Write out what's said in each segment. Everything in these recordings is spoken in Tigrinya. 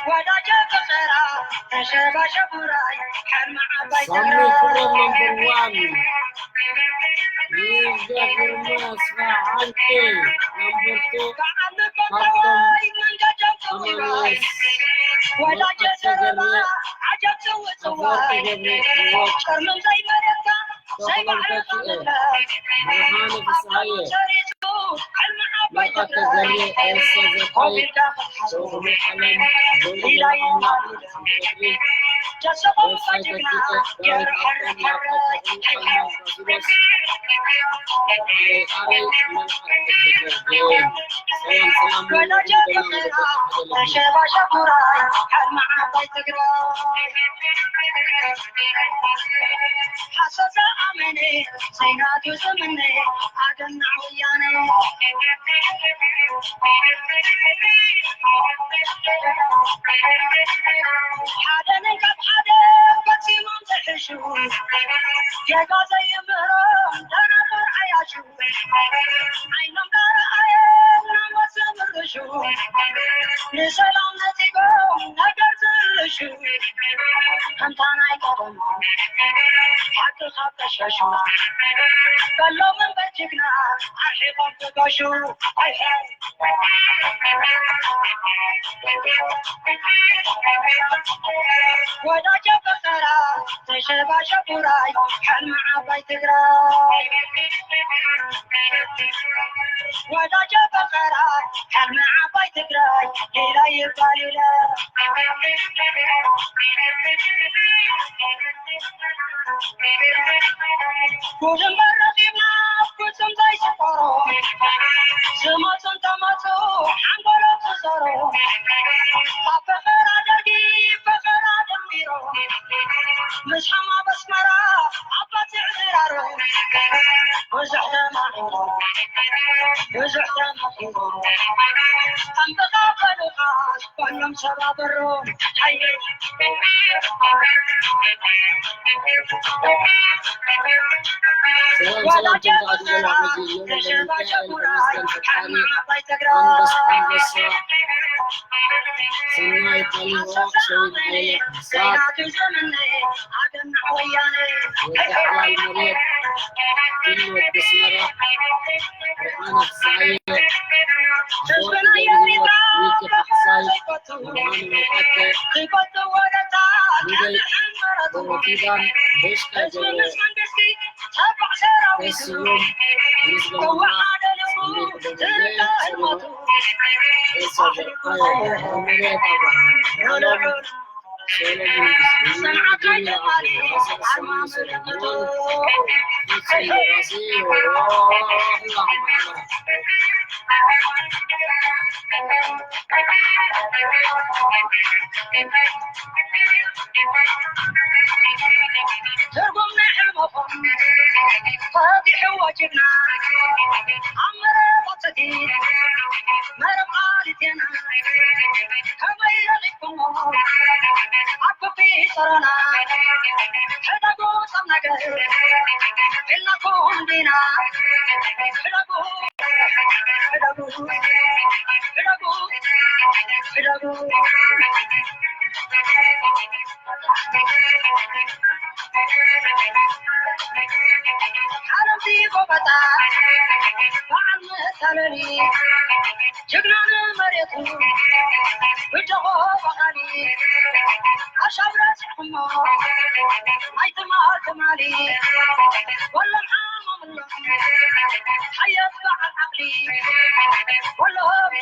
ወዳጀ ፍቕራ ተሸባሸቡራይ ሕልሚ ዓባይ ሳሚ ትግራይ። ክብሮም ነምበር ዋን። ይርጋ ግርማ ኣስፋሃንቴ ነምበር ቱ። በዓል ካብቶም ልበተዋይ መንገዶም ተመልስ። ወዳጀ መልኣከ ዘረባ ገብረ ዓጀብ ጽውጽዋይ ኣፈወርቂ ገብረ ህይወት ቅርምም ዘይመረታ ተኽሎም ተኪኤ፣ ብርሃነ ፍስሃየ፣ መልኣከ ገሬ ኤልሳ ዘርኣይ፣ ሰውሒ ዓለም፣ ገብረ ኣምላኽ፣ ገብሪ፣ ኤልሳ ተኪኤ፣ ዳዊት ሃብቶም፣ መልኣከ ገሬ ኣልማዝ ባሲሎስ፣ ኣረይ ኣረይ፣ መልኣከ ገሬ ጊዮን። ሰላም ሰላም፣ ወዳጀ ፍቕራ ተሸባሸቡራይ ሕልሚ ዓባይ ትግራይ። ሓሶት ዝኣመነ ዘይናቱ ዝምነ ኣገናዕ ወያነ። ሓደ ነን ካብ ሓደ ፈጺሞም ዝሕሹ ጌጋ ዘይምህሮም ደናቁር ዓያሹ። ዓይኖም ዳረኣየ ናሞ ዝምርሹ ንሰላም ነጺጎም ነገር ዝርሹ። ከምታ ናይ ቀደሞም ሓቂ ካብ ቀሸሹ በሎም እምበር ጅግና ኣርሒቖም ክገሹ። ኣይሐ ወዳጀ ፈጠራ ተሸባሸቡራይ ሕልሚ ዓባይ ትግራይ። ወዳጀ ፈጠራ ሕልሚ ዓባይ ትግራይ ሌላ ይባል የለ። ጉድ እምበር ረኺብና ፍጹም ዘይስቆሮ ዝመጹ እንተመጹ ሓንጎሎም ዝዞሮ ኣብ ፈኸራ ደርጊ ፈኸራ ደሚሮ ምስ ሓማብ ኣስመራ ኣብ ባጽዕ ዝራሮ ብዙሕ ተማሂሮ ብዙሕ ተመኺሮ ኣንበጣ ፈሉኻ ኩሎም ሰባበሮ ሓይሊ ሰላም ሰላም፣ ከምዚ ኣድገና ሕጂ ሎሚ ሎሚ ሚካኤል ተመስገን ፈጣሪ ኣንበስ ኣንበሳ ሰናይ ፋኒሆ ሸዊት ሓይለ ዛት ወዲ ሓላል መሬት ዲን ወዲ ኣስመራ ብርሃነ ፍስሃየ ኣፈወርቂ ገብረህይወት ሚኪ ካሕሳይ ብርሃኑ መልኣከ ሚደይ ገብረኪዳን በሽታ ገብረ ተስዮም ምስጋና ሳሚ ተደምሬ ሰሪዖ ኤልሳ ዘርኣየ መሬት ኣብርሃም ሰሎሞን ምስጋና ጀሚል ዓብዲ ዋሰ ሰማን ሰለሞን ፍጹም ዋሴ ወራህላ ትርጉም ናይ ሕልምኹም ፈቲሕዎ ጅግና ኣብ መረባ ጽድቂ መረብ ዓሊ ዜና ከመይ ረኺብኩሞ ኣብ ክቢ ጸሮና ሕደጉ ሰብ ነገር ኢልናኩም ዲና ሕደጉ ሕደጉ ሕደጉ ሕደጉ ሓረምቲ ጎበጣ በዓል መሳለኒ ጅግና ንመሬቱ ብደሆ በቓሊ ኣሻብረ ስሕሞ ኣይትማል ትማሊ ወሎም ሓሞምሎም ሓየት በዓል ዓቕሊ ወሎም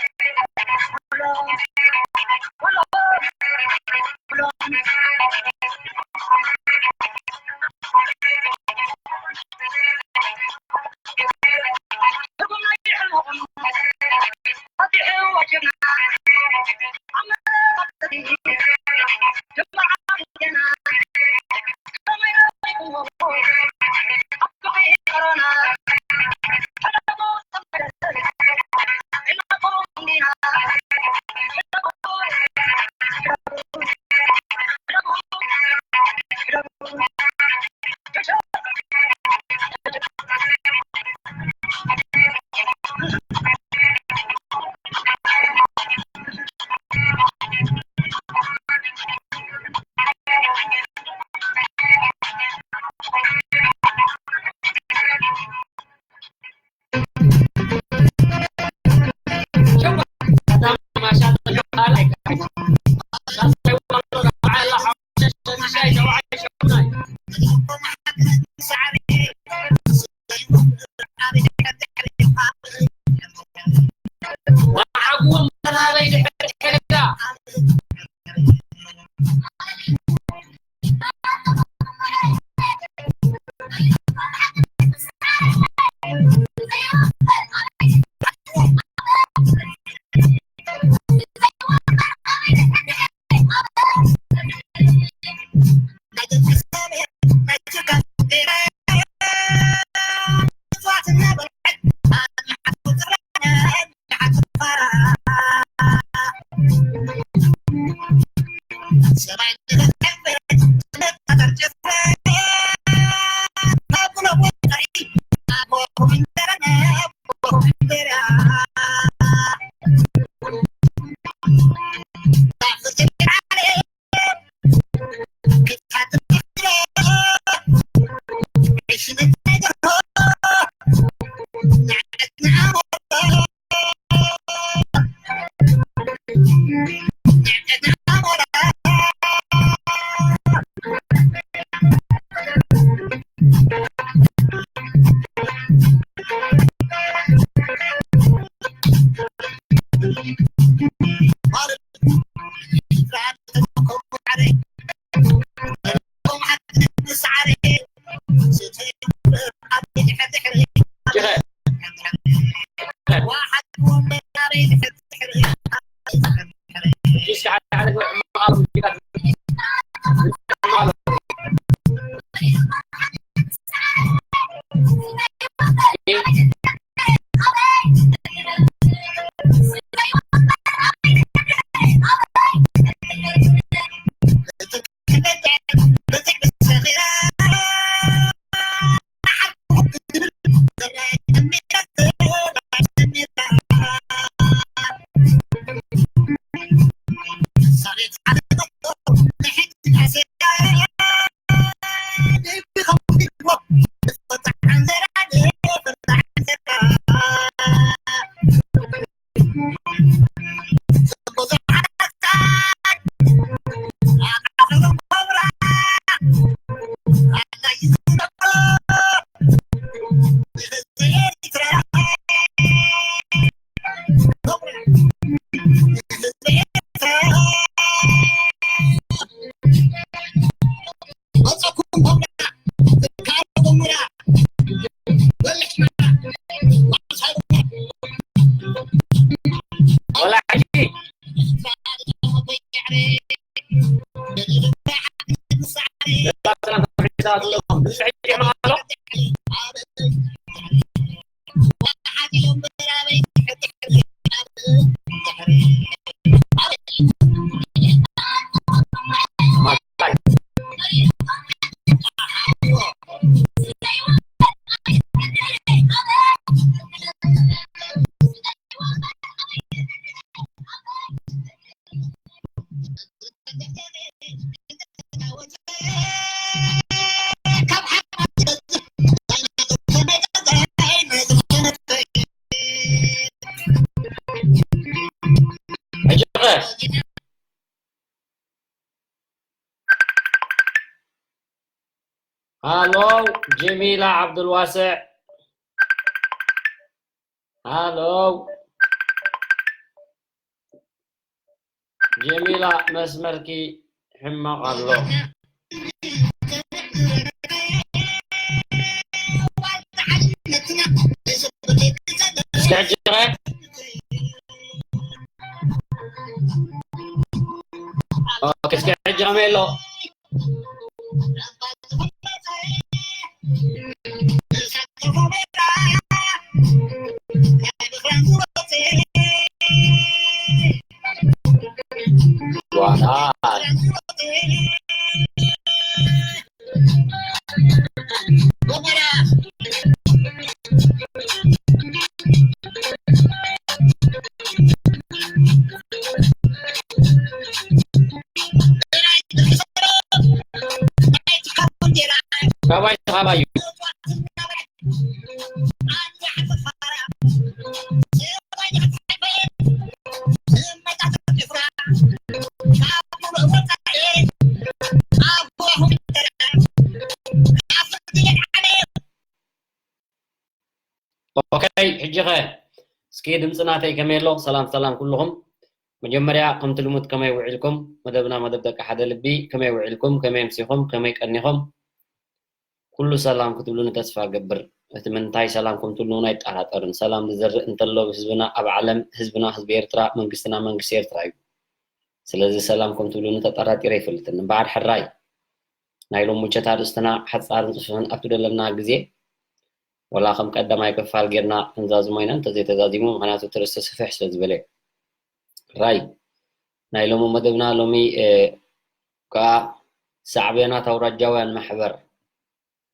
ሃሎ፣ ጀሚላ ዓብዱልዋስዕ። ሃሎ፣ ጀሚላ፣ መስመርኪ ሕማቕ ኣሎ። እስከ ሕጂ ኸ? ኦኬ፣ እስከ ሕጂ ከመይ ኣሎ? ካባይ ካባዩ። ኦኬ፣ ሕጂ ኸ እስኪ ድምፂ ናተይ ከመይ ኣሎ? ሰላም ሰላም ኩልኹም። መጀመርያ ከምቲ ልሙድ ከመይ ውዒልኩም? መደብና መደብ ደቂ ሓደ ልቢ፣ ከመይ ውዒልኩም? ከመይ ኣምሲኹም? ከመይ ቀኒኹም? ኩሉ ሰላም ክትብሉኒ ተስፋ እገብር። እቲ ምንታይ ሰላም ከም ትብሉኒ እውን ኣይጠራጠርን። ሰላም ዝዘርእ እንተሎ ህዝብና ኣብ ዓለም፣ ህዝብና ህዝቢ ኤርትራ፣ መንግስትና መንግስቲ ኤርትራ እዩ። ስለዚ ሰላም ከም ትብሉኒ ተጠራጢረ ኣይፈልጥን። እምበኣር ሕራይ ናይ ሎሚ ምሸት ኣርእስትና ሓጻርን ጽፉፍን ኣብቲ ደለና ግዜ ወላ ከም ቀዳማይ ክፋል ጌርና ክንዛዝሞ ኢና እንተዘይተዛዚሙ፣ ምኽንያቱ እቲ ርእስቲ ስፍሕ ስለ ዝበለ። ሕራይ ናይ ሎሚ መደብና ሎሚ፣ እ፣ ከኣ ሳዕቤናት ኣውራጃውያን ማሕበር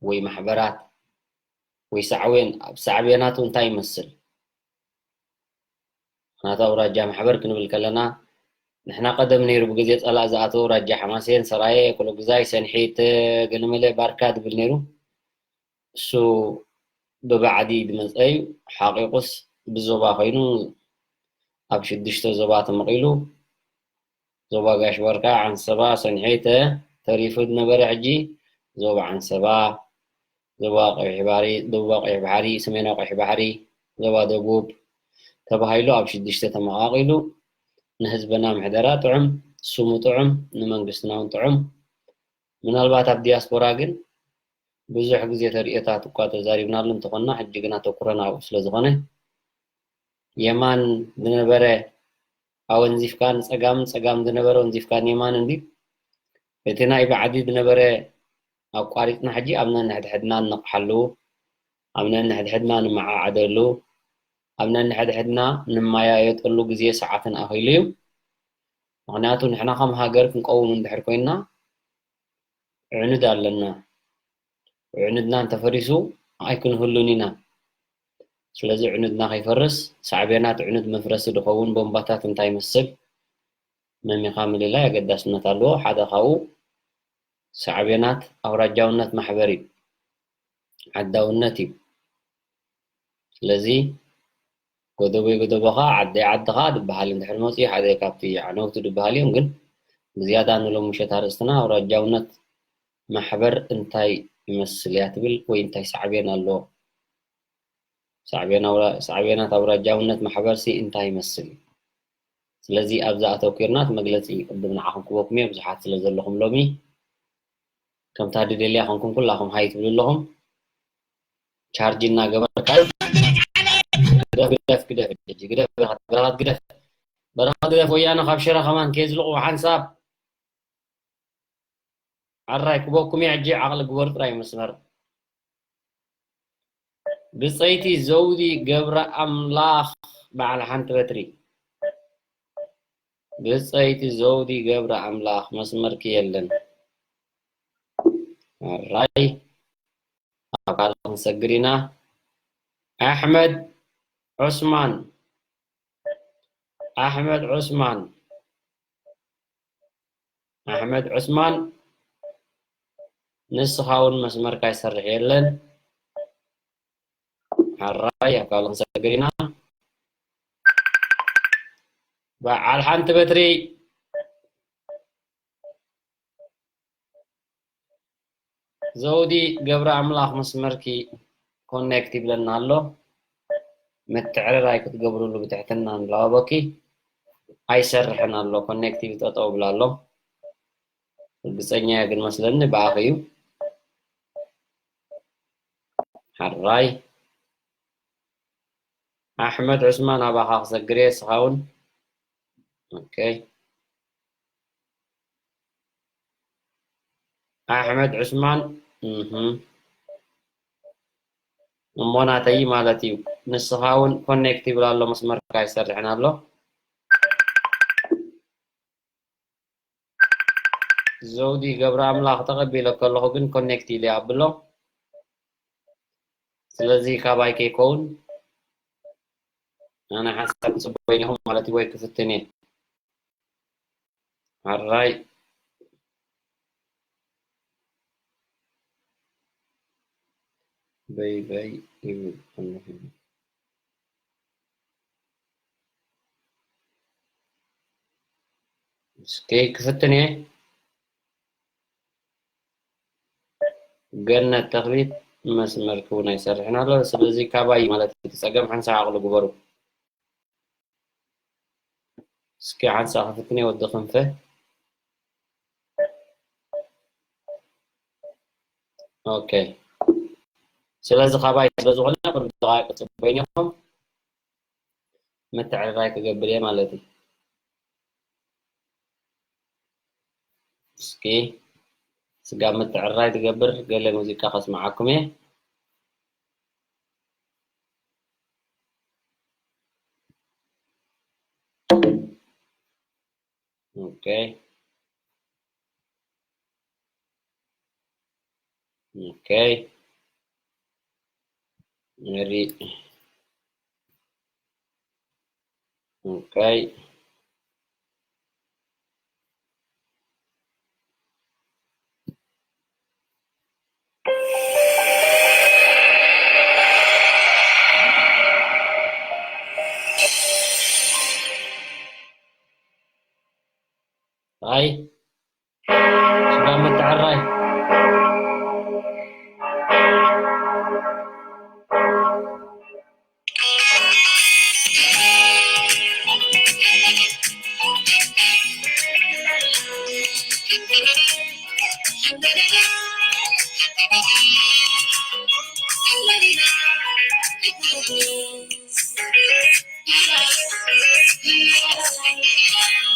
ወይ ማሕበራት ወይ ሳዕቤን፣ ኣብ ሳዕቤናቱ እንታይ ይመስል? ናቱ ኣውራጃ ማሕበር ክንብል ከለና፣ ንሕና ቀደም ነይሩ ብግዜ ጸላእ ዝኣተወ ኣውራጃ ሓማሴን፣ ሰራየ፣ ኩሎግዛይ፣ ሰንሒት፣ ገለመለ፣ ባርካ ዝብል ነይሩ። እሱ ብባዕዲ ዝመጸ እዩ። ሓቂቁስ ብዞባ ኮይኑ ኣብ ሽዱሽተ ዞባ ተመቒሉ፣ ዞባ ጋሽ ባርካ፣ ዓንሰባ፣ ሰንሒተ ተሪፉ ዝነበረ፣ ሕጂ ዞባ ዓንሰባ፣ ዞባ ቀይሕ ባሕሪ፣ ደቡባዊ ቀይሕ ባሕሪ፣ ሰሜናዊ ቀይሕ ባሕሪ፣ ዞባ ደቡብ ተባሂሉ ኣብ ሽዱሽተ ተመቓቒሉ፣ ንህዝብና ምሕደራ ጥዑም፣ ስሙ ጥዑም፣ ንመንግስትና እውን ጥዑም። ምናልባት ኣብ ዲያስፖራ ግን ብዙሕ ግዜ ተርእዮታት እኳ ተዛሪብናሉ እንተኾንና፣ ሕጂ ግን ኣተኩሮና ኣብኡ ስለ ዝኾነ፣ የማን ዝነበረ ኣወንዚፍካ ንጸጋም፣ ጸጋም ዝነበረ ወንዚፍካ ንየማን እንዲ፣ እቲ ናይ ብዓዲ ዝነበረ ኣቋሪጽና፣ ሕጂ ኣብ ነንሕድሕድና እንነቕሓሉ፣ ኣብ ነንሕድሕድና ንመዓዓደሉ፣ ኣብ ነንሕድሕድና ንመያየጠሉ ግዜ ሰዓትን ኣኺሉ እዩ። ምኽንያቱ ንሕና ከም ሃገር ክንቀውም እንድሕር ኮይንና፣ ዕኑድ ኣለና። ዕኑድና እንተፈሪሱ ኣይክንህሉን ኢና። ስለዚ ዕኑድና ከይፈርስ፣ ሳዕቤናት ዕኑድ መፍረሲ ዝኸውን ቦምባታት እንታይ ይመስል መሚኻ ምልላይ ኣገዳስነት ኣለዎ። ሓደ ካብኡ ሳዕቤናት ኣውራጃውነት ማሕበር እዩ፣ ዓዳውነት እዩ። ስለዚ ጎደቦይ ጎደቦኻ፣ ዓደይ ዓድኻ ዝበሃል እንድሕር መፂኡ፣ ሓደ ካብቲ ዓነውቲ ዝበሃል እዮም። ግን ብዝያዳ ንሎሚ ምሸት ኣርእስትና ኣውራጃውነት ማሕበር እንታይ ይመስል እያ ትብል ወይ እንታይ ሳዕቤን ኣለዎ? ሳዕቤን ኣውራ-፣ ሳዕቤናት ኣውራጃውነት ማሕበርሲ እንታይ ይመስል እዩ? ስለዚ ኣብዛ ኣተኲርና እቲ መግለጺ ቅድም ንዓኹም ክበኩም እየ፣ ብዙሓት ስለ ዘለኹም ሎሚ። ከምታ ድደልያ ኮንኩም ኩላኹም ሃይ ትብሉ ኣለኹም። ቻርጅ እናገበርካ ግደፍ፣ ግደፍ፣ ግደፍ፣ ግደፍ፣ ግደፍ፣ በረኻት፣ በረኻት ግደፍ። በረኻት ግደፍ፣ ወያነ ካብ ሽረ ከማን ከየዝልቑ ሓንሳብ። ኣራይ ክበኩም እየ ሕጂ፣ ዓቕሊ ግበሩ ጥራይ መስመር። ብጸይቲ ዘውዲ ገብረ ኣምላኽ በዓል ሓንቲ በትሪ። ብጸይቲ ዘውዲ ገብረ ኣምላኽ መስመርኪ የለን። ኣራይ ኣብ ካልእ ክንሰግር ኢና። ኣሕመድ ዑስማን፣ ኣሕመድ ዑስማን፣ ኣሕመድ ዑስማን፣ ንስኻ እውን መስመርካ ይሰርሕ የለን። ሕራይ ኣብ ካልእ ክንሰግር ኢና። በዓል ሓንቲ በትሪ ዘውዲ ገብረ ኣምላኽ መስመርኪ ኮኔክት ይብለና ኣሎ። ምትዕርራይ ክትገብርሉ ብትሕትና ንላበወኪ። ኣይሰርሕን ኣሎ፣ ኮኔክት ይብል ጠጠው ይብል ኣሎ። ርግጸኛ እየ ግን መስለኒ ብኣኺ እዩ። ሕራይ ኣሕመድ ዑስማን ኣባኻ ክሰግር እየ፣ እስኻ እውን። ኦኬ። ኣሕመድ ዑስማን፣ እህ። እሞ ናተይ ማለት እዩ። ንስኻ እውን ኮኔክት ይብል ኣሎ፣ መስመርካ ይሰርሕን ኣሎ። ዘውዲ ገብረ ኣምላኽ ተቐቢለ ከለኹ ግን ኮኔክት ኢለ ኣብሎ። ስለዚ ካባይ ከይከውን ኣነ ሓንሳብ ክጽበዩ ኣለኹም ማለት እዩ፣ ወይ ክፍትን እየ። ሕራይ በይ በይ ይብል ኣለኹ። እስኪ ክፍትን እየ። ገነት ተኽሊት መስመርኪ እውን ኣይሰርሕን ኣሎ። ስለዚ ካባይ ማለት እዩ እቲ ጸገም፣ ሓንሳብ ዓቕሊ ግበሩ። እስኪ ሓንሳብ ክፍትን እየ ወዲ ክንፈ። ኦኬ። ስለዚ ካባይ ስለ ዝኾነ ቅድሚ ደቓይቕ ጽበዩኒ ኢኹም። ምትዕርራይ ክገብር እየ ማለት እዩ። እስኪ ስጋብ ምትዕርራይ ትገብር ገለ ሙዚቃ ከስምዓኩም እየ። ኦኬ። Okay. Ready. Okay. Hi. Selamat hari.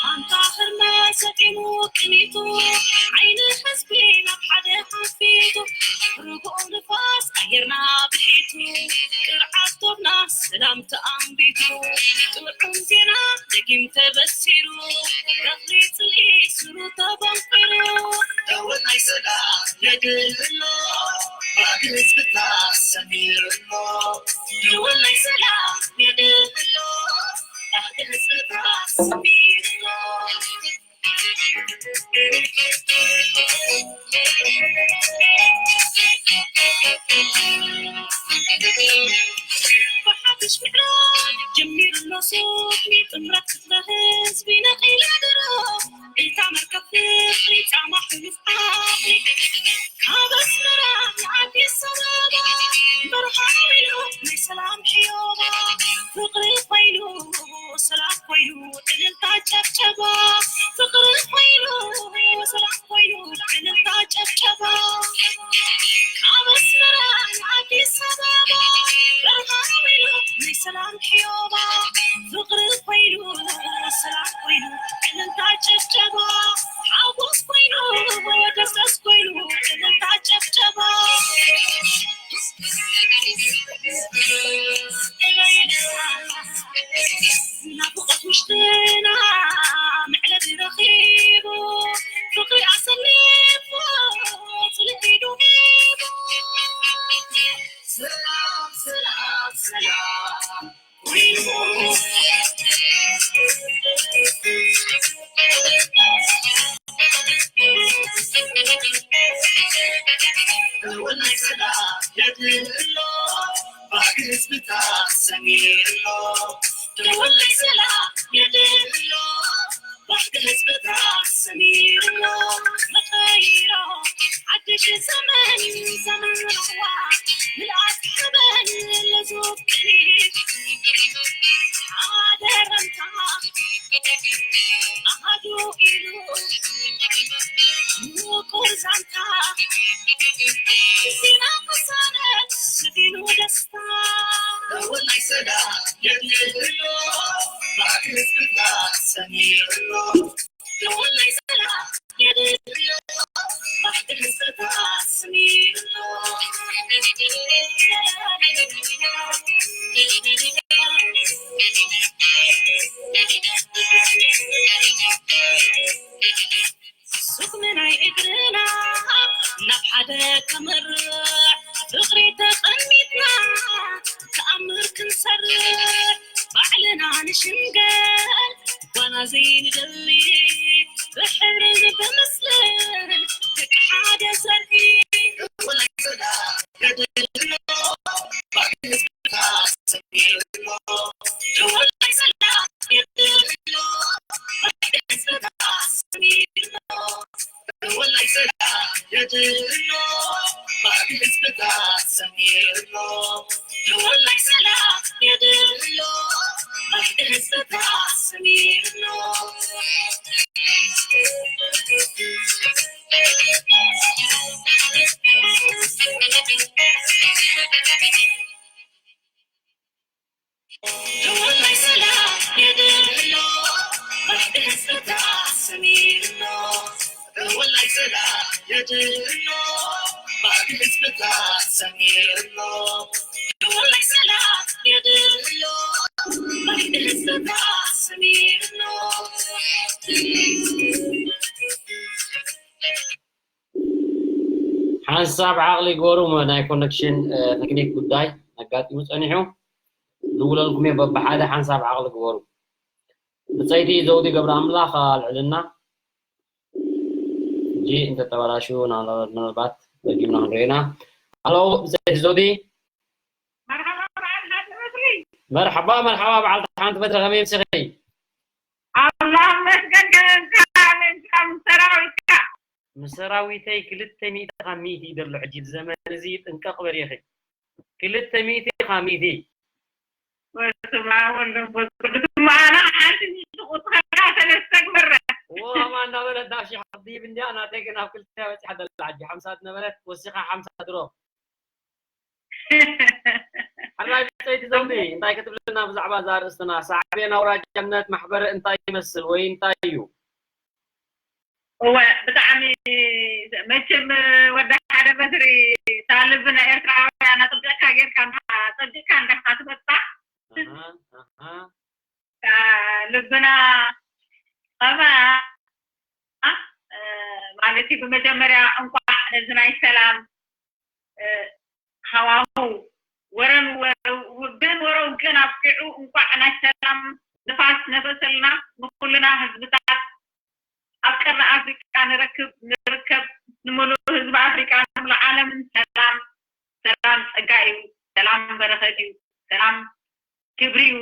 ኣንታ ህርመ ሰጢሙ ቅኒቱ፣ ዓይኒ ህዝቢ ናብ ሓደ ሓንፊቱ፣ ርጉእ ንፋስ ኣየርና ብሒቱ፣ ቅርዓት ዶብና ሰላም ተኣንቢቱ፣ ጥዑም ዜና ደጊም ተበሲሩ፣ ረኽሪ ጽልኢ ስሩ ተበንቂሩ። ደወል ናይ ሰላም የድህሎ፣ ባዕዲ ህዝብና ሰሚርሎ። ደወል ናይ ሰላም የድህሎ፣ ባዕዲ ህዝብና ሰሚርሎ። ብሓድሽ ምዕራፍ ጀሚሩ ኣሎ ሱቕ፣ ጥምረት ክፍለ ህዝቢ ነቒላ ድሮ፣ እታ መርከብ ፍቕሪ ጻማ ሕሉፍ ዓቕሊ፣ ካብ ኣስመራ ንኣዲስ ኣበባ፣ በረኻ ሓዊሉ ናይ ሰላም ሕዮባ፣ ፍቕሪ ኮይኑ ሰላም ኮይኑ ዕልልታ ጨብጨባ፣ ፍቕሪ ኮይኑ ሰላም ኮይኑ ዕልልታ ጨብጨባ። ካብ ኣስመራ ንኣዲስ ኣበባ፣ በረኻ ሓዊሉ ናይ ሰላም ሕዮባ፣ ፍቕሪ ኮይኑ ሰላም ኮይኑ ዕልልታ ጨብጨባ፣ ሓጎስ ኮይኑ ደስታስ ኮይኑ ዕልልታ ጨብጨባ። ናፍቖት ውሽጥና መዕለቢ ረኺቡ፣ ፍቕሪ ኣሰኒፉ ጽልኢ ኢዱ ሂቡ። ሰላም፣ ሰላም፣ ሰላም ኮይኑ። ደወል ናይ ሰላም የድህሎ፣ ባህጊ ህዝብታት ሰሚርሎ። ደወል ናይ ሰላም የድህሎ፣ ባህጊ ህዝብታት ሰሚርሎ። መኸይሮ ሓድሽ ዘመን፣ ዘመን ራህዋ፣ ምልኣት ሓበን፣ ለዙብ ቅኔ፣ ሓደ ረምታ፣ ኣሃዱ ኢሉ፣ ምቁር ዛንታ፣ ዜና ቅሳነት፣ ስፊኑ ደስታ። ደወል ናይ ሰላም የድህሎ፣ ባህጊ ህዝብታት ሰሚርሎ። ደወል ናይ ሰላም የድህሎ፣ ባህጊ ህዝብታት ሰሚርሎ። ሱቕ ናይ እግርና ናብ ሓደ ከምርዕ፣ ፍቕሪ ተቐሚጥና ተኣምር ክንሰርዕ፣ ባዕልና ንሽምገል ጓና ዘይንደሊ፣ ብሕብርን ብምስልን ደቂ ሓደ ዘርኢ። ደወል ናይ ሰላም የድህሎ፣ ባህጊ ህዝብታት ሰሚርሎ። ደወል ናይ ሰላም የድህሎ፣ ባህጊ ህዝብታት ሰሚርሎ። ደወል ናይ ሰላም የድህሎ፣ ባህጊ ህዝብታት ሰሚርሎ። ሓንሳብ ዓቕሊ ግበሩ። ናይ ኮነክሽን ቴክኒክ ጉዳይ ኣጋጢሙ ጸኒሑ። ዝውለልኩም እየ። በብሓደ ሓንሳብ ዓቕሊ ግበሩ። ብጸይቲ ዘውዲ ገብረ ኣምላኽ ኣልዕልና። ሕጂ እንተተበላሹ ምናልባት ደጊምና ክንሪኦ ኢና። ኣሎ ብጸይቲ ዘውዲ። መርሓባ መርሓባ በዓልቲ ሓንቲ በትሪ፣ ከመይ ኣምሲኺ? ኣምላኽ ይመስገን። ከመይ ኣምሲኻ ምስ ሰራዊትካ? ምስ ሰራዊተይ ክልተ ሚእቲ ካብ ሚእቲ እዩ ዘሎ። ሕጂ ብዘመን እዚ ጥንቀቕ በል ኢኺ። ክልተ ሚእቲ ካብ ሚእቲ። በስመ ኣብ ወወልድ ወመንፈስ ቅዱስ። እሞ ኣነ ሓንቲ ሚእቲ ክውስኸላ ሰለስተ ግበረ። እሞ ኣማ እንዳበለት ናብ ሺሕ ክትድይብ እንድያ፣ ናተይ ግን ኣብ ክልተ በጺሓ ዘላ ሕጂ። ሓምሳ ዝነበረት ወሲኻ ሓምሳ ድሮ። ሓራይ ብጸይቲ ዘውዲ፣ እንታይ ክትብልና ብዛዕባ እዛ ኣርእስትና? ሳዕቤን ኣውራጃነት ማሕበረ እንታይ ይመስል ወይ እንታይ እዩ? እወ፣ ብጣዕሚ መቸም ወዲ ሓደ በትሪ፣ እታ ልቢ ናይ ኤርትራውያን ኣጥቢቕካ ጌርካ እንዳ-፣ ኣጸቢቕካ እንዲኻ ትፈታ። ኣሃ፣ ኣሃ። እታ ልብና ኸማ፣ እ፣ ማለት እዩ፣ ብመጀመርያ እንቋዕ ነዚ ናይ ሰላም፣ እ፣ ሃዋሁ ወረን ወረ-፣ ውግእን ወረ ውግእን ኣብቂዑ እንቋዕ ናይ ሰላም ንፋስ ነፈሰልና። ንኹልና ህዝብታት ኣብ ቀርኒ ኣፍሪቃ ንረክብ፣ ንርከብ፣ ንምሉእ ህዝቢ ኣፍሪቃ፣ ንሙሉእ ዓለምን ሰላም። ሰላም ጸጋ እዩ፣ ሰላም በረኸት እዩ፣ ሰላም ክብሪ እዩ።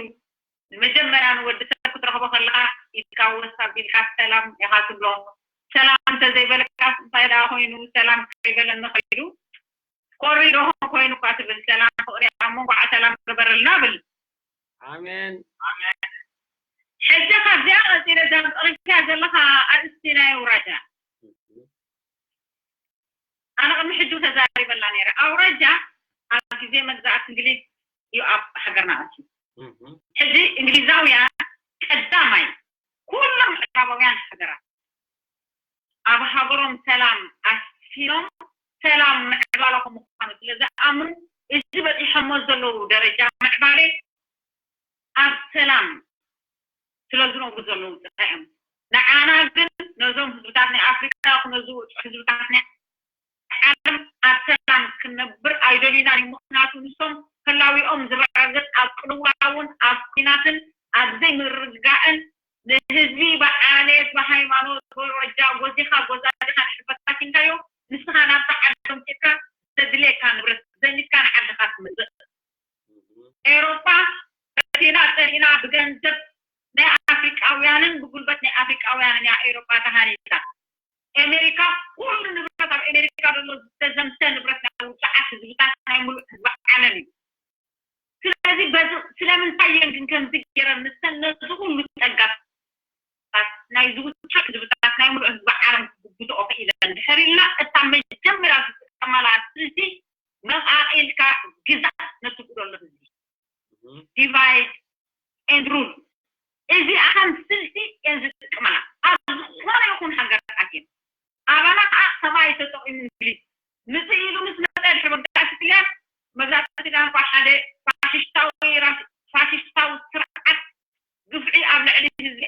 ንመጀመርያ ንወዲ ሰብ ክትረኽቦ ከለኻ ኢድካ ወስ ኣቢልካ ሰላም ኢኻ ትብሎ። ሰላም እንተዘይበለካስ እንታይ ደኣ ኮይኑ? ሰላም ከይበለኒ ከይዱ ኮሪዶ ኮይኑ እኳ ትብል። ሰላም ፍቕሪ ኣብ መንጎ ሰላም ግበረልና ብል። ኣሜን። ኣሜን። ሕጂ ካብዚኣ ቀጺለ እዛ ቀሪብካያ ዘለኻ ኣርእስቲ ናይ ኣውራጃ። ኣነ ቅድሚ ሕጂ ተዛሪበላ ነይረ። ኣውራጃ ኣብ ግዜ መግዛእቲ እንግሊዝ እዩ ኣብ ሃገርና ኣትዩ። እህ። ሕጂ እንግሊዛውያን ቀዳማይ ኩሎም ምዕራባውያን ሃገራት ኣብ ሃገሮም ሰላም ኣስፊኖም ሰላም ምዕባለ ከም ምዃኑ ስለ ዝኣምኑ፣ እዚ በጺሖሞ ዘለዉ ደረጃ ምዕባለ ኣብ ሰላም ስለ ዝነብሩ ዘለዉ ጥራይ እዮም። ንዓና ግን ነዞም ህዝብታት ናይ ኣፍሪቃ ይኹን ነዚ ውጹዕ ህዝብታት ናይ ዓለም ኣብ ሰላም ክንነብር ኣይደልዩናን እዮም። ምኽንያቱ ንሶም ህላዊኦም ዝረጋገጽ ኣብ ቅልውላውን ኣብ ኲናትን ኣብ ዘይምርግጋእን ንህዝቢ ብዓሌት፣ ብሃይማኖት፣ ብወረጃ ጎዚኻ ጎዛ ዲኻ ንሕበታቲንካዮ፣ ንስኻ ናብታ ዓዶም ኬድካ ዘድልየካ ንብረት ዘሚትካ ንዓድኻ ትምልስ። ኤውሮጳ ፈቲና ጸሊእና ብገንዘብ ናይ ኣፍሪቃውያንን ብጉልበት ናይ ኣፍሪቃውያንን እያ ኤውሮጳ ተሃኒጻ። ኣሜሪካ ኩሉ ንብረት ኣብ ኣሜሪካ ዘሎ ዝተዘምተ ንብረት ናይ ውጹዓት ህዝብታት ናይ ሙሉእ ህዝቢ ዓለም እዩ። ስለዚ በዚ ስለምንታይ እየን ግን ከምዚ ገይረን ንሰን ነዚ ኩሉ ጸጋታት ናይ ዝውጹዕ ህዝብታት ናይ ሙሉእ ህዝቢ ዓለም ክጉብትኦ ክኢለን ድሕር ኢልና እታ መጀመርያ ዝጥቀማላ ስልቲ መቓቒልካ ግዛእ ነቲ ጉደሎ ህዝቢ። እህ። ዲቫይድ ኤንድ ሩል። እዚኣ ከም ስልቲ እየን ዝጥቀማላ ኣብ ዝኾነ ይኹን ሃገር ኣትየን። ኣባና ከዓ ሰብኣይ ተጠቒሙ እንግሊዝ ምጽእ ኢሉ ምስ መጸ ድሕሪ መግዛእቲ ጥልያን፣ መግዛእቲ ጥልያን እኳ ሓደ ፋሽስታዊ ራስ-፣ ፋሽስታዊ ስርዓት ግፍዒ ኣብ ልዕሊ ህዝቢ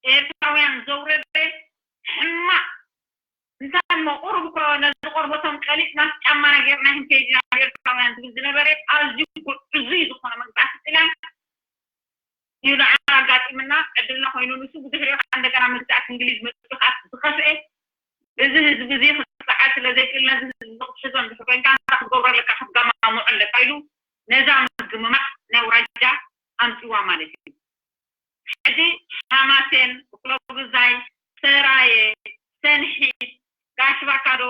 ኤርትራውያን ዘውረደ ሕማቕ፣ እንታይ እሞ ቁሩብ እኮ ነዚ ቆርበቶም ቀሊጥናስ ጫማና ጌርና ክንከይድ ኢና ኤርትራውያን ዝብል ዝነበረ ኣዝዩ ግዑዙይ ዝኾነ መግዛእቲ ጥልያን እዩ ንዓና ኣጋጢምና። ዕድልና ኮይኑ ንሱ ብድሕሪኡ ከዓ እንደገና መግዛእቲ እንግሊዝ መጺኡ ከዓ ዝኸፍኤ እዚ ህዝቢ እዚ ክጸዓር ስለ ዘይክእል ነዚ ህዝቢ ክትሕዞ እንድሕር ኮይንካ እንታይ ክትገብሮ ኣለካ? ክትገማምዖ ኣለካ ኢሉ ነዛ ምግምማዕ ናይ ኣውራጃ ኣምጺዋ ማለት እዩ። ሕጂ ሓማሴን፣ እኩለጉዛይ፣ ሰራየ፣ ሰንሒት፣ ጋሽ ባካ ዶ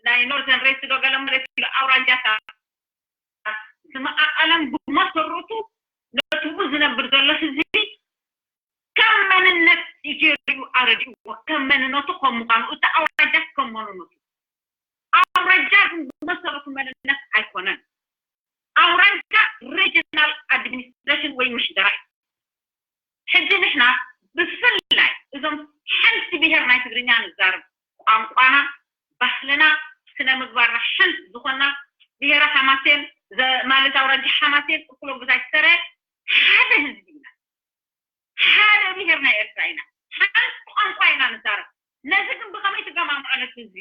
ናይ ኖርዘርን ሬስት ዶ ገለ ማለት እዩ ኣውራጃታት ዝመቓቐለን ብመሰረቱ ነቲ ብኡ ዝነብር ዘሎ ህዝቢ ከም መንነት ኢትዮጵዩ ኣረዲእዎ፣ ከም መንነቱ ከም ምዃኑ፣ እቲ ኣውራጃ ከም መንነቱ። ኣውራጃ ግን ብመሰረቱ መንነት ኣይኮነን። ኣውራጃ ሬጅናል ኣድሚኒስትሬሽን ወይ ምሕደራ እዩ። ሕጂ ንሕና ብፍላይ እዞም ሓንቲ ብሄር ናይ ትግርኛ ንዛረብ ቋንቋና፣ ባህልና፣ ስነ ምግባርና ሓንቲ ዝኾና ብሄረ ሓማሴን ዘ-፣ ማለት ኣውራጃ ሓማሴን፣ እኩለጉዛይ፣ ሰረ ሓደ ህዝቢ ኢና። ሓደ ብሄር ናይ ኤርትራ ኢና። ሓንቲ ቋንቋ ኢና ንዛረብ። ነዚ ግን ብኸመይ ትገማምዖ ነቲ ህዝቢ?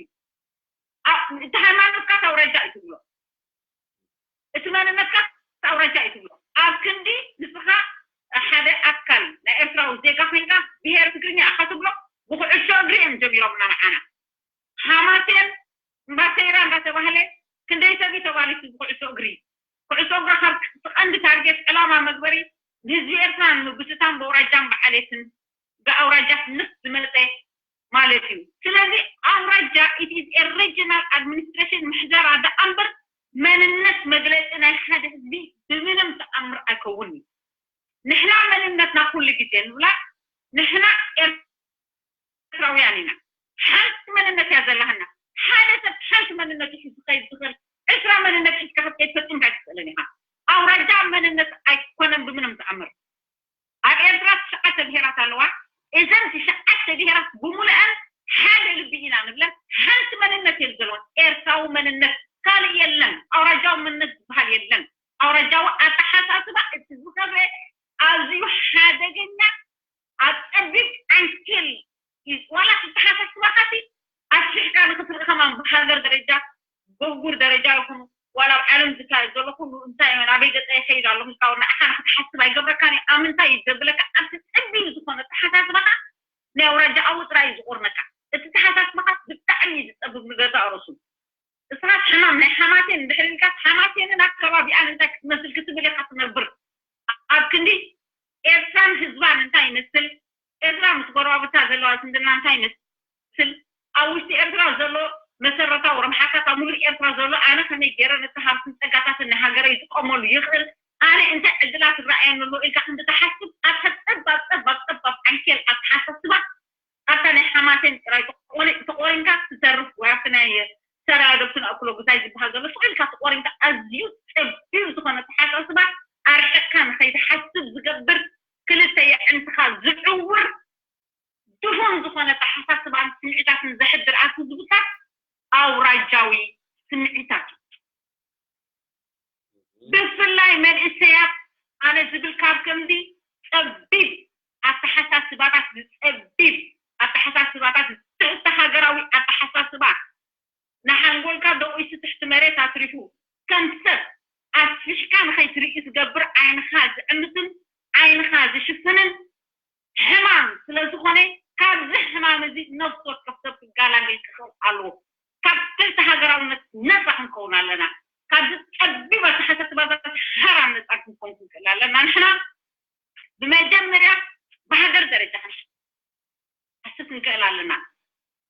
እቲ ሃይማኖትካ ኣውራጃ እዩ ትብሎ፣ እቲ መንነትካ ኣውራጃ እዩ ትብሎ። ኣብ ክንዲ ንስኻ ሓደ ኣካል ናይ ኤርትራዊ ዜጋ ኮይንካ ብሄር ትግርኛ ኢኻ ትብሎ። ብኩዕሾ እግሪ እዮም ጀሚሮምና ንዓና። ሃማሴን እምባሰይራ እንዳተባህለ ክንደይ ሰብ እዩ ተባሊሱ ብኩዕሶ እግሪ። ኩዕሶ እግሪ ካብ ቀንዲ ታርጌት ዕላማ መግበሪ ንህዝቢ ኤርትራ ንምብትታን ብኣውራጃን ብዓሌትን ብኣውራጃ ምስ ዝመፀ ማለት እዩ። ስለዚ ኣውራጃ it is a regional administration ምሕደራ ደኣ እምበር መንነት መግለፂ ናይ ሓደ ህዝቢ ብምንም ተኣምር ኣይከውን እዩ። ንሕና መንነትና ኩሉ ግዜ ንብላ ንሕና ኤርትራውያን ኢና። ሓንቲ መንነት እያ ዘለሃና። ሓደ ሰብ ሓንቲ መንነቱ ሒዙ ክኸይድ ዝኽእል ዕስራ መንነት ሒዝካ ክትከይድ ፈጺምካ ኣይትኽእልን ኢኻ። ኣውራጃ መንነት ኣይኮነን ብምንም ተኣምር። ኣብ ኤርትራ ትሽዓተ ብሄራት ኣለዋ። እዘን ትሽዓተ ብሄራት ብምሉአን ሓደ ልቢ ኢና ንብለን። ሓንቲ መንነት እየን ዘለዋን። ኤርትራዊ መንነት ካልእ የለን። ኣውራጃዊ መንነት ዝበሃል የለን። ኣውራጃዊ ኣተሓሳስባ እቲ ዝኸበ ኣዝዩ ሓደገኛ ኣብ ጸቢብ ዓንኬል እዩ። ዋላ ክተሓሳስባኻሲ ኣስፊሕካ ንኽትርኢ ከማን ብሃገር ደረጃ በጉር ደረጃ ይኹኑ ዋላ ኣብ ዓለም ዝካየድ ዘሎ ኩሉ እንታይ እዩ ኣበይ ገጸ ይኸይድ ኣሎ ኢልካ ንዓኻ ንክትሓስብ ኣይገብረካን እዩ። ኣብ ምንታይ እዩ ዘብለካ? ኣብቲ ጸቢብ ዝኾነ ተሓሳስባኻ ናይ ኣውራጃ ኣዊ ጥራይ እዩ ዝቆርነካ። እቲ ተሓሳስባኻ ብጣዕሚ እዩ ዝጸብብ ንገዛእ ርእሱ። እስኻ ሕማም ናይ ሓማሴን እንድሕር ኢልካ ሓማሴንን ኣከባቢኣን እንታይ ክትመስል ክትብል ኢኻ ትነብር። ኣብ ክንዲ ኤርትራን ህዝባን እንታይ ይመስል፣ ኤርትራ ምስ ጎረባብታ ዘለዋ ዝምድና እንታይ ይመስል፣ ኣብ ውሽጢ ኤርትራ ዘሎ መሰረታዊ ረብሓታት ኣብ ሙሉእ ኤርትራ ዘሎ ኣነ ከመይ ገይረ ነቲ ሃብትን ጸጋታትን ናይ ሃገረይ ይጥቀመሉ ይኽእል፣ ኣነ እንታይ ዕድላት ይረኣየኒ ኣሎ ኢልካ ክንዲ ትሓስብ ኣብታ ጸባብ ጸባብ ጸባብ ዓንኬል ኣተሓሳስባ ኣብታ ናይ ሓማሴን ጥራይ ተቆሪ- ተቆሪንካ ትተርፍ ወይ ኣብቲ ናይ ሰራዶክስን ኣኩሎጉታይ ዝበሃል ዘሎ ስቕ ኢልካ ተቆሪንካ ኣዝዩ ጸቢብ ዝኾነ ተሓሳስባ ኣርሕቕካ ንኸይትሓስብ ዝገብር ክልተ የዕንትኻ ዝዕውር ድኹም ዝኾነ ተሓሳስባን ስምዒታትን ዘሕድር ኣብ ህዝብታት ኣውራጃዊ ስምዒታት እዩ። ብፍላይ መንእሰያት ኣነ ዝብል ካብ ከምዚ ጸቢብ ኣተሓሳስባታት ዝጸቢብ ኣተሓሳስባታት ትሕቲ ሃገራዊ ኣተሓሳስባ ንሓንጎልካ ደቂሱ ትሕቲ መሬት ኣትሪፉ ከም ሰብ ኣስፊሕካ ንኸይትርኢ ዝገብር ዓይንኻ ዝዕምትን ዓይንኻ ዝሽፍንን ሕማም ስለ ዝኾነ ካብዚ ሕማም እዚ ነፍሲ ወከፍ ሰብ ክገላገል ክኽእል ኣለዎ። ካብ ትሕቲ ሃገራውነት ነፃ ክንከውን ኣለና። ካብዚ ጸቢብ ኣተሓሳስባታት ሓራ ነፃ ክንከውን ክንክእል ኣለና። ንሕና ብመጀመርያ ብሃገር ደረጃ ክንሓስብ ክንክእል ኣለና።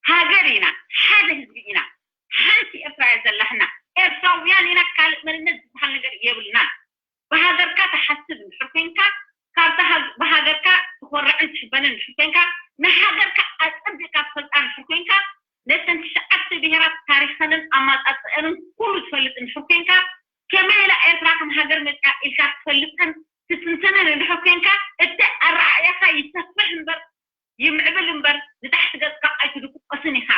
ሃገር ኢና፣ ሓደ ህዝቢ ኢና፣ ሓንቲ ኤርትራ እያ ዘላህና። ኤርትራውያን ኢና፣ ካልእ መንነት ዝበሃል ነገር የብልናን። ብሃገርካ ትሓስብ እንድሕር ኮንካ፣ ካብታ ሃግ- ብሃገርካ ትኾርዕን ትሕበንን እንድሕር ኮንካ፣ ንሃገርካ ኣጸቢቕካ ትፈልጣ እንድሕር ኮንካ፣ ነተን ትሽዓተ ብሄራት ታሪኸንን ኣማጻጽኣንን ኩሉ ትፈልጥ እንድሕር ኮንካ፣ ከመይ ኢላ ኤርትራ ከም ሃገር መጽኣ ኢልካ ትፈልጥን ትትንትንን እንድሕር ኮንካ፣ እቲ ኣረኣእያኻ ይሰፍሕ እምበር ይምዕብል እምበር ንታሕቲ ገጽካ ኣይትድቁስን ኢኻ።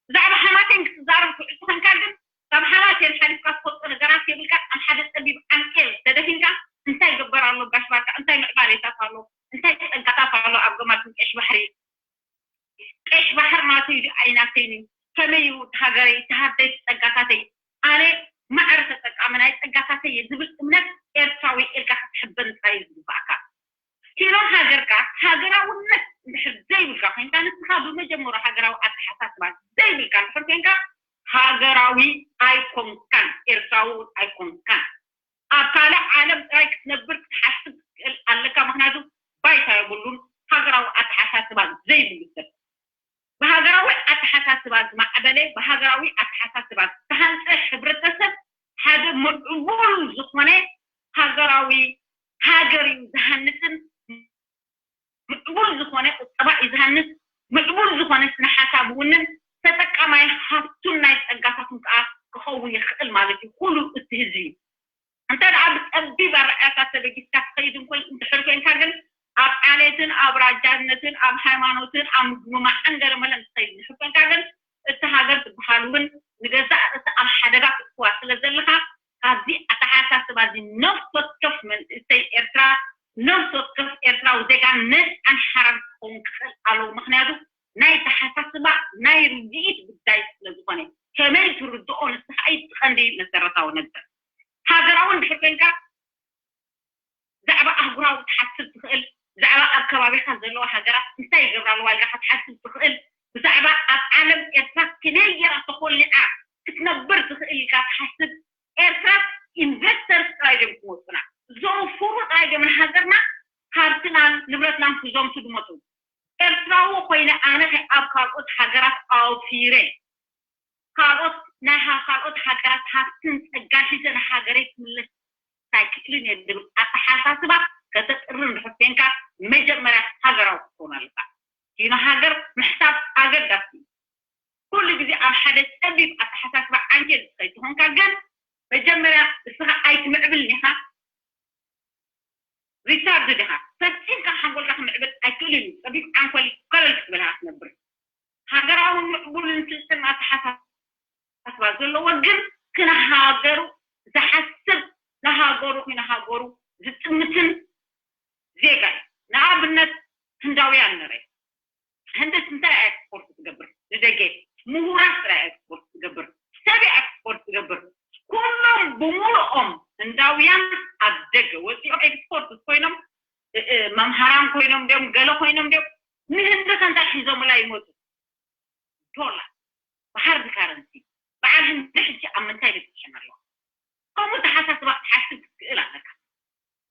ብዛዕባ ሓማሴን ክትዛረብ ትውዕል ተኾንካ ግን ካብ ሓማሴን ሓሊፍካ ትፈልጦ ነገራት የብልካ። ኣብ ሓደ ጸቢብ ዓንኬል ተደፊንካ እንታይ ይግበር ኣሎ ጋሽ ባርካ፣ እንታይ ምዕባሌታት ኣሎ፣ እንታይ ጸጋታት ኣሎ ኣብ ገማግም ቀይሕ ባሕሪ? ቀይሕ ባሕር ናተይ ድዩ ኣይናተይን እዩ? ከመይ እዩ እቲ ሃገረይ፣ እቲ ሃብተይ፣ እቲ ጸጋታተይ? ኣነ ማዕረ ተጠቃሚ ናይ ጸጋታተይ እየ ዝብል እምነት ኤርትራዊ ኢልካ ክትሕበን ጥራይ እዩ ዝግባኣካ። ኪኖ ሃገርካ ሃገራውነት እንድሕር ዘይብልካ ኮይንካ፣ ንስኻ ብመጀመሩ ሃገራዊ ኣተሓሳስባ ዘይብልካ እንድሕር ኮይንካ፣ ሃገራዊ ኣይኮንካን፣ ኤርትራዊ እውን ኣይኮንካን። ኣብ ካልእ ዓለም ጥራይ ክትነብር ክትሓስብ ትኽእል ኣለካ። ምኽንያቱ ባይታ የብሉን፣ ሃገራዊ ኣተሓሳስባ ዘይብሉ ሰብ። ብሃገራዊ ኣተሓሳስባ ዝማዕበለ፣ ብሃገራዊ ኣተሓሳስባ ዝተሃንፀ ሕብረተሰብ ሓደ ምዕቡል ዝኾነ ሃገራዊ ሃገር እዩ ዝሃንፅን ምዕቡል ዝኾነ ቁጠባ እዩ ዝሃንፅ፣ ምዕቡል ዝኾነ ስነ ሓሳብ እውንን ተጠቃማይ ሃፍቱን ናይ ጸጋታቱን ከዓ ክኸውን ይኽእል ማለት እዩ። ኩሉ እቲ ህዝቢ እንተ ደኣ ብጸቢብ ኣረኣእያታት ተበጊስካ ትኸይድ እንኮይ እንድሕር ኮይንካ ግን ኣብ ዓሌትን ኣብ ራጃነትን ኣብ ሃይማኖትን ኣብ ምግምማዕን ገለ መለን ትኸይድ እንድሕር ኮይንካ ግን እቲ ሃገር ትበሃል እውን ንገዛእ ርእሲ ኣብ ሓደጋ ትእትዋ ስለ ዘለኻ ካብዚ ኣተሓሳስባ እዚ ነፍሲ ወከፍ መንእሰይ ኤርትራ ነፍሲ ወከፍ ኤርትራዊ ዜጋ ነፃን ሓራን ክኸውን ክኽእል ኣለዎ። ምኽንያቱ ናይ ተሓሳስባ ናይ ርድኢት ጉዳይ ስለ ዝኾነ ከመይ ትርድኦ ንስኻ እዩ ቀንዲ መሰረታዊ ነገር። ሃገራዊ እንድሕር ኮንካ ብዛዕባ ኣህጉራዊ ክትሓስብ ትኽእል፣ ብዛዕባ ኣብ ከባቢኻ ዘለዋ ሃገራት እንታይ ይገብራ ኣለዋ ኢልካ ክትሓስብ ትኽእል፣ ብዛዕባ ኣብ ዓለም ኤርትራ ከመይ ጌራ ተኾሊዓ ክትነብር ትኽእል ኢልካ ትሓስብ። ኤርትራ ኢንቨስተርስ ጥራይ ድዮም ክመፁና፣ ዘወፍሩ ጥራይ ድዮም ንሃገርና ሃብትናን ንብረትናን ክዘምቱ ድመፁ። ኤርትራዊ ኮይነ ኣነ ከ ኣብ ካልኦት ሃገራት ኣውፊረ ካልኦት ናይ ሃ- ካልኦት ሃገራት ሃብትን ጸጋን ሒዘ ንሃገረይ ክምለስ ኣይክእልን እየ ዝብል ኣተሓሳስባ ከተጥሪ እንድሕር ኮንካ መጀመርያ ሃገራዊ ክትከውን ኣለካ። ዲና ሃገር ምሕሳብ ኣገዳሲ እዩ። ኩሉ ግዜ ኣብ ሓደ ጸቢብ ኣተሓሳስባ ዓንጀል ዝኸይድ ተኾንካ ግን መጀመርያ ንስኻ ኣይትምዕብልን ኢኻ። ሪቻርድ ዲኻ ፈጺምካ ሓንጎልካ ክምዕብል ኣይክእልን እዩ። ጸቢብ ዓንኮል ኮለል ክትብል ኢኻ ክትነብር። ሃገራዊ ምዕቡልን ስልጡን ኣተሓሳስባ ዘለዎ ግን ክነሃገሩ ዝሓስብ ንሃገሩ ንሃገሩ ዝጥምትን ዜጋ እዩ። ንኣብነት ህንዳውያን ንርኢ። ህንድስ እንታይ ኤክስፖርት ትገብር ንደገ? ምሁራት ጥራይ ኤክስፖርት ትገብር፣ ሰብ ኤክስፖርት ትገብር። ኩሎም ብምሉኦም ህንዳውያን ኣብ ደገ ወፂኦም ኤክስፖርት ኮይኖም መምሃራን ኮይኖም ዲም ገለ ኮይኖም ዲም ንህንዲ ከንታይ ሒዞምላ ይመፁ? ዶላር ብሃርድ ካረንሲ። በዓል ህንዲ ሕጂ ኣብ ምንታይ በፂሐን ኣለዋ? ከምኡ ተሓሳስባ ክትሓስብ ክትክእል ኣለካ።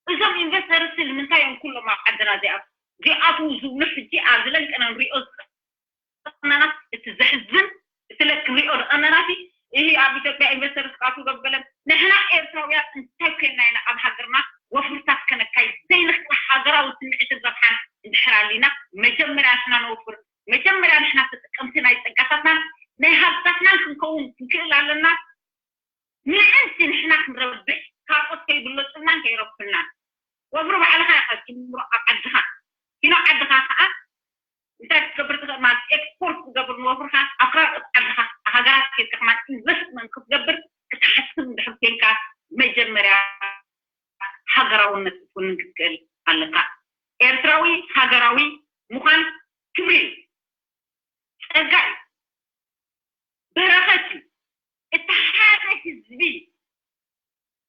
እዞም ኢንቨስተርስ ንምንታይ እዮም ኩሎም ኣብ ዓድና ዚኣት ዚኣትዉ ዝብሉ ሕጂ ኣብ ዝለንቅና ንሪኦ ዝቐነና እቲ ዘሕዝን እቲ ለክ ንሪኦ ዝቐነና ሲ ይህ ኣብ ኢትዮጵያ ኢንቨስተርስ ክኣትዉ ገበለን ንሕና ኤርትራውያን እንታይ ኮይንና ኢና ኣብ ሃገርና ወፍርታት ከነካይድ ዘይንኽእል ሃገራዊ ስምዒትን ረብሓን እንድሕር ኣሊና መጀመርያ ንሕና ነወፍር መጀመርያ ንሕና ተጠቀምቲ ናይ ጸጋታትናን ናይ ሃብታትናን ክንከውን ክንክእል ኣለና። ምእንቲ ንሕና ክንረብሕ ካልኦት ከይብለጹልናን ከይረብሑልናን ወፍሪ ባዕልኻ ኢኻ ትጅምሮ ኣብ ዓድኻ ኪኖ ዓድኻ ከዓ እንታይ ክትገብር ትኽእል ማለት ኤክስፖርት ትገብር ንወፍርኻ ኣብ ካልኦት ዓድኻ ሃገራት ኬድካ ከማን ኢንቨስትመንት ክትገብር ክትሓስብ እንድሕር ኮንካ መጀመርያ ሃገራውነት ክትውንን ክትክእል ኣለካ። ኤርትራዊ ሃገራዊ ምዃን ክብሪ እዩ፣ ጸጋ እዩ፣ በረኸት እዩ። እቲ ሓደ ህዝቢ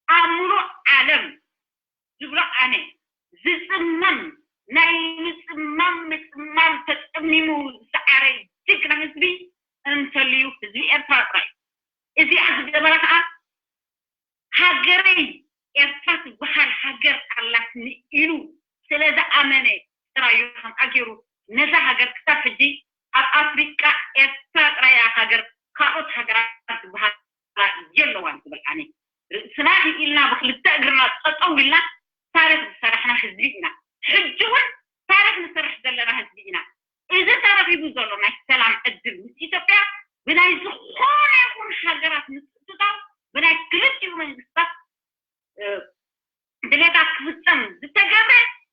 ኣብ ምሉእ ዓለም ዝብሎ ኣነ ዝጽመም ናይ ምጽማም ምጽማም ተጸሚሙ ዝሰዓረ ጅግና ህዝቢ እንተልዩ ህዝቢ ኤርትራ ጥራይ እዩ። እዚኣ ዝገበረ ከዓ ሃገረይ ኤርትራ ትበሃል ሃገር ኣላትኒ ኢሉ ስለ ዝኣመነ ጥራይ እዩ ከምኣ ገይሩ ነዛ ሃገር ክሳብ ሕጂ ኣብ ኣፍሪቃ ኤርትራ ጥራይ እያ ሃገር ካልኦት ሃገራት ዝበሃላ የለዋን ትብል ኣነ ርእስና ክኢልና ብክልተ እግርና ጠጠው ኢልና ታሪክ ዝሰራሕና ህዝቢ ኢና ሕጂ እውን ታሪክ ንሰርሕ ዘለና ህዝቢ ኢና እዚ ተረኺቡ ዘሎ ናይ ሰላም ዕድል ምስ ኢትዮጵያ ብናይ ዝኾነ ይኹን ሃገራት ምትእትታው ብናይ ክልቲኡ መንግስታት ድሌታት ክፍፀም ዝተገብረ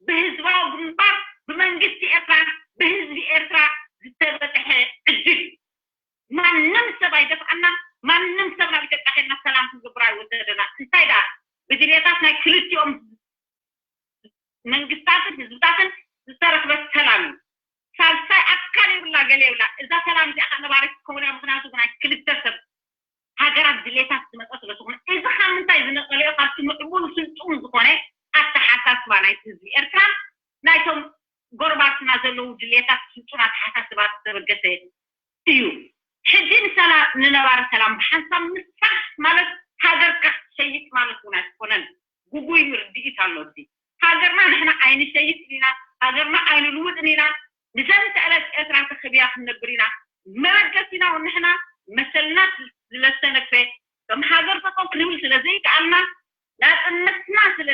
ብህዝባዊ ግንባር ብመንግስቲ ኤርትራ ብህዝቢ ኤርትራ ዝተበፅሐ ዕድል እዩ። ማንም ሰብ ኣይደፍኣና፣ ማንም ሰብ ናብ ኢትዮጵያ ከድና ሰላም ክንገብር ኣይወሰደና። እንታይ ደኣ ብድሌታት ናይ ክልቲኦም መንግስታትን ህዝብታትን ዝተረኽበ ሰላም እዩ። ሳልሳይ ኣካል የብላ ገለ የብላ። እዛ ሰላም እዚኣ ከዓ ነባሪት ክትከውን እያ። ምክንያቱ ብናይ ክልተ ሰብ ሃገራት ድሌታት ዝመፀ ስለ ዝኾነ እዚ ካብ ምንታይ ዝነቀለ እዩ? ካብቲ ምዕቡል ስልጡን ዝኾነ ኣተሓሳስባ ናይቲ ህዝቢ ኤርትራን ናይቶም ጎረባብትና ዘለዉ ድሌታት ስልጡን ኣተሓሳስባ ዝተበገሰ እዩ። ሕጂ ንሰላ ንነባሪ ሰላም ብሓንሳብ ምስፋሕ ማለት ሃገርካ ክትሸይጥ ማለት እውን ኣይኮነን። ጉጉይ ምርድኢት ኣሎ እዚ። ሃገርና ንሕና ኣይንሸይጥን ኢና፣ ሃገርና ኣይንልውጥን ኢና። ንዘንተ ዕለት ኤርትራ ተኸቢያ ክንነብር ኢና። መበገሲና እውን ንሕና መሰልና ስለዝተነክፈ ከም ሃገር ጠጠው ክንብል ስለ ዘይከኣልና ናፅነትና ስለ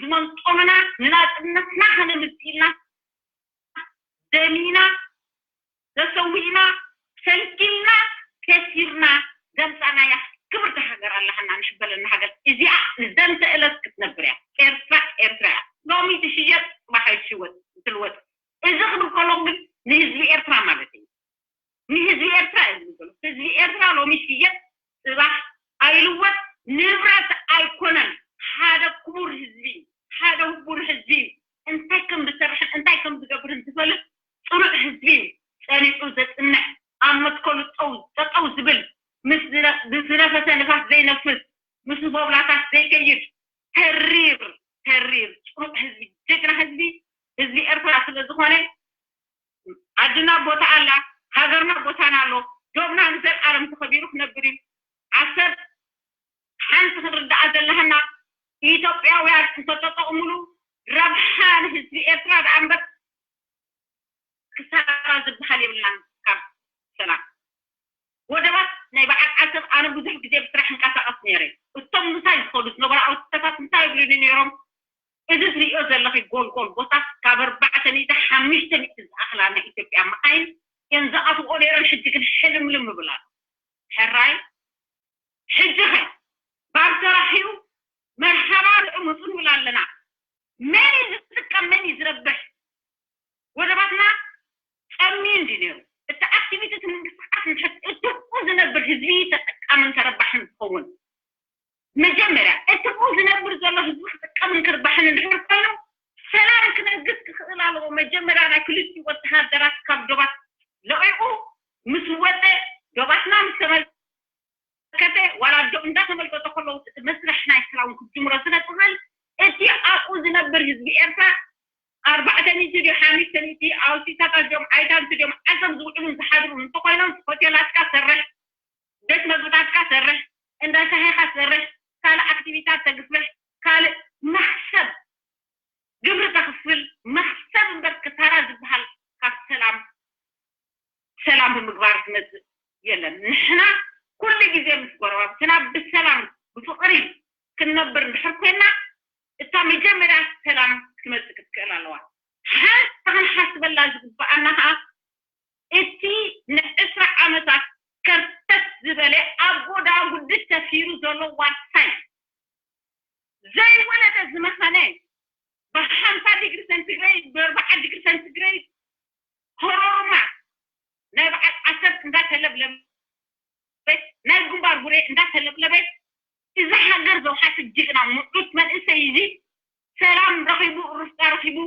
ዝመንጦምና ንናፅነትና ከነምልጥ ኢልና ደሚና ተሰዊእና ሰንኪልና ከሲርና ዘምፃናያ ክብርቲ ሃገር ኣለሃና ንሕበለና ሃገር እዚኣ ንዘንተ እለት ክትነብር እያ ኤርትራ ኤርትራ እያ ሎሚ ትሽየጥ ፅባሕ ኣይትሽወጥ ትልወጥ እዚ ክብል ከለኹ ግን ንህዝቢ ኤርትራ ማለት እዩ ንህዝቢ ኤርትራ እዩ ዝብል ዘሎ ህዝቢ ኤርትራ ሎሚ ይሽየጥ ፅባሕ ኣይልወጥ ንብረት ኣይኮነን ሓደ ክቡር ህዝቢ ሓደ ህቡን ህዝቢ እንታይ ከም ዝሰርሕን እንታይ ከም ዝገብርን ዝፈልጥ ፅኑዕ ህዝቢ እዩ ፀኒዑ ዘፅንዕ ኣብ መትከሉ ጠጠው ዝብል ምዃን ኣሎ። ዶብና ንዘለኣለም ተኸቢሩ ክነብር እዩ። ዓሰብ ሓንቲ ክንርዳኣ ዘለሃና፣ ኢትዮጵያውያን እንተተጠቕሙሉ ረብሓ ንህዝቢ ኤርትራ ደኣ እምበር ክሳራ ዝበሃል የብልናን። ካብ ሰላም ወደባት ናይ በዓል ዓሰብ ኣነ ብዙሕ ግዜ ብስራሕ እንቀሳቐስ ነይረ። እቶም ምሳይ ዝኸዱ ዝነበሩ ኣውቶታት እንታይ ይብሉኒ ነይሮም? እዚ ትሪኦ ዘለኺ ጎልጎል ቦታ ካብ ኣርባዕተ ሚእቲ ሓሙሽተ ሚእቲ ዝኣኽላ ናይ ኢትዮጵያ መኻይን እየን ዝኣትውኦ ነይረን። ሕጂ ግን ሕልምልም ይብል ኣሎ። ሕራይ ሕጂ ኸ ባር ተራኺቡ መርሓባ ርዑ ምፁ ንብል ኣለና። መን እዩ ዝጥቀም? መን እዩ ዝረብሕ? ወደባትና ጸሚዩ እንዲ ነይሩ። እቲ ኣክቲቪቲ፣ እቲ ምንቅስቃስ እንድሕር እትብኡ ዝነብር ህዝቢ ተጠቃምን ተረባሕን ዝኸውን፣ መጀመርያ እትብኡ ዝነብር ዘሎ ህዝቢ ክጥቀምን ክርባሕን እንድሕር ኮይኑ ሰላም ክነግስ ክኽእል ኣለዎ። መጀመርያ ናይ ክልቲኡ ወተሃደራት ካብ ዶባት ለቒቑ ምስ ወፀ፣ ዶባትና ምስ ተመልከተ፣ ዋላ ዶ እንዳተመልከተ ከለዉ እቲ መስርሕ ናይ ሰላም ክጅምሮ ስለ ትኽእል፣ እቲ ኣብኡ ዝነብር ህዝቢ ኤርትራ ኣርባዕተ ሚእቲ ድዩ ሓሙሽተ ሚእቲ ኣውሲሳታት ድዮም ኣይታንት ድዮም ዓሰብ ዝውዕሉን ዝሓድሩን እንተኾይኖም፣ ሆቴላትካ ሰርሕ፣ ቤት መግብታትካ ሰርሕ፣ እንዳ ሻሂኻ ሰርሕ፣ ካልእ ኣክቲቪታት ተግፍሕ፣ ካልእ መኽሰብ ግብሪ ተኽፍል፣ መኽሰብ እምበር ክሳራ ዝበሃል ካብ ሰላም ሰላም ብምግባር ዝመፅእ የለን። ንሕና ኩሉ ግዜ ምስ ጎረባብትና ብሰላም ብፍቕሪ ክንነብር እንድሕር ኮይና፣ እታ መጀመርያ ሰላም ክትመፅእ ክትክእል ኣለዋ። ሓንቲ ክንሓስበላ ዝግበኣና ከዓ እቲ ንዕስራ ዓመታት ከርተት ዝበለ ኣብ ጎዳጉዲ ሰፊሩ ዘሎ ዋርሳይ ዘይወለደ ዝመኸነ ብሓምሳ ዲግሪ ሰንቲግሬድ ብኣርባዓ ዲግሪ ሰንቲግሬድ ኮሮሩማ ናይ በዓል ዓሰብ እንዳተለብለበ ናይ ግንባር ጉሬ እንዳተለብለበ እዚ ሃገር ዘውሓሰ ጅግና ምዑት መንእሰይ እዚ ሰላም ረኺቡ ርስታ ረኺቡ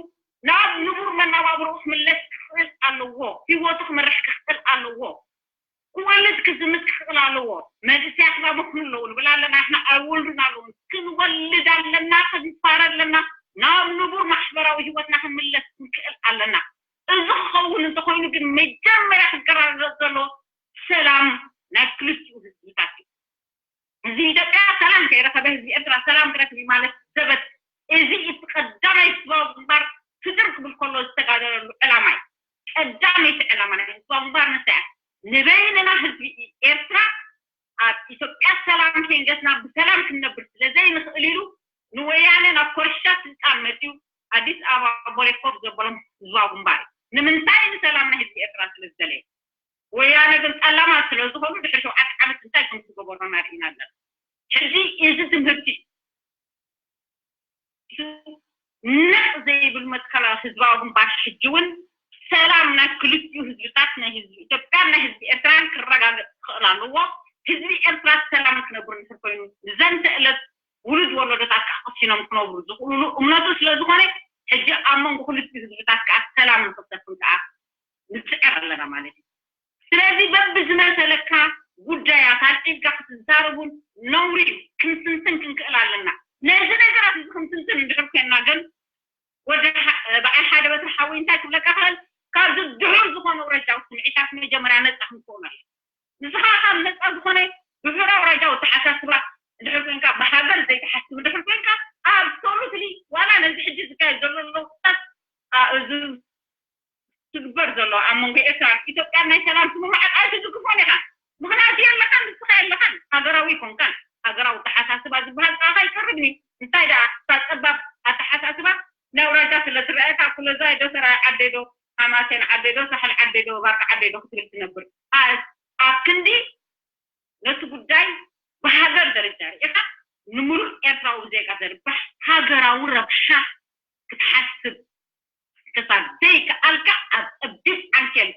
ናብ ንቡር መነባብርኡ ክምለስ ክኽእል ኣለዎ። ህይወቱ ክመርሕ ክኽእል ኣለዎ። ክወልድ ክዝምት ክኽእል ኣለዎ። መንእሰያትና መኽኑ ኣለዉ ንብል ኣለና። ንሕና ኣይወልዱን ኣለዉ። ክንወልድ ኣለና፣ ክንፋረ ኣለና። ናብ ንቡር ማሕበራዊ ህይወትና ክንምለስ ክንክእል ኣለና። እዚ ክኸውን እንተኾይኑ ግን መጀመርያ ክገራረፅ ዘሎ ሰላም ናይ ክልቲኡ ህዝብታት እዩ። ህዝቢ ኢትዮጵያ ሰላም ከይረኸበ ህዝቢ ኤርትራ ሰላም ክረክብ እዩ ማለት ዘበት። እዚ እቲ ቀዳማይ ህዝባዊ ግንባር ክድር ክብል ከሎ ዝተጋደለሉ ዕላማ እዩ። ቀዳመይቲ ዕላማ ናይ ህዝባዊ ግንባር ንሳ እያ። ንበይንና ህዝቢ ኤርትራ ኣብ ኢትዮጵያ ሰላም ከይንገስና ብሰላም ክንነብር ስለ ዘይንኽእል ኢሉ ንወያነ ናብ ኮርሻ ስልጣን መፅዩ ኣዲስ ኣበባ ቦሌ ኮፍ ዘበሎም ህዝባዊ ግንባር እዩ። ንምንታይ? ንሰላም ናይ ህዝቢ ኤርትራ ስለ ዝደለየ። ወያነ ግን ጠላማት ስለ ዝኾኑ ድሕሪ ሸውዓተ ዓመት እንታይ ከም ዝገበሩና ርኢና ኣለና። ሕዚ እዚ ትምህርቲ እዩ። ነቕ ዘይብል መትከላዊ ህዝባዊ ግንባር ሕጂ እውን ሰላም ናይ ክልቲኡ ህዝብታት ናይ ህዝቢ ኢትዮጵያን ናይ ህዝቢ ኤርትራን ክረጋገጽ ክኽእል ኣለዎ። ህዝቢ ኤርትራ ሰላም ክነብር እንድሕር ኮይኑ ንዘንተ ዕለት ውሉድ ወለዶታት ከዓ ቀሲኖም ክነብሩ ዝኽእሉሉ እምነቱ ስለ ዝኾነ ሕጂ ኣብ መንጎ ክልቲኡ ህዝብታት ከዓ ሰላም ንክሰፍን ከዓ ንጽዕር ኣለና ማለት እዩ። ስለዚ በብዝመሰለካ ጉዳያት ኣልዒልካ ክትዛረቡን ነውሪ እዩ። ክንትንትን ክንክእል ኣለና። ነዚ ነገራት እዚ ክንትንትን እንድሕር ኮይንና ግን ወደ ሓ- በዓል ሓደ በትሪ ሓዊ እንታይ ክብለካ ክእል ካብዚ ድሑር ዝኾነ ውረጃዊ ስምዒታት መጀመርያ ነፃ ክንከውን ኣሎ። ንስኻ ካብ ነፃ ዝኾነ ድሑር ኣውራጃዊ ተሓሳስባ እንድሕር ኮይንካ ብሃገር ዘይትሓስብ እንድሕር ኮይንካ ኣብሶሉትሊ ዋላ ነዚ ሕጂ ዝካየድ ዘሎ ለውጥታት ኣ- እዚ ትግበር ዘሎ ኣብ መንጎ ኤርትራን ኢትዮጵያን ናይ ሰላም ስምምዓት ኣይትድግፎን ኢኻ። ምኽንያቱ የለኻን፣ ንስኻ የለኻን፣ ሃገራዊ ኣይኮንካን። ሃገራዊ ኣተሓሳስባ ዝበሃል ከኣ ኣይቀርብን እዩ። እንታይ ደኣ እታ ጸባብ ኣተሓሳስባ ናይ ኣውራጃ ስለ ትረኣየካ፣ ኩለዛይ ዶ፣ ሰራይ ዓደይ ዶ፣ ሃማሴን ዓደይ ዶ፣ ሳሕል ዓደይ ዶ፣ ባርካ ዓደይ ዶ ክትብል ትነብር። ኣ- ኣብ ክንዲ ነቲ ጉዳይ ብሃገር ደረጃ ርኢኻ ንምሉእ ኤርትራዊ ዜጋ ዘርብሕ ሃገራዊ ረብሓ ክትሓስብ ክሳብ ዘይከኣልካ ኣብ ጸቢብ ዓንኬል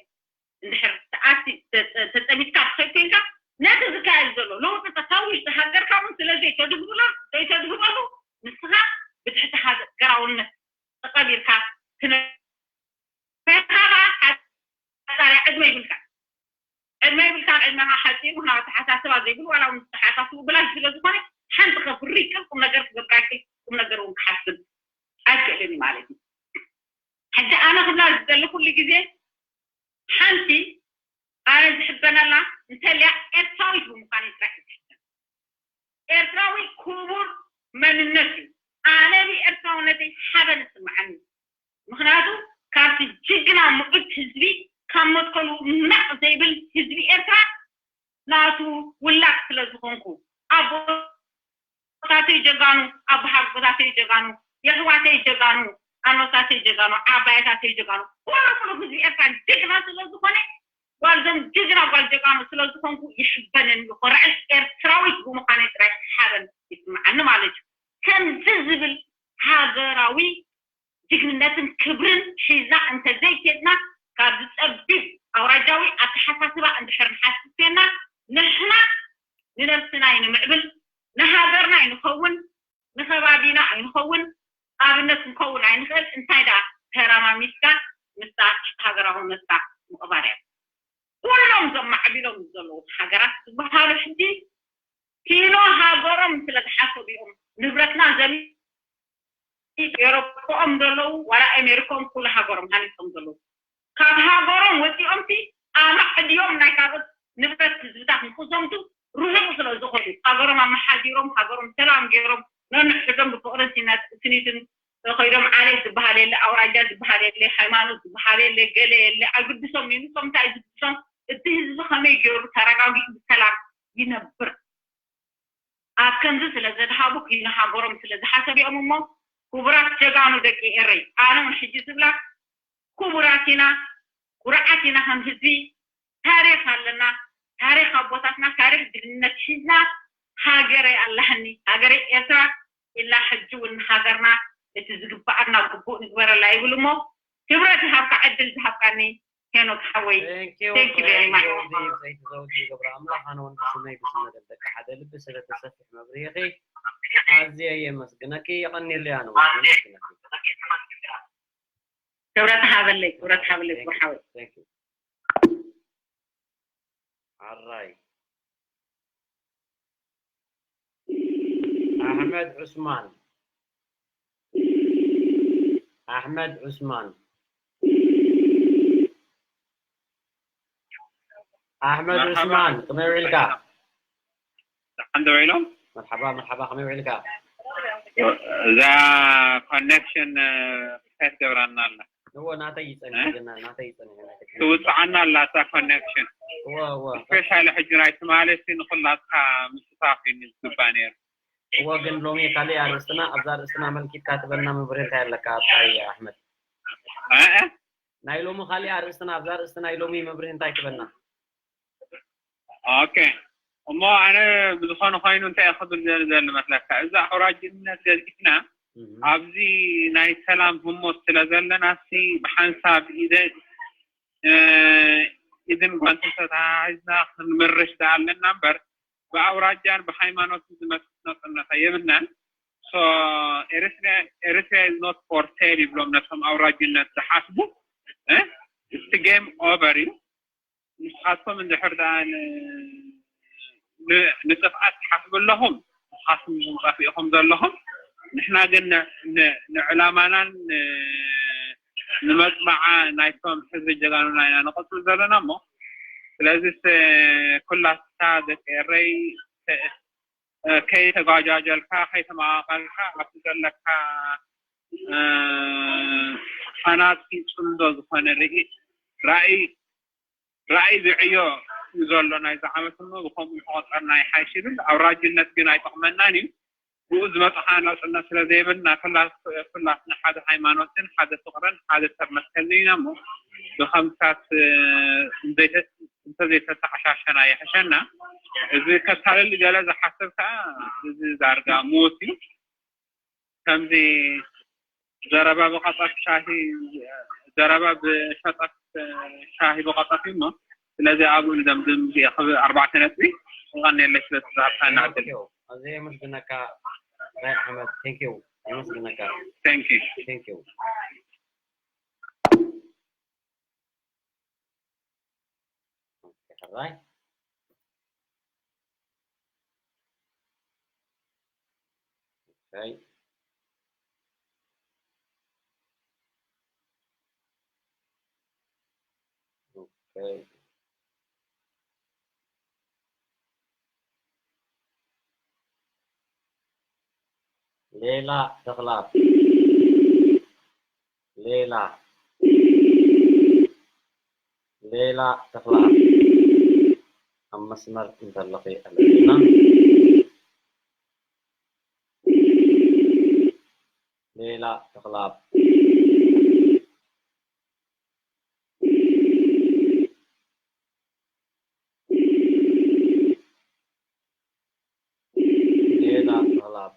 እንድሕር ተኣሲ ተ- ተ- ተጸሚድካ ትኸይድ ኮይንካ ነቲ ዝካየድ ዘሎ ለውጥታት ካብ ውሽጢ ሃገርካ እውን ስለ ዘይተድህብሎ ዘይተድህበሉ ንስኻ ብትሕቲ ሃገራውነት ተቐቢርካ ትነ- ፈኻራ ሓጻርያ ዕድመ ይብልካ ዕድመ ይብልካን ዕድመኻ ሓጺሩ ምኽንያቱ ኣተሓሳስባ ዘይብሉ ዋላ እውን ዝተሓሳስቡ ብላሽ ስለ ዝኾነ ሓንቲ ከፍሪ ይክእል ቁም ነገር ክገብራ ይክእል ቁም ነገር እውን ክሓስብ ኣይክእልን እዩ ማለት እዩ። ሕጂ ኣነ ክብላ ዝደሊ ኩሉ ግዜ ሓንቲ ኣነ ዝሕበነላ እንተልያ ኤርትራዊት ብምዃነይ ጥራሕ እዩ ዝሕበን። ኤርትራዊ ክቡር መንነት እዩ። ኣነ ብኤርትራውነተይ ሓበን ይስምዓኒ። ምኽንያቱ ካብቲ ጅግና ምዑት ህዝቢ ካብ መትከሉ ናቕ ዘይብል ህዝቢ ኤርትራ ናቱ ውላድ ስለ ዝኾንኩ፣ ኣቦታተይ ጀጋኑ፣ ኣቦሓጎታተይ ጀጋኑ፣ የሕዋተይ ጀጋኑ፣ ኣኖታተይ ጀጋኑ፣ ዓባየታተይ ጀጋኑ፣ ኩሉ ሙሉእ ህዝቢ ኤርትራ ጅግና ስለ ዝኾነ፣ ጓልዞም ጅግና ጓል ጀጋኑ ስለ ዝኾንኩ ይሕበንን ይኾርዕን። ኤርትራዊት ብምዃነይ ጥራይ ሓበን ይስምዓኒ ማለት እዩ። ከምዚ ዝብል ሃገራዊ ጅግንነትን ክብርን ሒዝና እንተዘይኬድና፣ ካብ ዝጸቢብ ኣውራጃዊ ኣተሓሳስባ እንድሕር ንሓስብ ኬድና፣ ንሕና ንነብስና ኣይንምዕብል፣ ንሃገርና ኣይንኸውን፣ ንኸባቢና ኣይንኸውን፣ ኣብነት ክንከውን ኣይንኽእል። እንታይ ደኣ ተረማሚስካ ምስታ ሃገራዊ መስታ ምቕባር እያ። ኩሎም እዞም ማዕቢሎም ዘለዉ ሃገራት ዝበሃሉ ሕጂ ኪኖ ሃገሮም ስለ ዝሓሰቡ እዮም። ንብረትና ዘሚ ኤውሮጳኦም ዘለዉ ዋላ ኣሜሪካኦም ኩሉ ሃገሮም ሃኒጾም ዘለዉ። ካብ ሃገሮም ወጺኦምሲ ኣማዕድዮም ናይ ካልኦት ንብረት ህዝብታት ንክዘምቱ ርሑቕ ስለ ዝኾኑ፣ ሃገሮም ኣመሓዲሮም፣ ሃገሮም ሰላም ገይሮም፣ ነንሕዶም ብፍቕርን ሲነት-፣ ስኒትን ከይዶም፣ ዓሌት ዝበሃል የለ፣ ኣውራጃ ዝበሃል የለ፣ ሃይማኖት ዝበሃል የለ፣ ገለ የለ፣ ኣይግድሶም እዩ። ንሶም እንታይ ዝግድሶም? እቲ ህዝቢ ከመይ ገይሩ ተረጋጊኡ ብሰላም ይነብር? ኣብ ከምዚ ስለ ዘድሃቡ፣ ኪኖ ሃገሮም ስለ ዝሓሰቡ እዮም እሞ፣ ክቡራት ጀጋኑ ደቂ ኤረይ፣ ኣነ እውን ሕጂ ዝብላ፣ ክቡራት ኢና፣ ኩርዓት ኢና ከም ህዝቢ፣ ታሪኽ ኣለና፣ ታሪኽ ኣቦታትና፣ ታሪኽ ጅግንነት ሒዝና፣ ሃገረይ ኣለህኒ፣ ሃገረይ ኤርትራ ኢልና ሕጂ እውን ንሃገርና እቲ ዝግብኣና ግቡእ ንግበረላ ይብል እሞ፣ ክብረት ይሃብካ፣ ዕድል ዝሃብካኒ ሄኖክ ሓወይ። Thank you, Thank you very much. ዘውዲ፣ ዘይቲ ዘውዲ ገብረ ኣምላኽ፣ ኣነ እውን ብስመይ ብስም መደብ ደቂ ሓደ ልቢ ስለ ተሰፊሕ መብርሂኺ ኣዝየ የመስግነኪ። የቐንየለይ፣ ኣነ እውን የመስግነኪ። ክብረት ሃበለይ፣ ክብረት ሃበለይ፣ ክቡር ሓወይ። Thank you. ኣራይ። ኣሕመድ ዑስማን። ኣሕመድ ዑስማን። ኣሕመድ መርሓባ። ዑስማን፣ ከመይ ውዒልካ? ደሓን ዶ ውዒሎም? መርሓባ፣ መርሓባ፣ ከመይ ውዒልካ? እዛ ኮኔክሽን ክሳይ ትገብራና ኣላ። እወ፣ ናተይ ይጸንሕ፣ እ? ግን ናተይ ይጸንሕ፣ ናተይ ትውፅዓና ኣላ እታ ኮኔክሽን። እወ፣ እወ። ስፔሻሊ ሕጂ ናይ ትማሊ እስቲ ንኩላትካ ምስታፍ እዩ ዝግባእ ነይሩ። እወ፣ ግን ሎሚ ካሊእ ኣርእስትና፣ ኣብዛ ኣርእስትና መልኪትካ ትበና መብርሂ እንታይ ኣለካ? ኣባይ ኣሕመድ። እ? እ? ናይ ሎሚ ካሊእ ኣርእስትና፣ ኣብዛ ኣርእስቲ ናይ ሎሚ መብርሂ እንታይ ትበና? ኦኬ። እሞ ኣነ ብዝኾነ ኮይኑ እንታይ ክብል ዘል ዘል መስለካ? እዚ ኣውራጅነት ገዚፍና ኣብዚ ናይ ሰላም ህሞት ስለ ዘለና ሲ ብሓንሳብ ኢደ፣ እ፣ ኢድን ጓንትን ተተሓሒዝና ክንምርሽ ዝኣለና እምበር ብኣውራጃን ብሃይማኖትን ዝመጽእ ናጽነት የብልናን። So Eritrea, Eritrea is not for sale ይብሎም ነቶም ኣውራጅነት ዝሓስቡ። እ? እቲ ጌም ኦቨር እዩ። ንስኻትኩም እንድሕር ደኣ ን-፣ ን-፣ ንጥፍኣት ትሓስቡ ኣለኹም፣ ንስኻትኩም ኢኹም ጠፊእኹም ዘለኹም። ንሕና ግን ን-፣ ን-፣ ንዕላማናን ን-፣ ንመፅባዓ ናይቶም ሕዝቢ ጀጋኑና ኢና ንቕፅል ዘለና እሞ፣ ስለዚስ ኩላትካ ደቂ ኤረይ ተ-፣ ከይተጓጃጀልካ፣ ከይተመቓቐልካ፣ ኣብቲ ዘለካ፣ እ፣ ሃናፂ ፅምዶ ዝኾነ ርኢ-፣ ራእይ፣ ራእይ ዝዕዮ እዩ ዘሎ ናይዚ ዓመት እሞ፣ ብኸምኡ ንክቆፀርና ይሓይሽ ይብል። ኣውራጅነት ግን ኣይጠቕመናን እዩ። ብኡ ዝመፀ ከዓ ናፅነት ስለ ዘይብልና፣ ኩላ-፣ ኩላትና ሓደ ሃይማኖትን ሓደ ፍቕርን ሓደ ሰብ መትከልን ኢና እሞ፣ ብኸምታት፣ እ፣ እንዘይተ-፣ እንተዘይተተዓሻሸና ይሕሸና። እዚ ከታልል ገለ ዝሓስብ ከዓ እዚ ዳርጋ ምዉት እዩ። ከምዚ ዘረባ ብቐጠፍ ሻሂ፣ ዘረባ ብሸጠፍ ሻሂ ብቐጠፍ እዩ እሞ፣ ስለዚ ኣብኡ ንደምድም። እዚኣ ክብ ኣርባዕተ ነጥቢ። የቐንየለይ ስለ ዝተዋህብካና ዕድል። Thank you። ኣዝየ የመስግነካ ናይ ኣሕመድ። Thank you። የመስግነካ። Thank you። Thank you። Okay, ሕራይ። Okay. Okay. ሌላ ተኽላብ፣ ሌላ፣ ሌላ ተኽላብ ኣብ መስመር እንተለኺ ኣለና። ሌላ ተኽላብ። ሌላ ተኽላብ።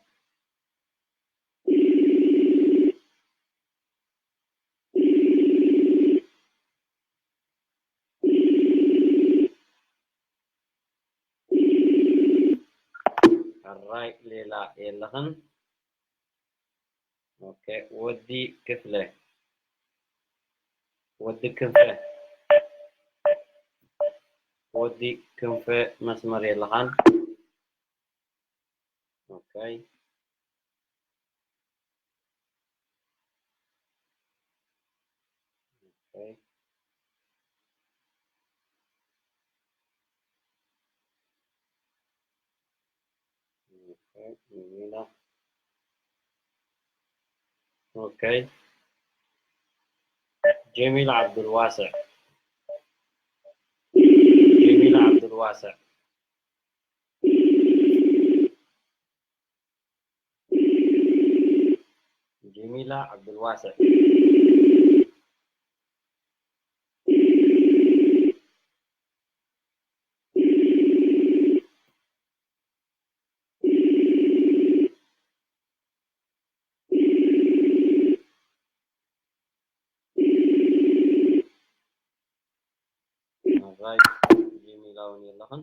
ሕራይ ሌላ የለኽን። ኦኬ፣ ወዲ ክፍለ፣ ወዲ ክንፈ፣ ወዲ ክንፈ መስመር የለኻን። ኦኬ። ኦኬ። ኦኬ፣ ጀሚላ። ኦኬ። ጀሚላ ዓብዱልዋስዕ። ጀሚላ ዓብዱልዋስዕ። ጀሚላ ዓብዱልዋስዕ። ራይት፣ ጀሚላ እውን የለኽን።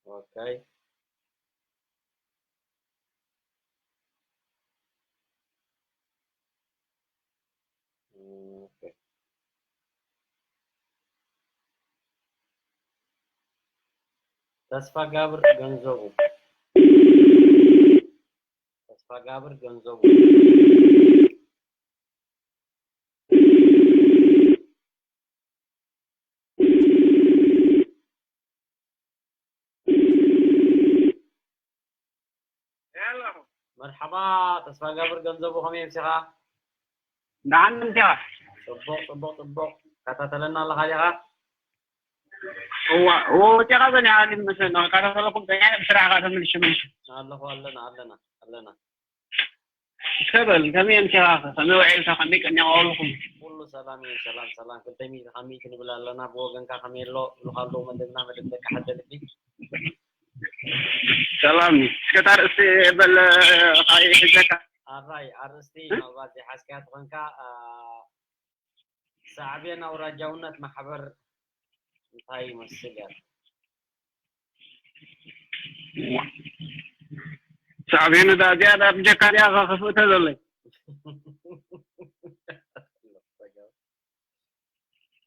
ኦኬ። ኦኬ። ተስፋጋብር ገንዘቡ። ተስፋጋብር ገንዘቡ። መርሓባ ተስፋጋብር ገንዘቡ፣ ከመይ ኣምሲኻ? ደሓን ኣምሲኻ? ጽቡቕ፣ ጽቡቕ፣ ጽቡቕ። ትከታተለና ኣለኻ ዲኻ? እዋ፣ እዎ፣ ወጺኻ በል፣ ይዓሊ፣ ምስ፣ ንከታተለኩም፣ ከኛ ብስራሕ ከኣ ተመልሼ፣ መልሼ። ኣለኹ፣ ኣለና፣ ኣለና፣ ኣለና። እስከ በል፣ ከመይ ኣምሲኻ? ከመይ ውዒልካ? ከመይ ቀኒኻ ውዕልኹም? ኩሉ ሰላም እዩ፣ ሰላም፣ ሰላም። ክልተ ሚእቲ ካብ ሚእቲ ንብል ኣለና። ብወገንካ ከመይ ኣሎ? ብሉኻ ኣለዉ መደብና፣ መደብ ደቂ ሓደ ልቢ። ሰላም እዩ። እስከ እታ ኣርእስቲ በል፣ ካይ ሒዘካ። ኣራይ፣ ኣርእስቲ እ? ምናልባት ዘይሓዝካያ ተኾንካ፣ አ፣ ሳዕቤን ኣውራጃውነት ማሕበር እንታይ ይመስል እያ? ሳዕቤኑ ዳ እዚኣ ዳ ብጀካ ዲኣ ከፍእተ ዘለይ።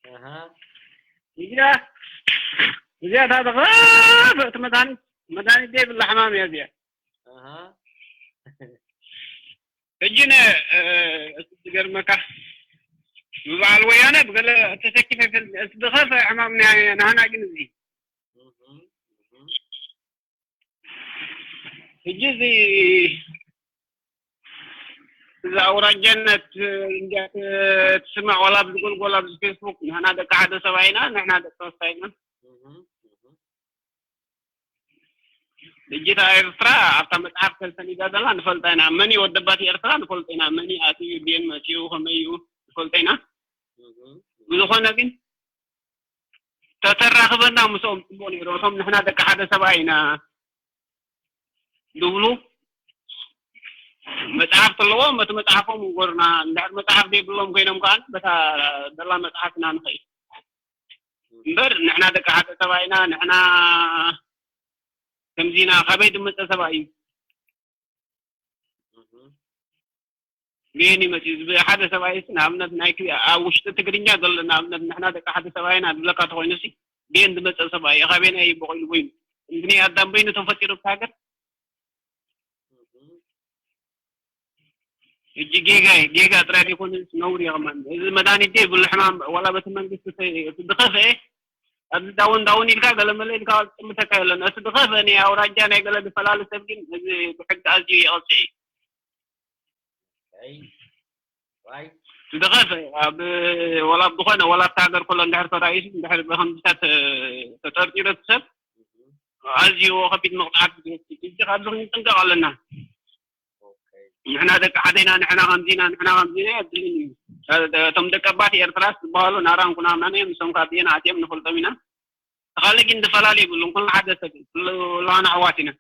ኣሃ። እዚኣ፣ እዚኣ እታ ተኸፍእቲ መድሃኒት፣ መድሃኒት ዘይብላ ሕማም እያ እዚኣ። ኣሃ። ሕጂ ነ-፣ እ፣ እቲ ዝገርመካ፣ ብበዓል ወያነ ብገለ ተሰኪፈ ይፈልጥ፣ እቲ ዝኸፍአ ሕማም ናይ ናህና ግን እዚ። እህ፣ እህ። ሕጂ እዚ፣ እዚ ኣውራጃነት እንዲያ ትስማዕ፣ ዋላ ኣብዚ ጎልጎል፣ ኣብዚ ፌስቡክ፣ ንሕና ደቂ ሓደ ሰብኣይ ኢና፣ ንሕና ደቂ ሶስታይ ኢና። እህ፣ እህ። ሕጂ እታ ኤርትራ ኣብታ መጽሓፍ ተሰኒዳ ዘላ ንፈልጣ ኢና። መን እዩ ወደባት ኤርትራ ንፈልጦ ኢና። መን እዩ ኣትዩ፣ ድየን መጺኡ፣ ከመይ እዩ ንፈልጦ ኢና። እህ፣ እህ። ብዝኾነ ግን ተተራኽበና ምስኦም ጽቡቕ ነይሩ። እቶም ንሕና ደቂ ሓደ ሰብኣይ ኢና ዝብሉ መጽሓፍ ኣለዎም፣ በቲ መጽሓፎም ይጎርና። እንድሕር መጽሓፍ ዘይብሎም ኮይኖም ከኣ በታ ዘላ መጽሓፍ ኢና ንኸይድ። እምበር ንሕና ደቂ ሓደ ሰብኣይ ኢና፣ ንሕና ከምዚ ኢና፣ ካበይ ዝመጸ ሰብኣይ እዩ? እህ። ቤን ይመጽእ። እዚ ሓደ ሰብኣይ ሲ ንኣብነት ናይ ክ-፣ ኣብ ውሽጢ ትግርኛ ዘሎ ንኣብነት ንሕና ደቂ ሓደ ሰብኣይ ኢና ዝብለካ ተኾይኑ ሲ ቤን ዝመጸ ሰብኣይ እዩ? ካበየናይ እዩ በቑሉ በይኑ? ምኽንያት ኣዳም በይኑ ተፈጢሩ ኣብታ ሃገር? እህ። ሕጂ ጌጋ እዩ። ጌጋ ጥራይ ዘይኮነ ነውሪ እዩ ከማን። እዚ መድሃኒት ዘይብሉ ሕማም ዋላ በቲ መንግስቲ ተ-፣ ዝኸፍአ ኣብዚ ዳውን ዳውን ኢልካ ገለ መለ ኢልካ ዝጥምተካ የለን። እቲ ዝኸፈ ናይ ኣውራጃ ናይ ገለ ዝፈላለ ሰብ ግን እዚ ብሕጊ ኣዝዩ ይቐፅዕ እዩ። Okay. Right. ዝኸፈ ኣብ ወላ ዝኾነ ወላ ኣብቲ ሃገር ከሎ እንድሕር ተራእዩ እንድሕር ብኸምዚታት ተጠርጢሩ እቲ ሰብ ኣዝዩ ከቢድ መቕፃዕቲ ዝወስድ እዩ። እዚ ካብዚ ክንጥንቀቕ ኣለና። Okay. ንሕና ደቂ ሓደ ኢና፣ ንሕና ከምዚ ኢና፣ ንሕና ከምዚ ኢና የብልን እዩ። እቶም ደቀባት ኤርትራስ ዝበሃሉ ናራን ኩናማን እዮም። ንሶም ካብ ብየን ኣትዮም ንፈልጦም ኢና። ተኻሊ ግን ዝፈላለ ይብሉን ኩሉ ሓደ ሰብ እዩ። ኩሉ ኩላና ኣሕዋት ኢና።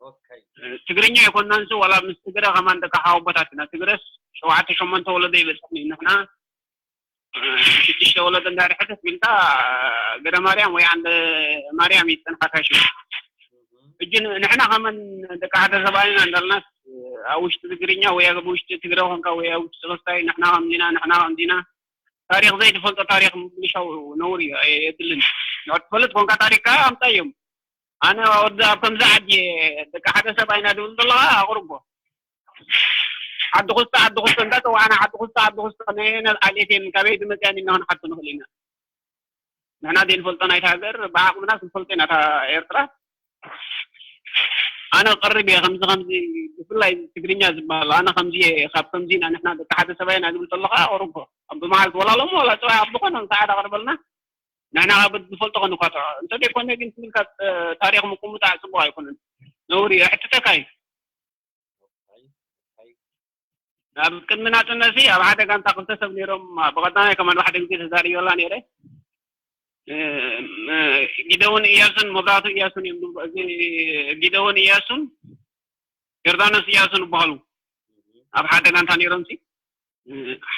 Okay. ትግርኛ ኣይኮናንስ ዋላ ምስ ትግረ ከማን ደቂ ሓወቦታት ኢና። ትግረስ ሸውዓተ ሸሞንተ ወለዶ ይበፅሕን እዩ። ንሕና ሽዱሽተ ወለዶ እንዳድሕርት ቢልካ ገደ ማርያም ወይ ዓንደ ማርያም ይፀንሓካ ሽም። ሕጂ ንሕና ከመን ደቂ ሓደ ሰብኣይ ኢና እንዳልናስ ኣብ ውሽጢ ትግርኛ ወይ ኣብ ውሽጢ ትግረ ኮንካ ወይ ኣብ ውሽጢ ክስታይ ንሕና ከምዚና ንሕና ከምዚና ታሪክ ዘይትፈልጦ ታሪክ ምብልሻው ነውር እዩ፣ ኣየ- የድልን። ንዖ ትፈልጥ ኮንካ ታሪክ ከዓ ኣምፃ እዮም። ኣነ ወዲ ኣብ ከምዚ ዓዲ ደቂ ሓደ ሰብ ኣይና ድብል ዘለካ ኣቅርቦ። ዓዲ ኩስታ ዓዲ ኩስታ እንዳፀዋዕና ዓዲ ኩስታ ዓዲ ኩስታ ነየነ ዓሌት የን ካበይ ዝመፅያን ኢልና ክንሓቶ ንኽእል ኢና። ንሕና ዘይንፈልጦ ናይታ ሃገር ብዓቅምና ክንፈልጦ ኢና እታ ኤርትራ። ኣነ ቀርብ እየ ከምዚ ከምዚ ብፍላይ ትግርኛ ዝበሃል ኣነ ከምዚ እየ ካብ ከምዚ ኢና ንሕና ደቂ ሓደ ሰብኣይ ኢና ዝብል ተለካ ኣቅርቦ። ኣብ መዓልቲ ወላ ሎሚ ወላ ፅባሕ ኣብ ዝኾነ ሰዓት ኣቅርበልና። ንሕና ካብ ዝፈልጦ ክንኳትዖ እንተ ዘይኮነ ግን ትብል ካብ ታሪክ ምቁምጣዕ ፅቡቅ ኣይኮነን። ነውሪ እዩ። ኣሕትተካ እዩ። ናብ ቅድሚ ናፅነት ኣብ ሓደ ጋንታ ክልተ ሰብ ነይሮም። ብቀዳማይ ከማን ሓደ ግዜ ተዛሪበላ ነይረ። እ፣ እ፣ ጊደውን እያሱን መብራቱ እያሱን እዮም ዝብ- እዚ ጊደውን እያሱን ዮርዳኖስ እያሱን ይበሃሉ። ኣብ ሓደ ጋንታ ነይሮም ሲ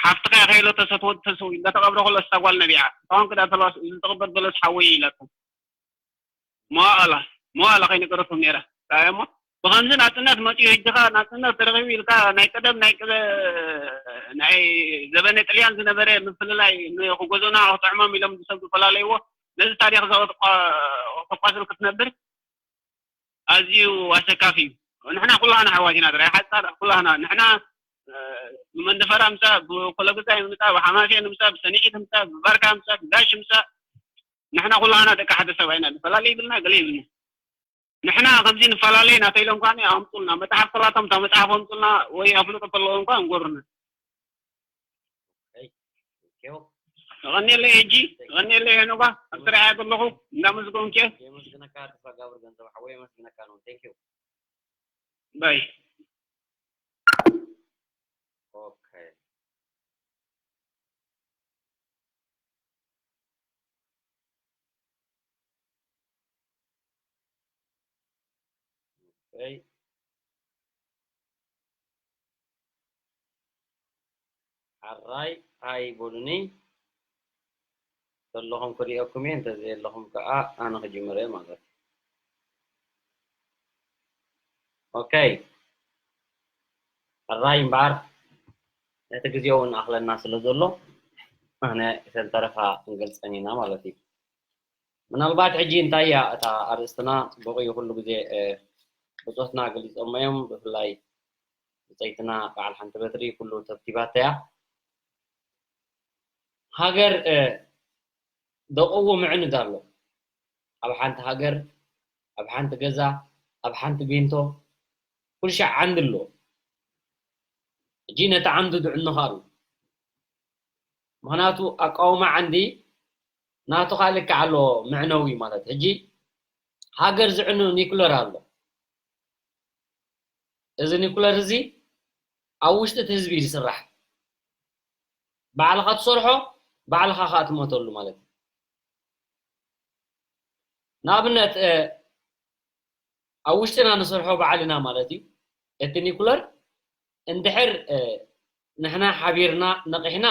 ሓፍትኻ ከይሎ ተሰትወ ተሰው እንዳተቐብረ ከሎ እሳ ጓል ነቢዓ እታውን ክዳ ተለዋስ ዝተቐበል በለስ ሓወይ ኢላቶ። መዋእላ መዋእላ ከይነገረቶም ነይራ። ራእያ እሞ ብኸምዚ ናፅነት መፅኡ ህጅኻ ናፅነት ተረኺቡ ኢልካ ናይ ቀደም ናይ ቅበ ናይ ዘበነ ጥልያን ዝነበረ ምፍልላይ ንክጎዞና ክጥዕሞም ኢሎም ዝሰብ ዝፈላለይዎ ነዚ ታሪክ ተቋስል ክትነብር ኣዝዩ ኣሰካፊ እዩ። ንሕና ኩላህና ኣሕዋት ኢና ጥራይ ሓፃር ኩላህና ንሕና ብመንደፈራ ምፃእ ብኮለግዛይ ምፃእ ብሓማሴን ምፃእ ብሰኒዒት ምፃእ ብባርካ ምፃእ ብዳሽ ምፃእ ንሕና ኩላህና ደቂ ሓደ ሰብኣይ ኢና። ንፈላለ ይብልና ገለ ይብልና ንሕና ከምዚ ንፈላለ ኢና ተኢሎም ከዓ ኣምፁልና መፅሓፍ ተላቶም እታ መፅሓፍ ኣምፁልና ወይ ኣፍልጦ ተለዎም ከዓ እንጎርና። Thank you. ቀኒለይ ሕጂ ቀኒለይ ሄኖካ ኣብ ስራሕ እየ ዘለኹ እንዳመስገንኩ እየ። የመስግነካ ተፋጋብር ገንዘብ ሓወይ የመስግነካ ነው። Thank you. ባይ Okay. Okay. ሓራይ ሃይ በሉኒ ዘለኹም ክሪኦኩም እየ እንተዘየለኹም ከዓ ኣነ ክጅምር እየ ማለት እዩ። Okay. ሕራይ እምበኣር ነቲ ግዜ እውን ኣኽለና ስለ ዘሎ ኣነ እተን ተረፋ ክንገልፀን ኢና ማለት እዩ። ምናልባት ሕጂ እንታይ እያ እታ ኣርእስትና ፅቡቕ እዩ ኩሉ ግዜ ብፆትና ገሊፆሞ እዮም ብፍላይ ብፀይትና በዓል ሓንቲ በትሪ ኩሉ ተብቲባታ እያ። ሃገር ደቀዎ ምዕንድ ኣሎ ኣብ ሓንቲ ሃገር ኣብ ሓንቲ ገዛ ኣብ ሓንቲ ቤንቶ ኩልሻዕ ዓንዲ ኣሎ። ሕጂ ነቲ ዓንዲ ድዕኖ ካሉ ምክንያቱ ኣቃውማ ዓንዲ ናቱ ካልክዕ ኣሎ ምዕነዊ ማለት ሕጂ ሃገር ዝዕኑ ኒኩለር ኣሎ። እዚ ኒኩለር እዚ ኣብ ውሽጢ እቲ ህዝቢ እዩ ዝስራሕ። ባዕልኻ ትሰርሖ ባዕልኻ ከዓ ትሞተሉ ማለት እዩ። ንኣብነት ኣብ ውሽጥና ንሰርሖ ባዕልና ማለት እዩ። እቲ ኒኩለር እንድሕር ንሕና ሓቢርና ነቒሕና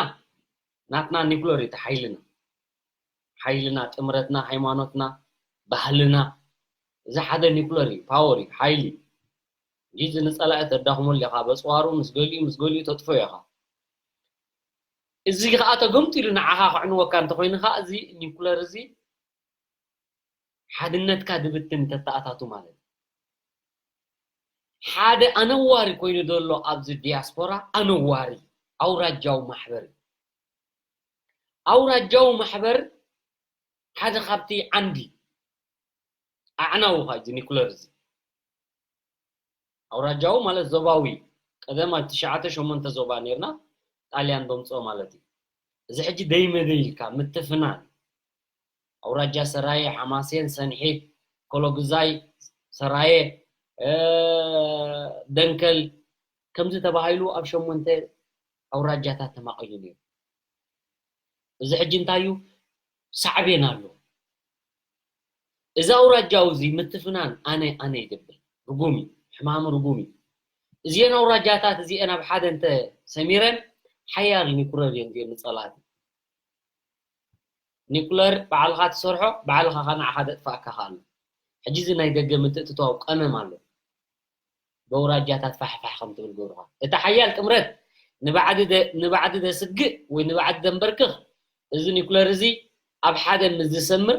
ናትና ኒኩለር እዩ እቲ ሓይልና። ሓይልና፣ ጥምረትና፣ ሃይማኖትና፣ ባህልና እዚ ሓደ ኒኩለር እዩ፣ ፓወር እዩ፣ ሓይሊ እዩ። እዚ ንፀላኢ ተዳኽመሉ ኢኻ፣ በፅዋሩ ምስ ገሊኡ ምስ ገሊኡ ተጥፈዮ ኢኻ። እዚ ከዓ ተገምጢሉ ንዓኻ ክዕንወካ እንተኮይኑ ከዓ እዚ ኒኩለር እዚ ሓድነትካ ድብትን ተተኣታቱ ማለት እዩ። ሓደ ኣነዋሪ ኮይኑ ዘሎ ኣብዚ ዲያስፖራ ኣነዋሪ ኣውራጃዊ ማሕበር እዩ። ኣውራጃዊ ማሕበር ሓደ ካብቲ ዓንዲ ኣዕናዊ ኳ እዚ ኒኩለር እዚ። ኣውራጃዊ ማለት ዞባዊ። ቀደም ኣብ ትሽዓተ ሸሞንተ ዞባ ነርና፣ ጣልያን በምጽኦ ማለት እዩ። እዚ ሕጂ ደይ መደይ ኢልካ ምትፍናን፣ ኣውራጃ ሰራየ፣ ሓማሴን፣ ሰንሒት፣ ኮሎጉዛይ፣ ሰራየ፣ እ፣ ደንከል፣ ከምዚ ተባሂሉ ኣብ ሸሞንተ ኣውራጃታት ተማቒሉ ነይሩ። እዚ ሕጂ እንታይ እዩ? ሳዕቤን ኣሎ። እዚ ኣውራጃዊ እዚ ምትፍናን ኣነ ኣነ ይገብር። ርጉም እዩ። ሕማም ርጉም እዩ። እዚአን ኣውራጃታት እዚአን ኣብ ሓደ እንተ ሰሚረን ሓያል ኒኩለር እየን እዚአን ንጸላእቲ። ኒኩለር ባዕልኻ ትሰርሖ፣ ባዕልኻ ኸኣ ንዓኻ ዘጥፍኣካ ኸኣ ኣሎ። ሕጂ እዚ ናይ ደገ ምትእትታው ቀመም ኣሎ። በውራጃታት ፋሕፋሕ ከም ትብል ገብሩኻ። እቲ ሓያል ጥምረት ንባዕዲ ደ-፣ ንባዕዲ ደስግእ ወይ ንባዕዲ ደንበርክኽ፣ እዚ ኒኩለር እዚ ኣብ ሓደ ምስ ዝሰምር፣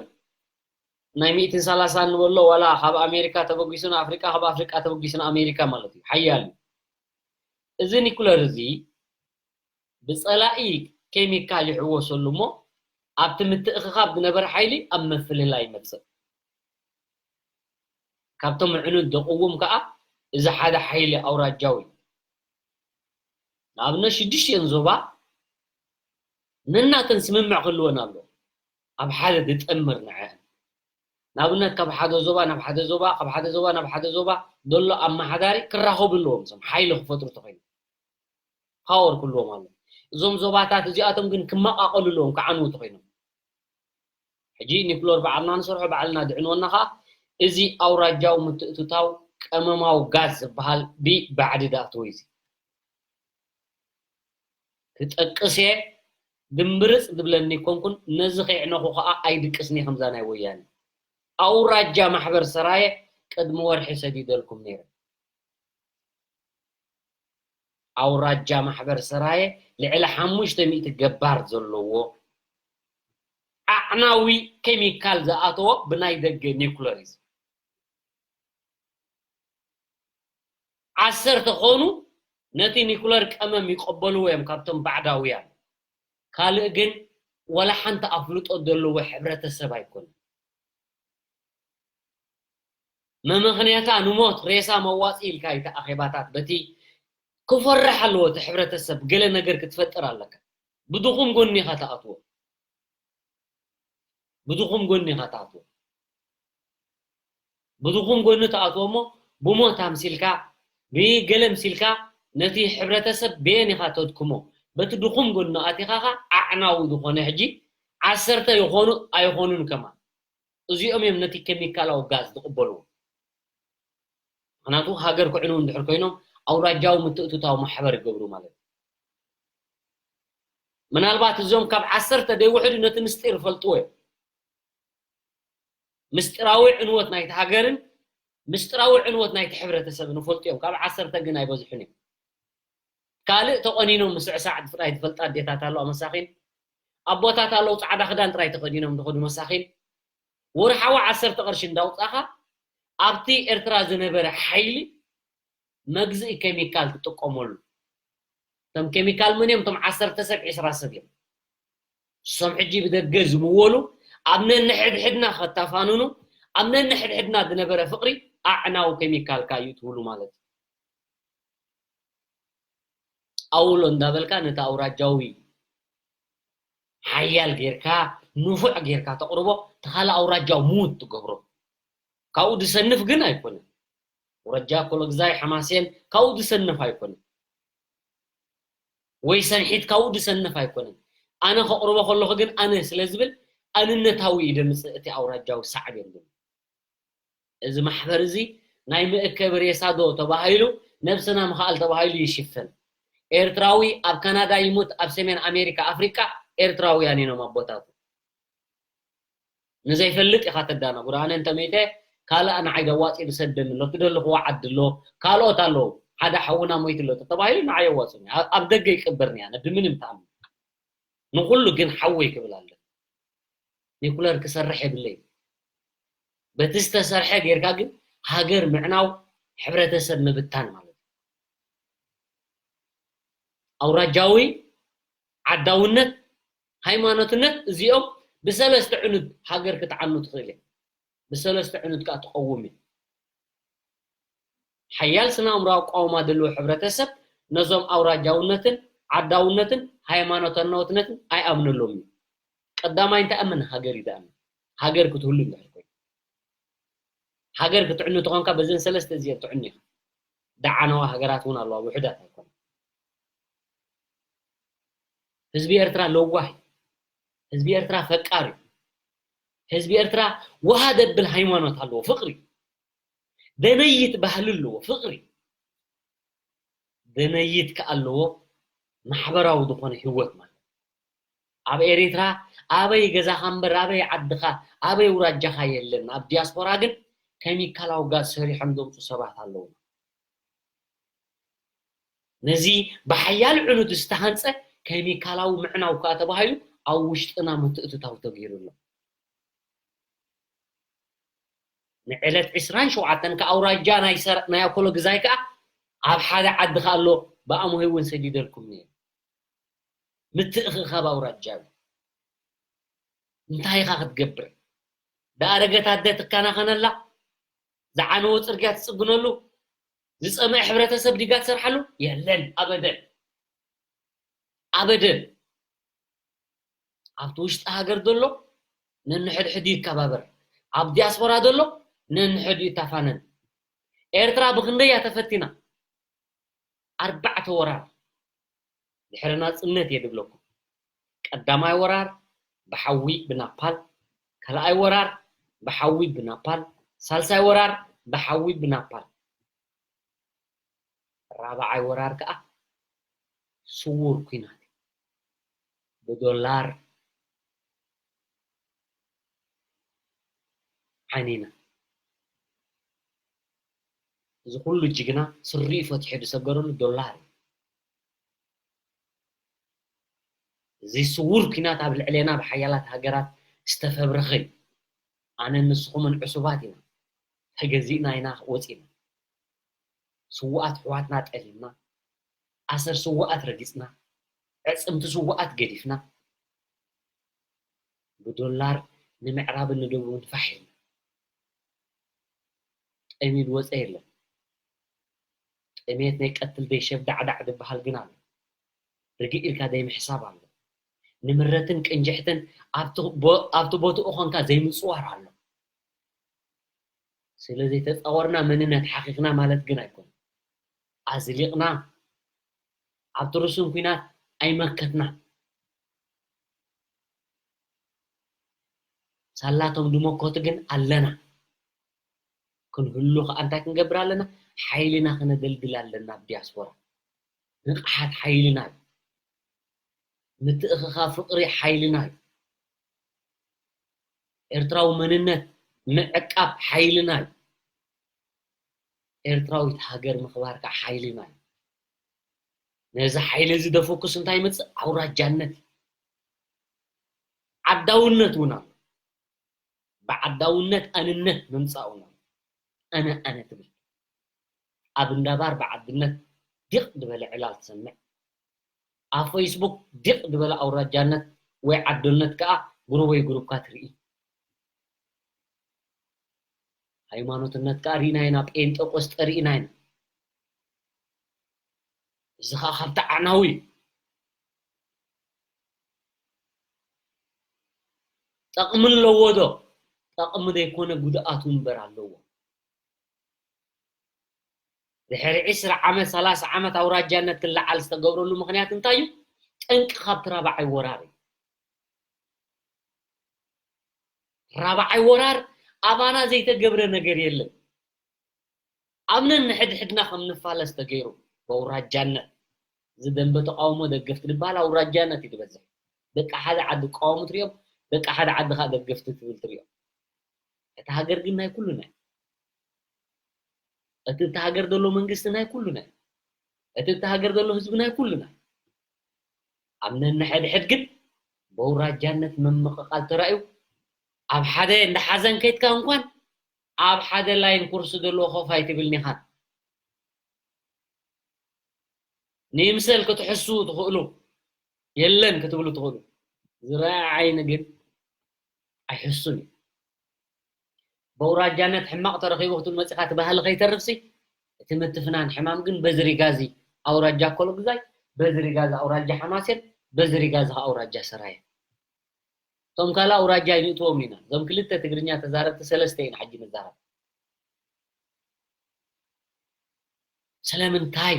ናይ ሚእትን ሰላሳን ንበሎ፣ ዋላ ካብ ኣሜሪካ ተበጊሱ ንኣፍሪቃ፣ ካብ ኣፍሪቃ ተበጊሱ ንኣሜሪካ ማለት እዩ። ሓያል እዩ። እዚ ኒኩለር እዚ ብጸላኢ ኬሚካል ይሕወሰሉ እሞ፣ ኣብቲ ምትእኽኻብ ዝነበረ ሓይሊ ኣብ ምፍልላይ ይመጽእ። ካብቶም ኣዕኑድ ዘቕውም ከኣ እዚ ሓደ ሓይሊ ኣውራጃዊ እዩ። ንኣብነት ሽዱሽተን ዞባ ነናተን ስምምዕ ክህልወን ኣሎ። ኣብ ሓደ ዝጠምር ንዐን። ንኣብነት ካብ ሓደ ዞባ ናብ ሓደ ዞባ፣ ካብ ሓደ ዞባ ናብ ሓደ ዞባ ዘሎ ኣመሓዳሪ ክራኸቡ ኣለዎም፣ እዞም ሓይሊ ክፈጥሩ ተኾይኖም። ፓወር ክህልዎም ኣሎ። እዞም ዞባታት እዚኣቶም ግን ክመቓቐሉ ኣለዎም፣ ክዓንዉ ተኾይኖም። ሕጂ ኒኩለር ባዕልና ንሰርሖ፣ ባዕልና ድዕንወና ኸኣ፣ እዚ ኣውራጃዊ ምትእትታው ቀመማዊ ጋዝ ዝበሃል ብባዕዲ ዝኣተወ እዩ። ክጠቅስ እየ፣ ድምብርጽ ዝብለኒ ኣይኮንኩን፣ ነዚ ከየዕነኹ ኸኣ ኣይድቅስን እየ ከምዛ ናይ ወያነ። ኣውራጃ ማሕበር ሰራየ ቅድሚ ወርሒ ሰዲደልኩም ነይረ። ኣውራጃ ማሕበር ሰራየ ልዕሊ ሓሙሽተ ሚእቲ ገባር ዘለዎ ኣዕናዊ ኬሚካል ዝኣተዎ ብናይ ደገ ኒኩለር እዩ። ዓሰርተ ኾኑ ነቲ ኒኩለር ቀመም ይቐበልዎ እዮም ካብቶም ባዕዳውያን። ካልእ ግን ወላ ሓንቲ ኣፍልጦ ዘለዎ ሕብረተሰብ ኣይኮነን። መመኽንያታ ንሞት ሬሳ መዋጽኢ ኢልካ እዩ እቲ ኣኼባታት። በቲ ክፈርሕ ኣለዎ እቲ ሕብረተሰብ፣ ገለ ነገር ክትፈጥር ኣለካ። ብድኹም ጎኒ ኢኻ ትኣትዎ። ብድኹም ጎኒ ኢኻ ትኣትዎ። ብድኹም ጎኒ ትኣትዎ እሞ ብሞት ኣምሲልካ፣ ብገለ ኣምሲልካ ነቲ ሕብረተሰብ በየን ኢኻ ተድክሞ? በቲ ድኹም ጎኒ ኣቲኻ ኸኣ ኣዕናዊ ዝኾነ ሕጂ ዓሰርተ ይኾኑ ኣይኾኑን ከማን። እዚኦም እዮም ነቲ ኬሚካላዊ ጋዝ ዝቕበልዎ። ምኽንያቱ ሃገር ክዕንዉ እንድሕር ኮይኖም ኣውራጃዊ ምትእትታው ማሕበር ይገብሩ ማለት እዩ። ምናልባት እዚኦም ካብ ዓሰርተ ደይውሕዱ ነቲ ምስጢር ይፈልጥዎ እዮም። ምስጢራዊ ዕንወት ናይቲ ሃገርን ምስጢራዊ ዕንወት ናይቲ ሕብረተሰብን ይፈልጡ እዮም። ካብ ዓሰርተ ግን ኣይበዝሑን እዮም። ካልእ ተቆኒኖም ምስዕሳዕ ጥራይ ዝፈልጣ ኣዴታት ኣለዋ መሳኺን። ኣቦታት ኣለዉ ጻዕዳ ክዳን ጥራይ ተኸዲኖም ዝኸዱ መሳኺን። ወርሓዊ ዓሰርተ ቅርሺ እንዳውጻኻ ኣብቲ ኤርትራ ዝነበረ ሓይሊ መግዝኢ ኬሚካል ትጥቀመሉ። እቶም ኬሚካል መን እዮም? እቶም ዓሰርተ ሰብ፣ ዕስራ ሰብ እዮም። እሶም ሕጂ ብደገ ዝምወሉ፣ ኣብ ነንሕድሕድና ከታፋንኑ፣ ኣብ ነንሕድሕድና ዝነበረ ፍቕሪ ኣዕናዊ ኬሚካል ካዩ ትብሉ ማለት እዩ። ኣውሎ እንዳበልካ ነቲ ኣውራጃዊ ሓያል ጌርካ፣ ንፉዕ ጌርካ ተቕርቦ፣ እቲ ካልእ ኣውራጃዊ ምዉት ትገብሮ። ካብኡ ዝሰንፍ ግን ኣይኮነን። ኣውራጃ ኮሎግዛይ፣ ሓማሴን ካብኡ ዝሰንፍ ኣይኮነን። ወይ ሰንሒት ካብኡ ዝሰንፍ ኣይኮነን። ኣነ ከቕርቦ ከለኹ ግን ኣነ ስለ ዝብል ኣንነታዊ እዩ ደምጽእ እቲ ኣውራጃዊ ሳዕቤን ግን። እዚ ማሕበር እዚ ናይ መእከቢ ሬሳ ዶ ተባሂሉ፣ ነብስና ምኽኣል ተባሂሉ ይሽፈን። ኤርትራዊ ኣብ ካናዳ ይሙት፣ ኣብ ሰሜን ኣሜሪካ፣ ኣፍሪቃ ኤርትራውያን እዮም ኣቦታቱ። ንዘይፈልጥ ኢኻ ተዳናጉር። ኣነ እንተመይተ ካልእ ንዓይ ደዋፂ ዝሰደኒ ኣሎ፣ እቲ ዘለኽዎ ዓዲ ኣሎ፣ ካልኦት ኣለዉ። ሓደ ሓውና ሞይቱ ኣሎ ተባሂሉ ንዓይ የዋፅኒ። ኣብ፣ ኣብ ደገ ይቅበርኒ ኣነ ብምንም ተኣምር። ንኹሉ ግን ሓወይ ክብል ኣለ። ኒኩለር ክሰርሕ የብለይ። በቲ ዝተሰርሐ ጌርካ ግን ሃገር ምዕናው፣ ሕብረተሰብ ምብታን ማለት እዩ። ኣውራጃዊ ዓዳውነት፣ ሃይማኖትነት እዚኦም ብሰለስተ ዕኑድ ሃገር ክትዓኑ ትኽእል እያ። ብሰለስተ ዕኑድ ከዓ ትቐውም እያ። ሓያል ስነ ኣእምሮኣዊ ኣቋውማ ዘለዎ ሕብረተሰብ ነዞም ኣውራጃውነትን ዓዳውነትን ሃይማኖታውነትን ኣይኣምነሎም እዩ። ቀዳማይ እንታይ ኣምን? ሃገር እዩ ዝኣምን። ሃገር ክትህሉ እንድሕር ኮይኑ፣ ሃገር ክትዕኑ ተኾንካ በዘን ሰለስተ እዚአን ትዕኑ ኢኻ። ደዓነዋ ሃገራት እውን ኣለዋ፣ ውሑዳት ኣይኮነ። ህዝቢ ኤርትራ ለዋህ እዩ። ህዝቢ ኤርትራ ፈቃር እዩ። ህዝቢ ኤርትራ ውሃ ደብል ሃይማኖት ኣለዎ፣ ፍቅሪ። ደነይት ባህሊ ኣለዎ፣ ፍቅሪ። ደነይት ከኣ ኣለዎ ማሕበራዊ ዝኾነ ህይወት ማለት። ኣብ ኤሪትራ ኣበይ ገዛኻ እምበር ኣበይ ዓድኻ ኣበይ ውራጃኻ የለን። ኣብ ዲያስፖራ ግን ከሚካላዊ ጋዝ ሰሪሖም ዘምፁ ሰባት ኣለዉ። ነዚ ብሓያል ዕኑድ ዝተሃንፀ ከሚካላዊ ምዕናው ከኣ ተባሂሉ ኣብ ውሽጥና ምትእትታው ተገይሩ ኣሎ። ንዕለት ዕስራን ሸውዓተን ከኣ ኣውራጃ ናይ ኣኮሎ ግዛይ ከኣ ኣብ ሓደ ዓዲ ከኣ ኣሎ። ብኣምሆይ እውን ሰዲደልኩም ነይሩ። ምትእኽኻብ ኣውራጃዊ እንታይ ኢኻ ክትገብር? ዝኣረገት ኣደ ትከናኸነላ፣ ዝዓነወ ፅርግያ ትፅግነሉ፣ ዝፀመአ ሕብረተሰብ ዲጋ ትሰርሓሉ የለን። ኣበደን ኣበደን። ኣብቲ ውሽጢ ሃገር ዘሎ ነንሕድሕዱ ይከባበር፣ ኣብ ዲያስፖራ ዘሎ ነንሕድኡ ይታፋነን። ኤርትራ ብክንደይ እያ ተፈቲና? ኣርባዕተ ወራር ድሕሪ ናጽነት እየ ድብለኩም። ቀዳማይ ወራር ብሓዊ ብናፓል፣ ካልኣይ ወራር ብሓዊ ብናፓል፣ ሳልሳይ ወራር ብሓዊ ብናፓል። ራብዓይ ወራር ከኣ ስዉር ኲናት እዩ። ብዶላር ዓኒና። እዚ ኩሉ ጅግና ስሪኡ ፈቲሑ ዝሰገረሉ ዶላር እዩ። እዚ ስዉር ኲናት ኣብ ልዕሌና ብሓያላት ሃገራት ዝተፈብረኸ እዩ። ኣነን ንስኹምን ዕሱባት ኢና። ተገዚእና ኢና ወጺና። ስዉኣት ኣሕዋትና ጠሊምና፣ ኣሰር ስዉኣት ረጊጽና፣ ኣዕጽምቲ ስዉኣት ገዲፍና፣ ብዶላር ንምዕራብን ንደቡብን ፋሕ ኢልና። ጠሚዩ ዝወጸ የለን። ጥሜት ናይ ቀትል ደይሸብ ዳዕዳዕ ዝበሃል ግን ኣሎ። ርግእ ኢልካ ዘይምሕሳብ ኣሎ። ንምረትን ቅንጅሕትን ኣብቲ ቦ-፣ ኣብቲ ቦትኡ ኾንካ ዘይምጽዋር ኣሎ። ስለ ዘይተጻወርና መንነት ሓኺኽና ማለት ግን ኣይኮነን። ኣዝሊቕና ኣብቲ ርሱን ኲናት ኣይመከትና። ሳላቶም ዝመከቱ ግን ኣለና። ክንህሉ ከኣ እንታይ ክንገብር ኣለና? ሓይልና ከነደልድል ኣለና። ኣብ ዲያስፖራ ንቕሓት ሓይልና እዩ። ምትእኽኻብ ፍቕሪ ሓይልና እዩ። ኤርትራዊ መንነት ምዕቃብ ሓይልና እዩ። ኤርትራዊት ሃገር ምኽባር ከዓ ሓይልና እዩ። ነዚ ሓይሊ እዚ ደፈኩስ እንታይ ይመጽእ? ኣውራጃነት፣ ዓዳውነት እውን ኣሎ። ብዓዳውነት ኣንነት ምምጻእ እውን ኣሎ። ኣነ ኣነ ትብል። ኣብ እንዳባር ብዓድነት ዲቕ ዝበለ ዕላል ትሰምዕ። ኣብ ፌስቡክ ዲቕ ዝበለ ኣውራጃነት ወይ ዓዶነት ከኣ ግሩበይ ግሩብካ ትርኢ። ሃይማኖትነት ከኣ ርኢና ኢና፣ ጴንጠቆስጠ ርኢና ኢና። እዚ ከኣ ካብቲ ኣዕናዊ እዩ። ጠቕሚ ኣለዎ ዶ? ጠቕሚ ዘይኮነ ጉድኣቱ እምበር ኣለዎ። ድሕሪ ዕስራ ዓመት፣ ሰላሳ ዓመት ኣውራጃነት ክለዓል ዝተገብረሉ ምኽንያት እንታይ እዩ? ጠንቂ ካብቲ ራብዓይ ወራር እዩ። ራብዓይ ወራር ኣባና ዘይተገብረ ነገር የለን። ኣብ ነንሕድሕድና ከም ንፋለስ ተገይሩ፣ ብኣውራጃነት። እዚ ደንበ ተቃውሞ ደገፍቲ ዝበሃል ኣውራጃነት እዩ ዝበዝሕ። ደቂ ሓደ ዓዲ ክቃወሙ ትሪኦም፣ ደቂ ሓደ ዓዲ ከዓ ደገፍቲ ትብል ትሪኦም። እታ ሃገር ግን ናይ ኩሉና እዩ። እቲ እታ ሃገር ዘሎ መንግስቲ ናይ ኩሉና እዩ። እቲ እታ ሃገር ዘሎ ህዝቢ ናይ ኩሉና እዩ። ኣብ ነንሕድሕድ ግን በውራጃነት ምምቕቓል ተራእዩ፣ ኣብ ሓደ እንዳ ሓዘን ከይትካ እንኳን ኣብ ሓደ ላይን ኩርሲ ዘለዎ ኮፍ ኣይትብልን ኢኻ። ንይምሰል ክትሕሱ ትኽእሉ፣ የለን ክትብሉ ትኽእሉ። ዝረኣ ዓይኒ ግን ኣይሕሱን እዩ። በውራጃነት ሕማቕ ተረኺቡ ክትብል መፂኻ እቲ ባህሊ ከይተርፍሲ፣ እቲ ምትፍናን ሕማም ግን በዚ ሪጋ እዚ ኣውራጃ ኮሎግዛይ፣ በዚ ሪጋ እዚ ኣውራጃ ሓማሴን፣ በዚ ሪጋ እዚ ከዓ ኣውራጃ ሰራየ። እቶም ካልእ ኣውራጃ ኣይንእትዎም ኢና። እዞም ክልተ ትግርኛ ተዛረብቲ ሰለስተ ኢና ሕጂ ንዛረብ። ስለምንታይ?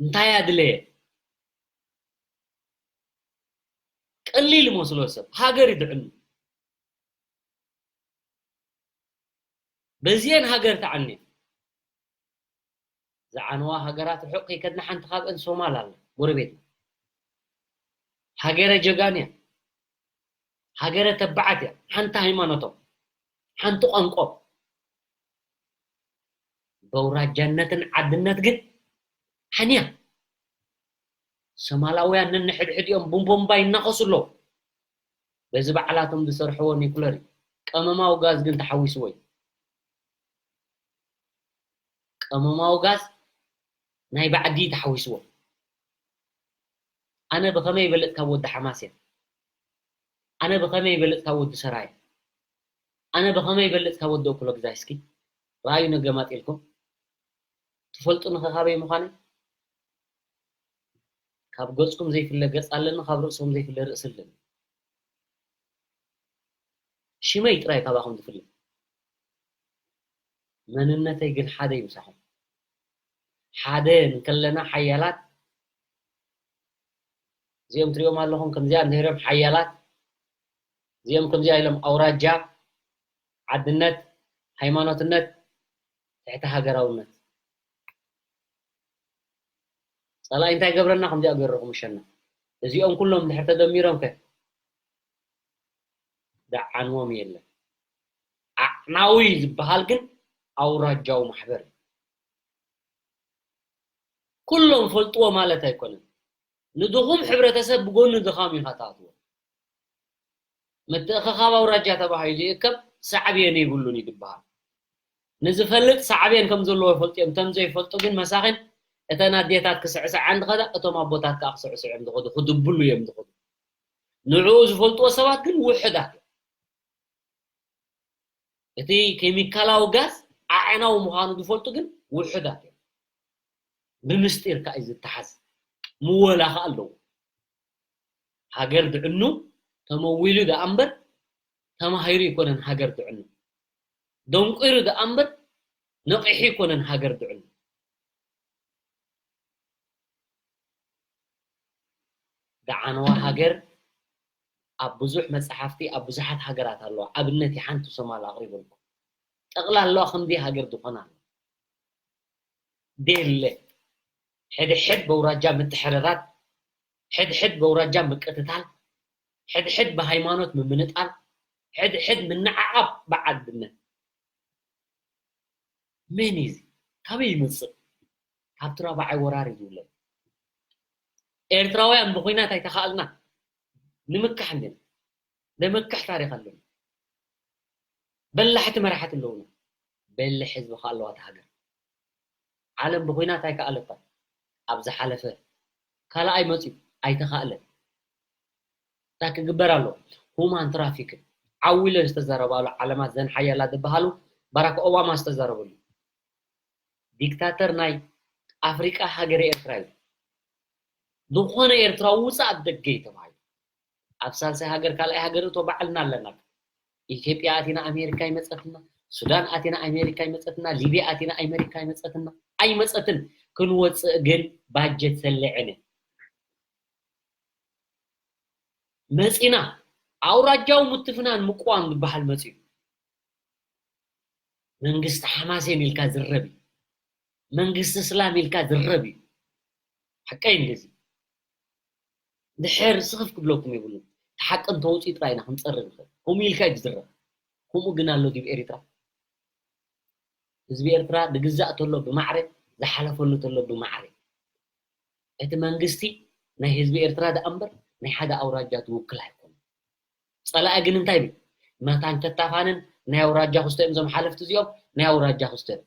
እንታይ ኣድለየ? ቀሊል ይመስሎ ሰብ፣ ሃገር ይድዕኑ። በዚአን ሃገር ተዓንየ። ዝዓነዋ ሃገራት ርሑቕ ከይከድና ሓንቲ ካብአን ሶማል ኣለ፣ ጎረቤትና። ሃገረ ጀጋን እያ። ሃገረ ተባዓት እያ። ሓንቲ ሃይማኖቶም፣ ሓንቲ ቋንቋ። በውራጃነትን ዓድነት ግን ሓንያ። ሶማላውያን ነንሕድሕድ እዮም ቡምቦምባ ይናኸሱ ኣለዉ። በዚ ባዕላቶም ዝሰርሕዎ ኒኩለር እዩ። ቀመማዊ ጋዝ ግን ተሓዊስዎ እዩ። ቀመማዊ ጋዝ ናይ ባዕዲ ተሓዊስዎ። ኣነ ብኸመይ ይበልጽ ካብ ወዲ ሓማሴን? ኣነ ብኸመይ ይበልጽ ካብ ወዲ ሰራየ? ኣነ ብኸመይ ይበልጽ ካብ ወዲ እኩሎ ግዛይ? እስኪ ረኣዩ ነገማጥ ኢልኩም። ትፈልጡ ንኸ ካበይ ምዃነይ? ካብ ገጽኩም ዘይፍለ ገጽ ኣለኒ፣ ካብ ርእሶም ዘይፍለ ርእሲ ኣለኒ። ሽመይ ጥራይ ካባኹም ዝፍለ። መንነተይ ግን ሓደ እዩ ምሳኹም። ሓደ እንከለና ሓያላት፣ እዚኦም ትሪኦም ኣለኹም፣ ከምዚኣ እንድሕሪኦም ሓያላት፣ እዚኦም ከምዚኣ ኢሎም ኣውራጃ፣ ዓድነት፣ ሃይማኖትነት፣ ትሕቲ ሃገራውነት። ጸላኢ እንታይ ገብረና? ከምዚኣ ገይሩ ክምሸና። እዚኦም ኩሎም እንድሕር ተደሚሮም ከ? ደዓንዎም የለን። ኣዕናዊ ዝበሃል ግን ኣውራጃዊ ማሕበር እዩ። ኩሎም ፈልጥዎ ማለት ኣይኮነን። ንድኹም ሕብረተሰብ ብጎኒ ድኻም ኢኻ ትኣትዎ። ምትእኽኻብ ኣውራጃ ተባሂሉ ይእከብ፣ ሳዕቤን የብሉን እዩ ዝበሃል። ንዝፈልጥ ሳዕቤን ከም ዘለዎ ይፈልጡ እዮም። እቶም ዘይፈልጡ ግን መሳኺን እተን ኣዴታት ክስዕስዓ እንድኸዳ፣ እቶም ኣቦታት ከዓ ክስዕስዑ እዮም ዝኸዱ፣ ክድብሉ እዮም ዝኸዱ። ንዕኡ ዝፈልጥዎ ሰባት ግን ውሑዳት እዮም። እቲ ኬሚካላዊ ጋዝ ኣዕናዊ ምዃኑ ዝፈልጡ ግን ውሑዳት እዮም። ብምስጢር ከዓ እዩ ዝተሓዝ። ምወላ ከዓ ኣለዎ። ሃገር ድዕኑ ተመዊሉ ደኣ እምበር ተማሂሩ ኣይኮነን ሃገር ድዕኑ። ደንቂሩ ደኣ እምበር ነቒሑ ኣይኮነን ሃገር ድዕኑ። ደዓነዋ ሃገር ኣብ ብዙሕ መጽሓፍቲ ኣብ ብዙሓት ሃገራት ኣለዋ። ኣብነት ሓንቲ ሶማል ኣቕሪበልኩም። ጠቕላላዋ ከምዚ ሃገር ዝኾና ኣሎ። ቤለ ሕድሕድ በውራጃ ምትሕርራት፣ ሕድሕድ በውራጃ ምቅትታል፣ ሕድሕድ ብሃይማኖት ምምንጣል፣ ሕድሕድ ምንዓቓብ ብዓድነት። መን እዩ እዚ? ካበይ ይመጽእ? ካብቲ ራብዓይ ወራር እዩ ዝውለድ። ኤርትራውያን ብኹናት ኣይተኻእልና። ንምካሕ እንዲና። ዘመክሕ ታሪኽ ኣለና። በላሕቲ መራሕቲ ኣለዉና። በልሕ ህዝቢ ከኣ ኣለዋ እታ ሃገር። ዓለም ብኹናት ኣይከኣለታን። ኣብ ዝሓለፈ ካልኣይ መጽዩ ኣይተኻእለን። እንታይ ክግበር ኣለዎ? ሁማን ትራፊክን ዓው ኢለን ዝተዛረባሉ ዓለማት ዘን ሓያላት ዝበሃሉ ባራክ ኦባማ ዝተዛረበሉ። ዲክታተር ናይ ኣፍሪቃ ሃገረ ኤርትራ እዩ። ዝኾነ ኤርትራዊ ውጻእ ኣብ ደገ እዩ ተባሂሉ። ኣብ ሳልሳይ ሃገር ካልኣይ ሃገር እቶ ባዕልና ኣለና። ኢትዮጵያ ኣቲና ኣሜሪካ ይመጸትና፣ ሱዳን ኣቲና ኣሜሪካ ይመጸትና፣ ሊብያ ኣቲና ኣሜሪካ ይመጸትና። ኣይመጸትን። ክንወጽእ ግን ባጀት ሰሊዕን እየ። መጺና ኣውራጃዊ ምትፍናን ምቅዋም ዝበሃል መጺኡ። መንግስቲ ሓማሴን ኢልካ ዝረብ እዩ። መንግስቲ እስላም ኢልካ ዝረብ እዩ። ሓቀይ እንደዚ። ድሕር ስኽፍ ክብለኩም የብሉን። እቲ ሓቂ እንተውፅኡ ጥራይ ኢና ክንፀሪ ንኽእል። ከምኡ ኢልካ እዩ ዝዝረብ። ከምኡ ግን ኣሎ ድዩ ኤሪትራ? ህዝቢ ኤርትራ ዝግዛእ ተሎ ብማዕረ፣ ዝሓለፈሉ ተሎ ብማዕረ። እቲ መንግስቲ ናይ ህዝቢ ኤርትራ ደኣ እምበር ናይ ሓደ ኣውራጃ ዝውክል ኣይኮነን። ጸላኢ ግን እንታይ ይብል? መታን ተታፋንን ናይ ኣውራጃ ክስቶ እዮም እዞም ሓለፍቲ እዚኦም፣ ናይ ኣውራጃ ክስቶ እዮም።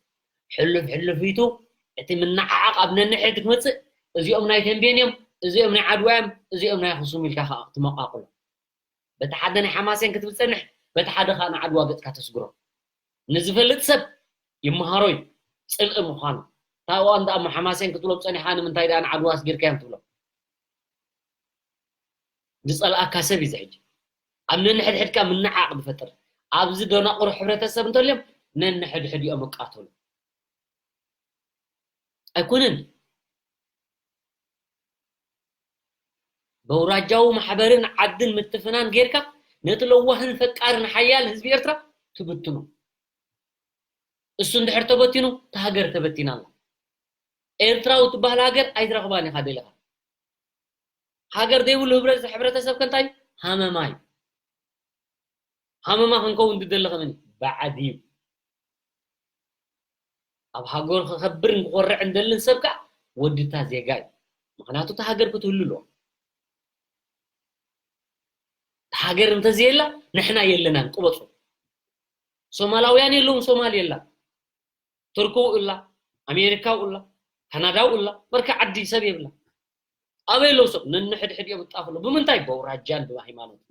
ሕሉፍ ሕሉፍ ኢቱ እቲ ምንዓዓቕ ኣብ ነንሕድ ክመጽእ፣ እዚኦም ናይ ተንቤን እዮም፣ እዚኦም ናይ ዓድዋ እዮም፣ እዚኦም ናይ ኣኽሱም ኢልካ ከኣ ትመቓቕሎ። በቲ ሓደ ናይ ሓማሴን ክትብል ጸንሕ፣ በቲ ሓደ ኸኣ ንዓድዋ ገጽካ ተስግሮ። ንዝፈልጥ ሰብ ይመሃሮ እዩ፣ ጽልኢ ምዃኑ። እታ እዋን ደኣ እሞ ሓማሴን ክትብሎም ጸኒሕካ፣ ንምንታይ ደኣ ንዓድዋ ኣስጊርካዮም ትብሎም? ዝጸልኣካ ሰብ እዩ እዚ ሕጂ። ኣብ ነንሕድሕድካ ምንዓቕ ዝፈጥር። ኣብዚ ደናቑር ሕብረተሰብ እንተልዮም ነንሕድሕድ እዮም እቃተሉ። ኣይኮነን። በውራጃዊ ማሕበርን ዓድን ምትፍናን ጌርካ ነቲ ለዋህን ፈቃርን ሓያል ህዝቢ ኤርትራ ትብትኖ። እሱ እንድሕር ተበቲኑ፣ እታ ሃገር ተበቲና ኣላ። ኤርትራዊ ትበሃል ሃገር ኣይትረኽባን ኢኻ ደሊኻ። ሃገር ዘይብሉ ህብረ-፣ ሕብረተሰብ ከ እንታይ እዩ? ሃመማ እዩ። ሃመማ ክንከውን ዝደሊ ከመን እዩ? ባዕዲ እዩ። ኣብ ሃገሩ ክኸብርን ክኾርዕን ደልን ሰብ ከኣ ወዲ እታ ዜጋ እዩ። ምኽንያቱ እታ ሃገር ክትህሉ ኣለዋ። እታ ሃገር እንተዘየላ ንሕና የለናን። ቅበጹ። ሶማላውያን የለውን፣ ሶማል የላ። ቱርክ ውእላ፣ ኣሜሪካ ውእላ፣ ካናዳ ውእላ፣ በርካ ዓዲ ሰብ የብላ። ኣበይ ኣለዉ ሰብ? ነንሕድሕድ እዮም ይጣፍሉ። ብምንታይ? በውራጃን ብሃይማኖት።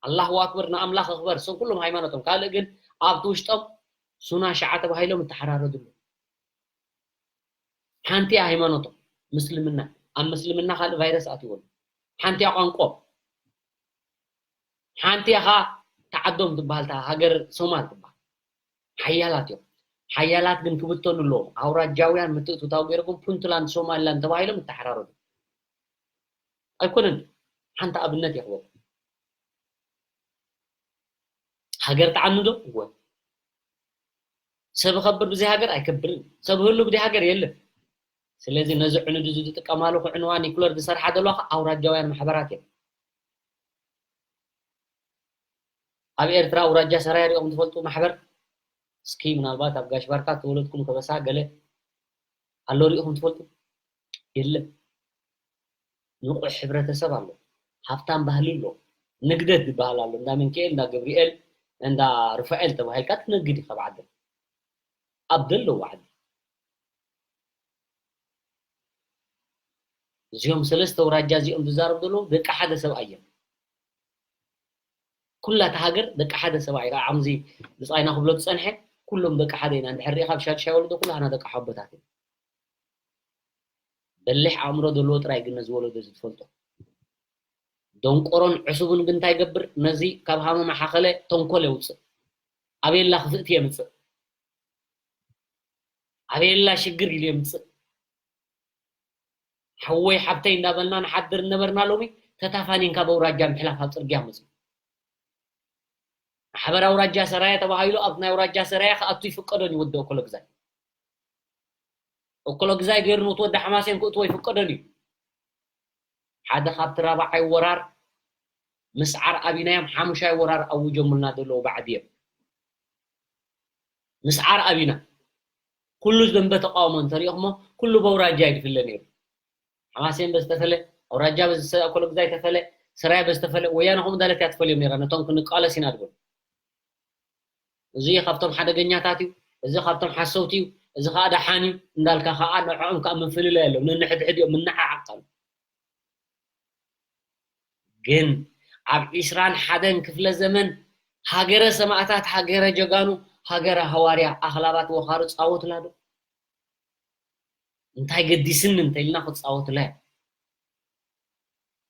ኣላሁ ኣክበር፣ ንኣምላኽ ኣኽበር። እሶም ኩሎም ሃይማኖቶም። ካልእ ግን ኣብቲ ውሽጦም ሱና ሽዓ ተባሂሎም ይተሓራረዱ ኣለዉ። ሓንቲ እያ ሃይማኖቶም፣ ምስልምና። ኣብ ምስልምና ካልእ ቫይረስ ኣትይዎም። ሓንቲ እያ ቋንቋኦም። ሓንቲ እያ ኸዓ እታ ዓዶም ትበሃል፣ እታ ሃገር ሶማል ትበሃል። ሓያላት እዮም። ሓያላት ግን ክብተኑ ኣለዎም። ኣውራጃውያን ምትእትታው ገይርኩም ፑንትላንድ ሶማሊላንድ ተባሂሎም ይተሓራረዱ። ኣይኮነን። ሓንቲ ኣብነት የኽበኩም። ሃገር ጥዓኑ ዶ? እወ። ሰብ ኸብር ብዘይ ሃገር ኣይከብርን። ሰብ ህሉ ብዘይ ሃገር የለን። ስለዚ ነዚ ዕኑድ እዚ ዝጥቀማሉ ክዕንዋ ኒኩለር ዝሰርሓ ዘለዋ ኸዓ ኣውራጃውያን ማሕበራት እዮም። ኣብ ኤርትራ ኣውራጃ ሰራየ ሪኦም ትፈልጡ ማሕበር? እስኪ ምናልባት ኣብ ጋሽ ባርካ ተወለድኩም ከበሳ ገለ ኣሎ ሪኢኹም ትፈልጡ? የለን። ንቑሕ ሕብረተሰብ ኣሎ። ሃብታም ባህሊ ኣሎ። ንግደት ዝበሃል ኣሎ። እንዳ መንክኤል፣ እንዳ ገብርኤል፣ እንዳ ሩፋኤል ተባሂልካ ትነግድ ኢኻ ኣብ ዓድና። ኣብ ዘለዎ ዓዲ። እዚኦም ሰለስተ ኣውራጃ እዚኦም ዝዛረቡ ዘለዉ ደቂ ሓደ ሰብኣይ እዮም። ኩላ እታ ሃገር ደቂ ሓደ ሰብኣይ፣ ከዓ ከምዚ ብጻይና ክብሎ ዝጸንሐ፣ ኩሎም ደቂ ሓደ ኢና። እንድሕር ርኢኻ፣ ብሻድሻይ ወለዶ ኩላህና ደቂ ሓቦታት ኢና። በሊሕ ኣእምሮ ዘለዎ ጥራይ ግን ነዚ ወለዶ እዚ ትፈልጦ። ደንቆሮን ዕሱብን ግን እንታይ ይገብር? ነዚ ካብ ሃመማ ሓኸለ ተንኮል የውጽእ። ኣበየላ ክፍእቲ የምጽእ። ኣበየላ ሽግር ኢሉ የምጽእ። ሓወይ ሓብተይ እንዳበልና ንሓድር ነበርና፣ ሎሚ ተታፋኒንካ በውራጃ ምሕላፍ ኣብ ጽርግያ መጽዩ። ማሕበር ኣውራጃ ሰራየ ተባሂሉ ኣብቲ ናይ ኣውራጃ ሰራየ ክኣቱ ይፍቀዶን እዩ ወዲ እኮሎ ግዛይ። እኮሎ ግዛይ ገይሩ ንእቲ ወዲ ሓማሴን ክእትዎ ይፍቀዶን እዩ። ሓደ ካብቲ ራብዓይ ወራር ምስዓር ኣቢናዮም ሓሙሻይ ወራር ኣውጀሙልና ዘለዉ ባዕዲ እዮም። ምስዓር ኣቢና ኩሉ ደንበ ተቃውሞ እንተሪኢኹሞ ኩሉ በውራጃ ይድፍለ ነይሩ። ሓማሴን በዝተፈለ፣ ኣውራጃ በዝተፈለ፣ ኮሎ ግዛይ ተፈለ፣ ሰራየ በዝተፈለ፣ ወያነ ከምኡ እንዳለት እያ ትፈልዮም ነይራ። ነቶም ክንቃለስ ኢና ድብል። እዚ ካብቶም ሓደገኛታት እዩ፣ እዚ ካብቶም ሓሰውቲ እዩ፣ እዚ ከዓ ደሓን እዩ እንዳልካ ከዓ ንዕኦም ከዓ ምፍልላይ ኣለዎም። ነንሕድሕድ እዮም ምንዓዓቕ ኣሎ። ግን ኣብ ዒስራን ሓደን ክፍለ ዘመን ሃገረ ሰማእታት፣ ሃገረ ጀጋኑ፣ ሃገረ ሃዋርያ ኣኽላባት ወኻሩ ጻወትላ ዶ? እንታይ ገዲስኒ እንተኢልና ክጻወትላ እዮም።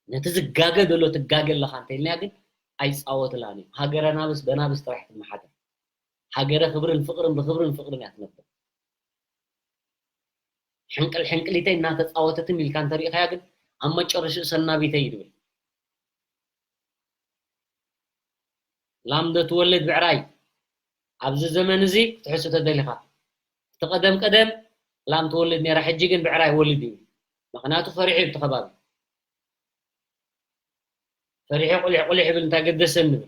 ነቲ ዝጋገ ዘሎ ትጋገ ኣለኻ እንተኢልና ግን ኣይጻወትላን እዩ። ሃገረ ናብስ በናብስ ጥራሕ ትመሓደር። ሃገረ ክብርን ፍቕርን ብኽብርን ፍቕርን እያ ትነብር። ሕንቅል ሕንቅሊተይ እናተጻወተትን ኢልካ እንተሪኢኻያ ግን ኣብ መጨረሽኡ ሰናቢተይ እዩ ድብል። ላም ዶ ትወልድ ብዕራይ? ኣብዚ ዘመን እዚ ክትሕሱ ተደሊኻ፣ እቲ ቀደም ቀደም ላም ትወልድ ነይራ፣ ሕጂ ግን ብዕራይ ወልድ እዩ። ምኽንያቱ ፈሪሑ እዩ እቲ ከባቢ። ፈሪሑ ቁሊሕ ቁሊሕ ይብል፣ እንታይ ገደሰ ንብል።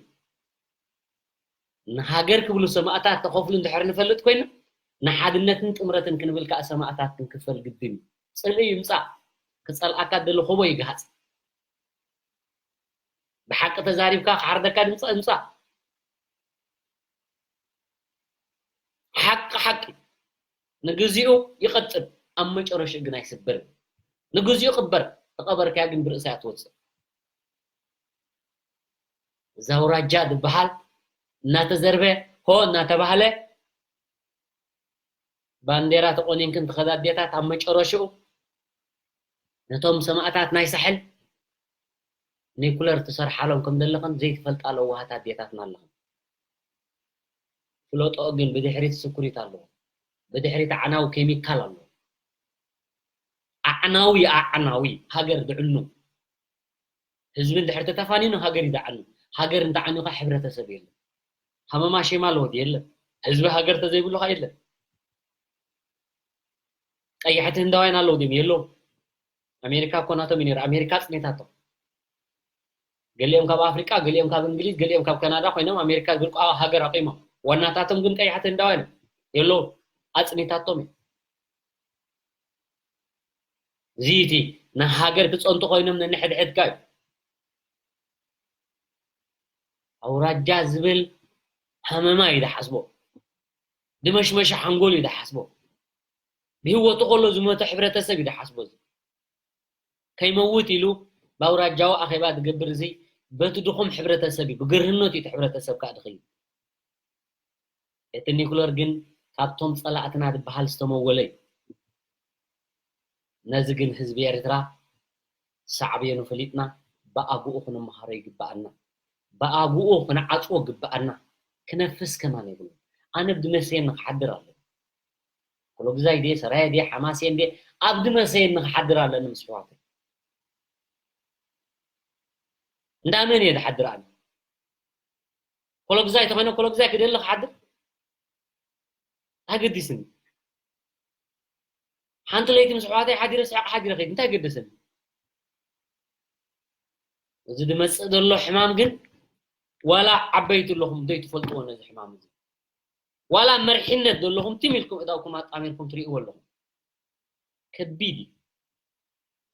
ንሃገር ክብሉ ሰማእታት ተኸፍሉ እንድሕር ንፈልጥ ኮይና፣ ንሓድነትን ጥምረትን ክንብል ከኣ ሰማእታት ክንክፈል ግድን እዩ። ጽልኢ ይምጻእ፣ ክጸልኣካ ደሊ ኮቦ ይግሃጽ። ብሓቂ ተዛሪብካ ክሓርደካ ድምጻ ይምጻእ። ሓቂ ሓቂ ንግዚኡ ይቐጥን፣ ኣብ መጨረሽኡ ግን ኣይስበርን። ንግዚኡ ቅበር፣ ተቐበርካያ ግን ብርእሳ እያ ትወጽእ። እዛ ኣውራጃ ዝበሃል እናተዘርበ፣ ሆ እናተባህለ፣ ባንዴራ ተቆኒንክን ትኸዳ ኣዴታት ኣብ መጨረሽኡ ነቶም ሰማእታት ናይ ሳሕል ኒኩለር ትሰርሓሎም ከም ዘለኽን ዘይትፈልጣ ለዋሃት ኣዴታትና ኣለኽን። ፍለጦ ግን ብድሕሪት ስኩሪት ኣለዎ። ብድሕሪት ኣዕናዊ ኬሚካል ኣለዎ። ኣዕናዊ፣ ኣዕናዊ ሃገር ዝዕኑ። ህዝቢ እንድሕር ተተፋኒኑ ሃገር እዩ ዝዓኑ። ሃገር እንተዓኒኻ ሕብረተሰብ የለን። ሃመማ ሼማ ኣለዎ ድዩ? የለን። ህዝቢ ሃገር ተዘይብሉ ኸዓ የለን። ቀያሕቲ ህንዳውያን ኣለዉ ድዮም? የለዉ። ኣሜሪካ እኮ ናቶም እዩ ነይሩ። ኣሜሪካ ኣጽኒታቶም። ገሊኦም ካብ ኣፍሪቃ፣ ገሊኦም ካብ እንግሊዝ፣ ገሊኦም ካብ ካናዳ ኮይኖም ኣሜሪካ ዝብል ሃገር ኣቑሞም። ዋናታቶም ግን ቀያሕቲ ህንዳውያን እዮም። የለዉ። ኣጽኒታቶም እዮም። እዚ እቲ ንሃገር ክጸንቱ ኮይኖም ነንሕድሕድካ እዩ። ኣውራጃ ዝብል ሃመማ እዩ ዝሓስቦ። ድመሽመሻ ሓንጎል እዩ ዝሓስቦ። ብህይወቱ ከሎ ዝሞተ ሕብረተሰብ እዩ ዝሓስቦ። እዚ ከይመውት ኢሉ ብኣውራጃዊ ኣኼባ ዝገብር እዚ በቲ ድኹም ሕብረተሰብ እዩ፣ ብግርህነት እዩ እቲ ሕብረተሰብ ከዓ ድኽዩ። እቲ ኒኩለር ግን ካብቶም ጸላእትና ዝበሃል ዝተመወለ እዩ። ነዚ ግን ህዝቢ ኤርትራ ሳዕቤኑ ፈሊጥና ብኣግኡ ክንመሃሮ ይግበኣና። ብኣግኡ ክንዓጽዎ ይግበኣና። ክነፍስ ከማን የብሉን። ኣነ ብድመሰየኒ ክሓድር ኣለኒ። ኮሎግዛይ ድየ፣ ሰራየ ድየ፣ ሓማሴን ድየ፣ ኣብ ድመሰየኒ ክሓድር ኣለኒ ምስ ኣሕዋተይ። እንዳ መን እየ ዝሓድር ኣነ? ኮሎግዛይ ተኾይነ ኮሎግዛይ ክደሊ ክሓድር ኣገዲስኒ። ሓንቲ ለይቲ ምስ ኣሕዋተይ ሓዲረ ስሕቕ ሓዲረ ከይድ እንታይ ገደሰኒ? እዚ ዝመጽእ ዘሎ ሕማም ግን ዋላ ዓበይቲ ኣለኹም ዘይትፈልጥዎ ነዚ ሕማም እዚ። ዋላ መሪሕነት ዘለኹም ትም ኢልኩም እዳውኩም ኣጣሚርኩም ትርእይዎ ኣለኹም። ከቢድ እዩ።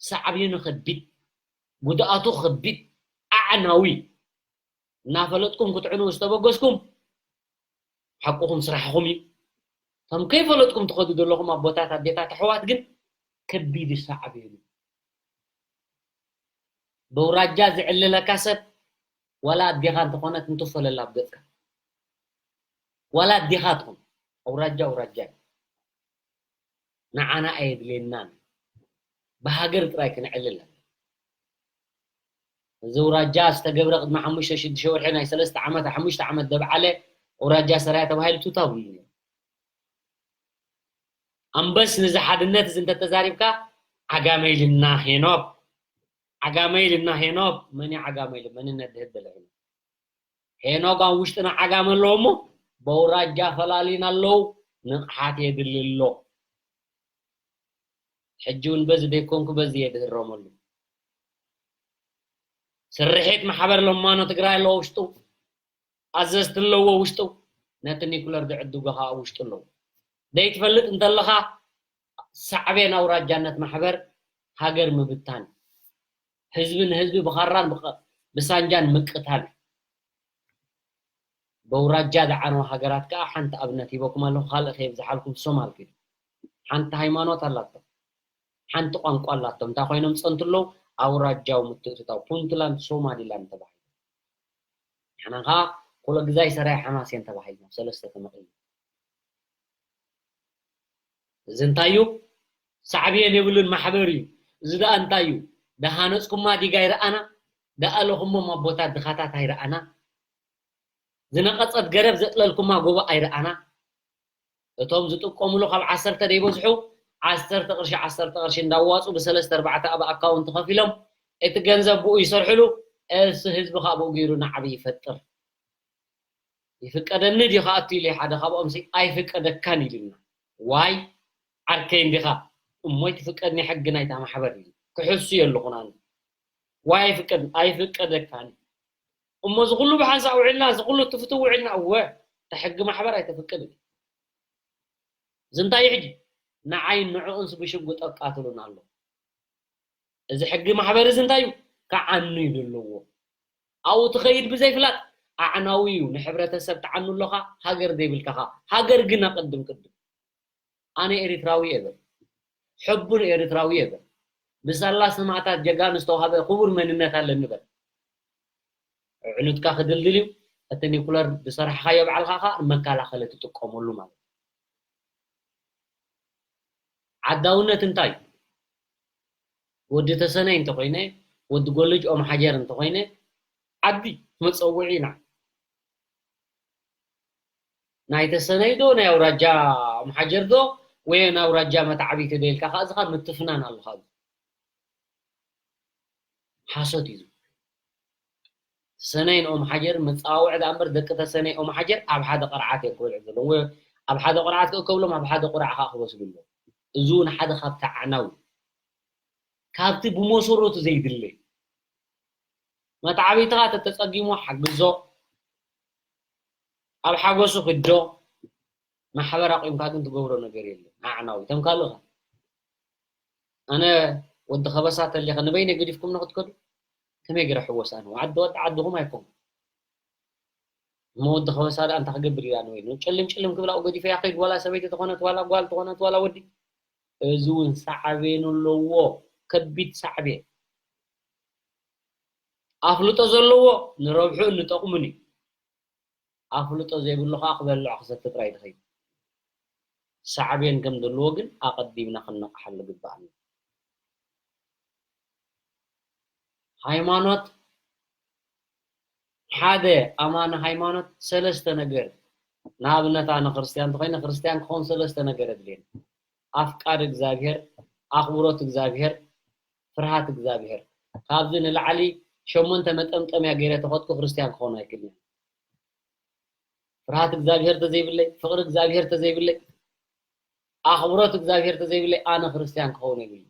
ሳዕቤኑ ከቢድ፣ ጉድኣቱ ከቢድ፣ ኣዕናዊ። እናፈለጥኩም ክትዕኑ ዝተበገስኩም ሓቁኹም ስራሕኹም እዩ። እቶም ከይፈለጥኩም ትኸዱ ዘለኹም ኣቦታት፣ ኣዴታት፣ ኣሕዋት ግን ከቢድ እዩ ሳዕቤኑ። በውራጃ ዝዕልለካ ሰብ ዋላ ኣዴኻ እንተኾነት እንትፈለላ ኣብ ገጽካ። ዋላ ኣዴኻ ትኹን፣ ኣውራጃ ኣውራጃ እዩ። ንዓና ኣየድልየናን። ብሃገር ጥራይ ክንዕልል ኣለና። እዚ ኣውራጃ ዝተገብረ ቅድሚ ሓሙሽተ ሽዱሽተ ወርሒ ናይ ሰለስተ ዓመት፣ ሓሙሽተ ዓመት ዘብዓለ ኣውራጃ ሰራየ ተባሂሉ ቱታ ብሉ ነይሩ። ኣንበስ ንዚ ሓድነት እዚ እንተተዛሪብካ ዓጋመ ኢልና ሄኖክ፣ ዓጋመ ኢልና ሄኖክ፣ መን እዩ ዓጋመ ኢሉ? መንነት ድህብ ደለ ሄኖክ። ሄኖክ ኣብ ውሽጥና ዓጋመ ኣለዎ እሞ በውራጃ ፈላሊና ኣለዉ፣ ንቕሓት የድሊ ኣሎ። ሕጂ እውን በዚ ደይኮንኩ በዚ እየ ድህረመሉ። ስርሒት ማሕበር ለማኖ ትግራይ ኣለዎ ውሽጡ፣ ኣዘዝቲ ኣለዎ ውሽጡ፣ ነቲ ኒኩለር ዝዕድጉ ከዓ ኣብ ውሽጡ ኣለዉ። ዘይትፈልጥ እንተለኻ ሳዕቤን ኣውራጃነት ማሕበር ሃገር ምብታን፣ ህዝቢ ንህዝቢ ብኻራን ብኸ-፣ ብሳንጃን ምቅታል። በውራጃ ዝዓነዋ ሃገራት ከዓ ሓንቲ ኣብነት ሂበኩም ኣለኹ፣ ካልእ ከየብዝሓልኩም። ሶማል ኪዱ ሓንቲ ሃይማኖት ኣላቶም፣ ሓንቲ ቋንቋ ኣላቶም። እንታይ ኮይኖም ጸንቱ ኣለዉ? ኣውራጃዊ ምትእትታው። ፑንትላንድ ሶማሊላንድ ተባሂሉ። ንሕና ከዓ ኩሎ ግዛይ ሰራይ ሓማሴን ተባሂልና ሰለስተ ተመቒሉ። እዚ እንታይ እዩ? ሳዕቤን የብሉን ማሕበር እዩ። እዚ ደኣ እንታይ እዩ? ደሃነፅኩማ ዲጋ ይረኣና፣ ደኣለኹሞም ኣቦታት ድኻታት ኣይረኣና፣ ዝነቐፀት ገረብ ዘጥለልኩማ ጎቦ ኣይረኣና። እቶም ዝጥቀሙሉ ካብ ዓሰርተ ደይበዝሑ ዓሰርተ ቅርሺ፣ ዓሰርተ ቅርሺ እንዳዋፁ ብሰለስተ ኣርባዕተ ኣብ ኣካውንት ከፊሎም እቲ ገንዘብ ብኡ ይሰርሕሉ፣ እሱ ህዝቢ ከዓ ብኡ ገይሩ ንዓቢ ይፈጥር። ይፍቀደኒ ድዩ ክኣቱ ኢለ ሓደ ካብኦም ሲ ኣይፍቀደካን ኢሉና። ዋይ ዓርከይ እንዲኻ እሞ ይትፍቀድኒ ሕጊ ናይታ ማሕበር ኢሉ ክሕሱ የለኹን ኣነ። ዋይ ኣይፍቀድ-፣ ኣይፍቀደካን። እሞ እዚ ኩሉ ብሓንሳእ ውዒልና፣ እዚ ኩሉ ትፍትው ውዒልና፣ እወ፣ እቲ ሕጊ ማሕበር ኣይተፍቅድን። እዚ እንታይ እዩ ሕጂ? ንዓይ ንዕኡንስ ብሽጉጥ ኣቃትሉን ኣሎ። እዚ ሕጊ ማሕበር እዚ እንታይ እዩ? ክዓኑ እዩ ዘለዎ። ኣብኡ ትኸይድ ብዘይፍላጥ ኣዕናዊ እዩ። ንሕብረተሰብ ትዓኑ ኣለኻ፣ ሃገር ዘይብልካ ኸ። ሃገር ግን ኣቐድም ቅድም። ኣነ ኤሪትራዊ እየ በል። ሕቡን ኤሪትራዊ እየ በል። ብሳላ ሰማእታት ጀጋኑ ዝተዋህበ ክቡር መንነት ኣለኒ በል። ዕኑድካ ክድልድል እዩ። እቲ ኒኩለር ዝሰራሕኻዮ ባዕልኻ ከዓ ንመከላኸሊ ትጥቀመሉ ማለት እዩ። ዓዳውነት እንታይ እዩ? ወዲ ተሰነይ እንተኾይነ፣ ወዲ ጎልጅ ኦም ሓጀር እንተኾይነ፣ ዓዲ መፀውዒ ኢና። ናይ ተሰነይ ዶ ናይ ኣውራጃ ኦም ሓጀር ዶ ወይ ናይ ኣውራጃ መታዕቢቲ ዶ ኢልካ ከዓ እዚኻ ምትፍናን ኣለኻ። ሓሶት እዩ። ሰነይን ኦም ሓጀር መፃዋውዒ ደኣ እምበር ደቂ ተሰነይ ኦም ሓጀር ኣብ ሓደ ቅርዓት እዮም ክበልዑ ዘለዎም። ወይ ኣብ ሓደ ቅርዓት ክእከብሎም ኣብ ሓደ ቁራዕ ከዓ ክበስሉ ኣለዎም። እዚ እውን ሓደ ካብቲ ኣዕናዊ ካብቲ ብመሰረቱ ዘይድለ መታዕቢትኻ ተተፀጊሙ ሓግዞ ኣብ ሓጎሱ ክዶ ማሕበር ኣቂምካ ግን ትገብሮ ነገር የለን። ኣዕናዊ ተም ካልእኻ ኣነ ወዲ ከበሳ ተሊኸ ንበይነ ገዲፍኩም ንክትከዱ ከመይ ገይረ ሕወስ ኣነ ዓዲ ወዲ ዓድኹም ኣይኮን እሞ ወዲ ከበሳ ደኣ እንታይ ክገብር ኢላ ንበይኑ ጭልም ጭልም ክብል ኣብኡ ገዲፈ ያኸይድ ዋላ ሰበይቲ ተኾነት ዋላ ጓል ተኾነት ዋላ ወዲ እዚ እውን ሳዕቤን ኣለዎ ከቢድ ሳዕቤን ኣፍልጦ ዘለዎ ንረብሑ ንጠቕሙን እዩ ኣፍልጦ ዘይብሉ ከዓ ክበልዕ ክሰቲ ጥራይ ድኸይ ሳዕቤን ከም ዘለዎ ግን ኣቐዲምና ክንነቕሓሉ ግባኣና ሃይማኖት ሓደ ኣማኒ ሃይማኖት ሰለስተ ነገር ንኣብነት ኣነ ክርስትያን እንተኮይነ ክርስትያን ክኸውን ሰለስተ ነገር ኣድልየኒ ኣፍቃድ እግዚኣብሔር ኣኽብሮት እግዚኣብሔር ፍርሃት እግዚኣብሔር ካብዚ ንላዕሊ ሸሞንተ መጠምጠምያ ገይረ ተኸድኩ ክርስትያን ክኸውን ኣይክእልን ፍርሃት እግዚኣብሔር ተዘይብለይ ፍቕሪ እግዚኣብሔር ተዘይብለይ ኣኽብሮት እግዚኣብሔር ተዘይብለይ ኣነ ክርስትያን ክኸውን የብሉ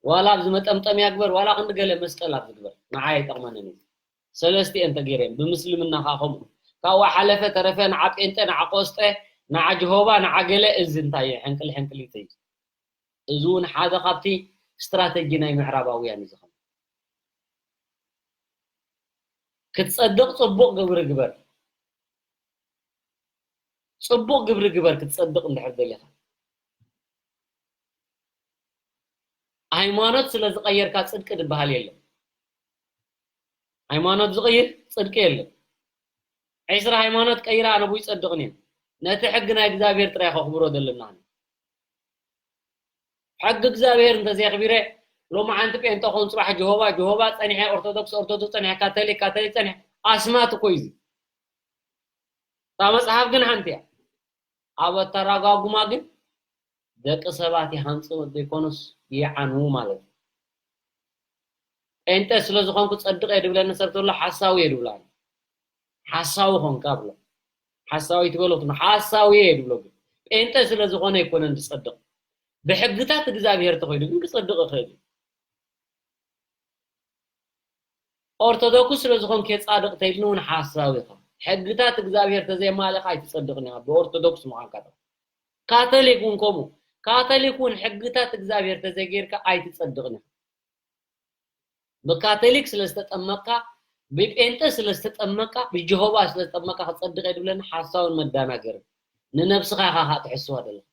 ዋላ ኣብዚ መጠምጠምያ ግበር ዋላ ክንዲ ገለ መስቀል ኣብ ዝግበር ንዓይ ኣይጠቕመንን እዩ ሰለስቲኤን ተገይረን ብምስልምና ከዓ ከምኡ ካብኡ ሓለፈ ተረፈ ንዓ ጴንጠ ንዓ ቆስጠ ንዓ ጀሆባ ንዓ ገለ እዚ እንታይ ሕንቅል ሕንቅል ይተይ እዚ እውን ሓደ ካብቲ ስትራተጂ ናይ ምዕራባውያን እዩ ዝኸውን ክትፀድቕ ፅቡቕ ግብሪ ግበር ፅቡቕ ግብሪ ግበር ክትፀድቕ እንድሕር ደሊኻ ሃይማኖት ስለ ዝቐየርካ ፅድቂ ዝበሃል የለን ሃይማኖት ዝቕይር ፅድቂ የለን ዒስራ ሃይማኖት ቀይረ ኣነ ብይፀድቕን እየ ነቲ ሕጊ ናይ እግዚኣብሔር ጥራይ ከኽብሮ ዘለና ሕጊ እግዚኣብሔር እንተዘየኽቢረ ሎማዓንቲ ጴንጠ ኮን ፅባሕ ጀሆባ ጀሆባ ፀኒሐ ኦርቶዶክስ ኦርቶዶክስ ፀኒሐ ካቶሊክ ካቶሊክ ፀኒሐ ኣስማት እኮ እዩ እታ መፅሓፍ ግን ሓንቲ እያ ኣብ ኣተራጓጉማ ግን ደቂ ሰባት ይሃንፁ ዘይኮኑስ ይዓንዉ ማለት እዩ ጴንጠ ስለ ዝኾንኩ ፀድቕ እየ ድብለኒ ሰብ ተሎ ሓሳዊ እየ ድብላ ሓሳዊ ኾንካ ብሎ ሓሳዊ ትበሎ ትብሎ ሓሳዊ እየ ድብሎ ግን ጴንጠ ስለ ዝኾነ ኣይኮነን ዝፀድቕ ብሕግታት እግዚኣብሔር ተኾይኑ ግን ክፀድቕ ይኽእል እዩ ኦርቶዶክስ ስለ ዝኾንክ እየ ፃድቕ ተይልኒ እውን ሓሳዊ ኢኻ ሕግታት እግዚኣብሔር ተዘየማልእኻ ኣይትፀድቕን ኢኻ ብኦርቶዶክስ ምዃንካ ካቶሊክ እውን ከምኡ ካቶሊክ እውን ሕግታት እግዚኣብሔር ተዘይጌርካ ኣይትፀድቕን ኢኻ ብካቶሊክ ስለ ዝተጠመቕካ ብጴንጠ ስለ ዝተጠመቕካ ብጀሆባ ስለ ዝተጠመቕካ ክፀድቕ እየ ድብለኒ ሓሳውን መዳናገርን ንነብስኻ ኢኻ ከዓ ትሕስዋ ዘለኻ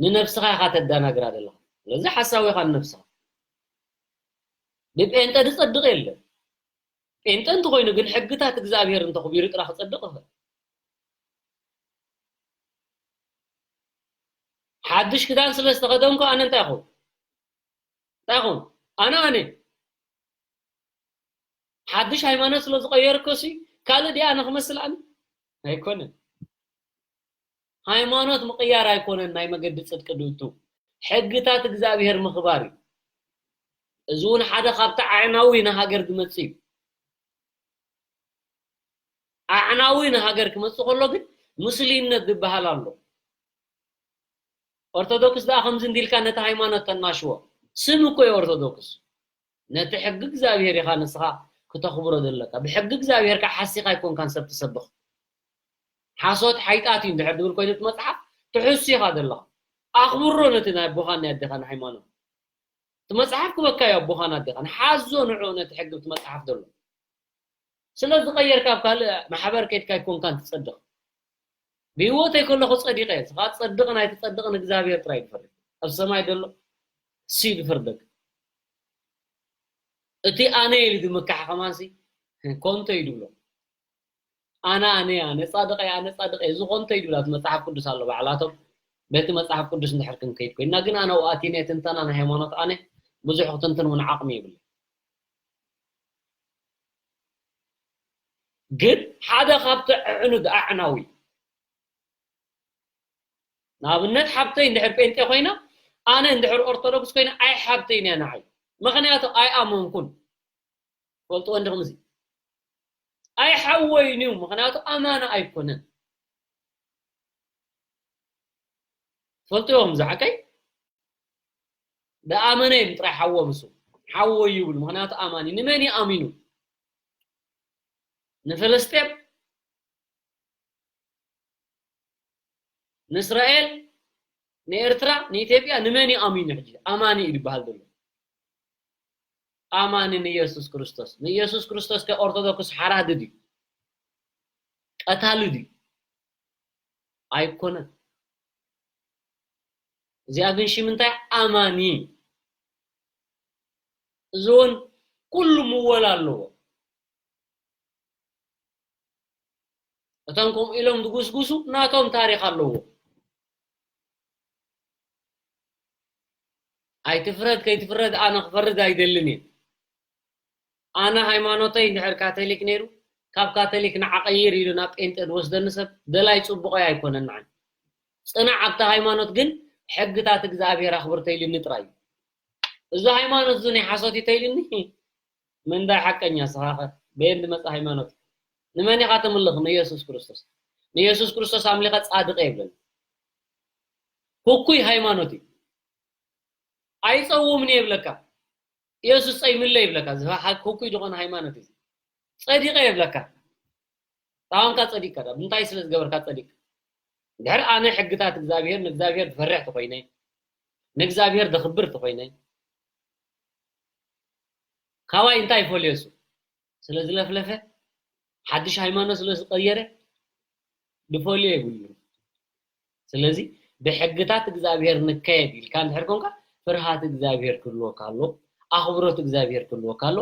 ንነብስኻ ኢኻ ተዳናግራ ዘለኻ ስለዚ ሓሳዊ ኢኻ ንነብስኻ ብጴንጠ ዝፀድቕ የለን ጴንጠ እንተኾይኑ ግን ሕግታት እግዚኣብሔር እንተኽቢሩ ጥራ ክፀድቕ ይኽእል ሓድሽ ክዳን ስለ ዝተኸደንኩ ኣነ እንታይ ይኸውን እንታይ ይኸውን ኣነ ኣነ ሓድሽ ሃይማኖት ስለ ዝቐየርኩ ሲ ካልእ ዲኣ ኣነ ክመስል ኣነ ኣይኮነን ሃይማኖት ምቕያር ኣይኮነን ናይ መገዲ ፅድቂ ድእቱ ሕግታት እግዚኣብሔር ምኽባር እዩ እዚ እውን ሓደ ካብቲ ኣዕናዊ ንሃገር ዝመፅእ እዩ ኣዕናዊ ንሃገር ክመፅእ ከሎ ግን ምስልይነት ዝበሃል ኣሎ ኦርቶዶክስ ደኣ ከምዚ እንዲልካ ነቲ ሃይማኖት ተናሽዎ ስም እኮ እዩ ኦርቶዶክስ ነቲ ሕጊ እግዚኣብሔር ኢኻ ንስኻ ክተኽብሮ ዘለካ ብሕጊ እግዚኣብሔር ከዓ ሓሲኻ ኣይኮንካን ሰብ ትሰብኽ ሓሶት ሓይጣት እዩ እንድሕር ድብል ኮይኑ እቲ መፅሓፍ ትሕሱ ኢኻ ዘለኻ ኣኽብሮ ነቲ ናይ ኣቦኻን ናይ ኣዴኻን ሃይማኖት እቲ መፅሓፍ ክበካ እዩ ኣቦኻን ኣዴኻን ሓዞ ንዑ ነቲ ሕጊ እቲ መፅሓፍ ዘሎ ስለ ዝቐየርካ ኣብ ካልእ ማሕበር ከይድካ ኣይኮንካን ትፀድቕ ብህይወተይ ከለኹ ፀዲቐ እየ ስኻ ትፀድቕን ኣይትፀድቕን እግዚኣብሔር ጥራይ ድፈርድ ኣብ ሰማይ ዘሎ ሲ ድፍርደክ እቲ ኣነ ኢሉ ዝምካሕ ከማንሲ ኮንቶ እዩ ዝብሎ። ኣነ ኣነ ኣነ ጻድቕ እየ፣ ኣነ ጻድቕ እየ፣ እዚ ኮንቶ እዩ ዝብላ። እቲ መጽሓፍ ቅዱስ ኣሎ ባዕላቶም። በቲ መጽሓፍ ቅዱስ እንድሕር ክንከይድ ኮይና ግን ኣነ ኣብኡ ኣቲነ ትንተና ናይ ሃይማኖት ኣነ ብዙሕ ክትንትን እውን ዓቕሚ የብለይ። ግን ሓደ ካብቲ ኣዕኑድ ኣዕናዊ ንኣብነት ሓብተይ እንድሕር ጴንጤ ኮይና ኣነ እንድሕር ኦርቶዶክስ ኮይነ ኣይ ሓብተይን እያ ንዓይ። ምኽንያቱ ኣይኣመንኩን። ፈልጥዎ እንዲኹም እዚ ኣይሓወይን እዩ። ምኽንያቱ ኣማና ኣይኮነን። ፈልጥዎም ዝዓቀይ ደኣመነ እዮም ጥራይ ሓዎም እሱ ሓወይ ይብል። ምኽንያቱ ኣማኒ ንመን እዩ ኣሚኑ? ንፍልስጤም ንእስራኤል ንኤርትራ ንኢትዮጵያ ንመን እዩ ኣሚኑ? ሕጂ ኣማኒ እዩ ዝበሃል ዘሎ ኣማኒ ንኢየሱስ ክርስቶስ። ንኢየሱስ ክርስቶስ ከ ኦርቶዶክስ ሓራዲ ድዩ? ቀታሊ ድዩ? ኣይኮነን። እዚኣ ግን ሽም እንታይ ኣማኒ? እዚ እውን ኩሉ ምወላ ኣለዎ። እቶም ከምኡ ኢሎም ዝጉስጉሱ ናቶም ታሪኽ ኣለዎ። ኣይትፍረድ ከይትፍረድ ኣነ ክፈርድ ኣይደልን እየ። ኣነ ሃይማኖተይ እንድሕር ካቶሊክ ነይሩ ካብ ካቶሊክ ንዓቐይር ኢሉ ናብ ጴንጤ ዝወስደኒ ሰብ ደላይ ጽቡቐይ ኣይኮነን ንዓይ። ጽናዕ ኣብቲ ሃይማኖት ግን ሕግታት እግዚኣብሔር ኣኽብር ተይልኒ ጥራይ እዩ። እዚ ሃይማኖት እዚ ናይ ሓሶት እዩ ተይልኒ ምንታይ ሓቀኛ ስኻኸ በየን ዝመጽእ ሃይማኖት ንመን ኢኻ ተምልኽ ንኢየሱስ ክርስቶስ ንኢየሱስ ክርስቶስ ኣምሊኸ ጻድቕ የብለን ኩኩይ ሃይማኖት እዩ ኣይጸውምን የብለካ ኢየሱስ ጸይምለ ይብለካ እዚ ኩኩይ ዝኾነ ሃይማኖት እዩ ጸዲቐ የብለካ ታንካ ጸዲቅካ ዳ እንታይ ስለ ዝገበርካ ጸዲቅ ድሕር ኣነ ሕግታት እግዚኣብሔር ንእግዚኣብሔር ዝፈርሕ ተኮይነ ንእግዚኣብሔር ዘኽብር ተኮይነ ካባይ እንታይ ይፈልዮ እሱ ስለ ዝለፍለፈ ሓድሽ ሃይማኖት ስለ ዝቀየረ ዝፈልዮ የብሉ ስለዚ ብሕግታት እግዚኣብሔር ንካየድ ኢልካ እንድሕር ኮንካ ፍርሃት እግዚኣብሔር ክህልወካ ኣሎ ኣኽብሮት እግዚኣብሔር ክህልወካ ኣሎ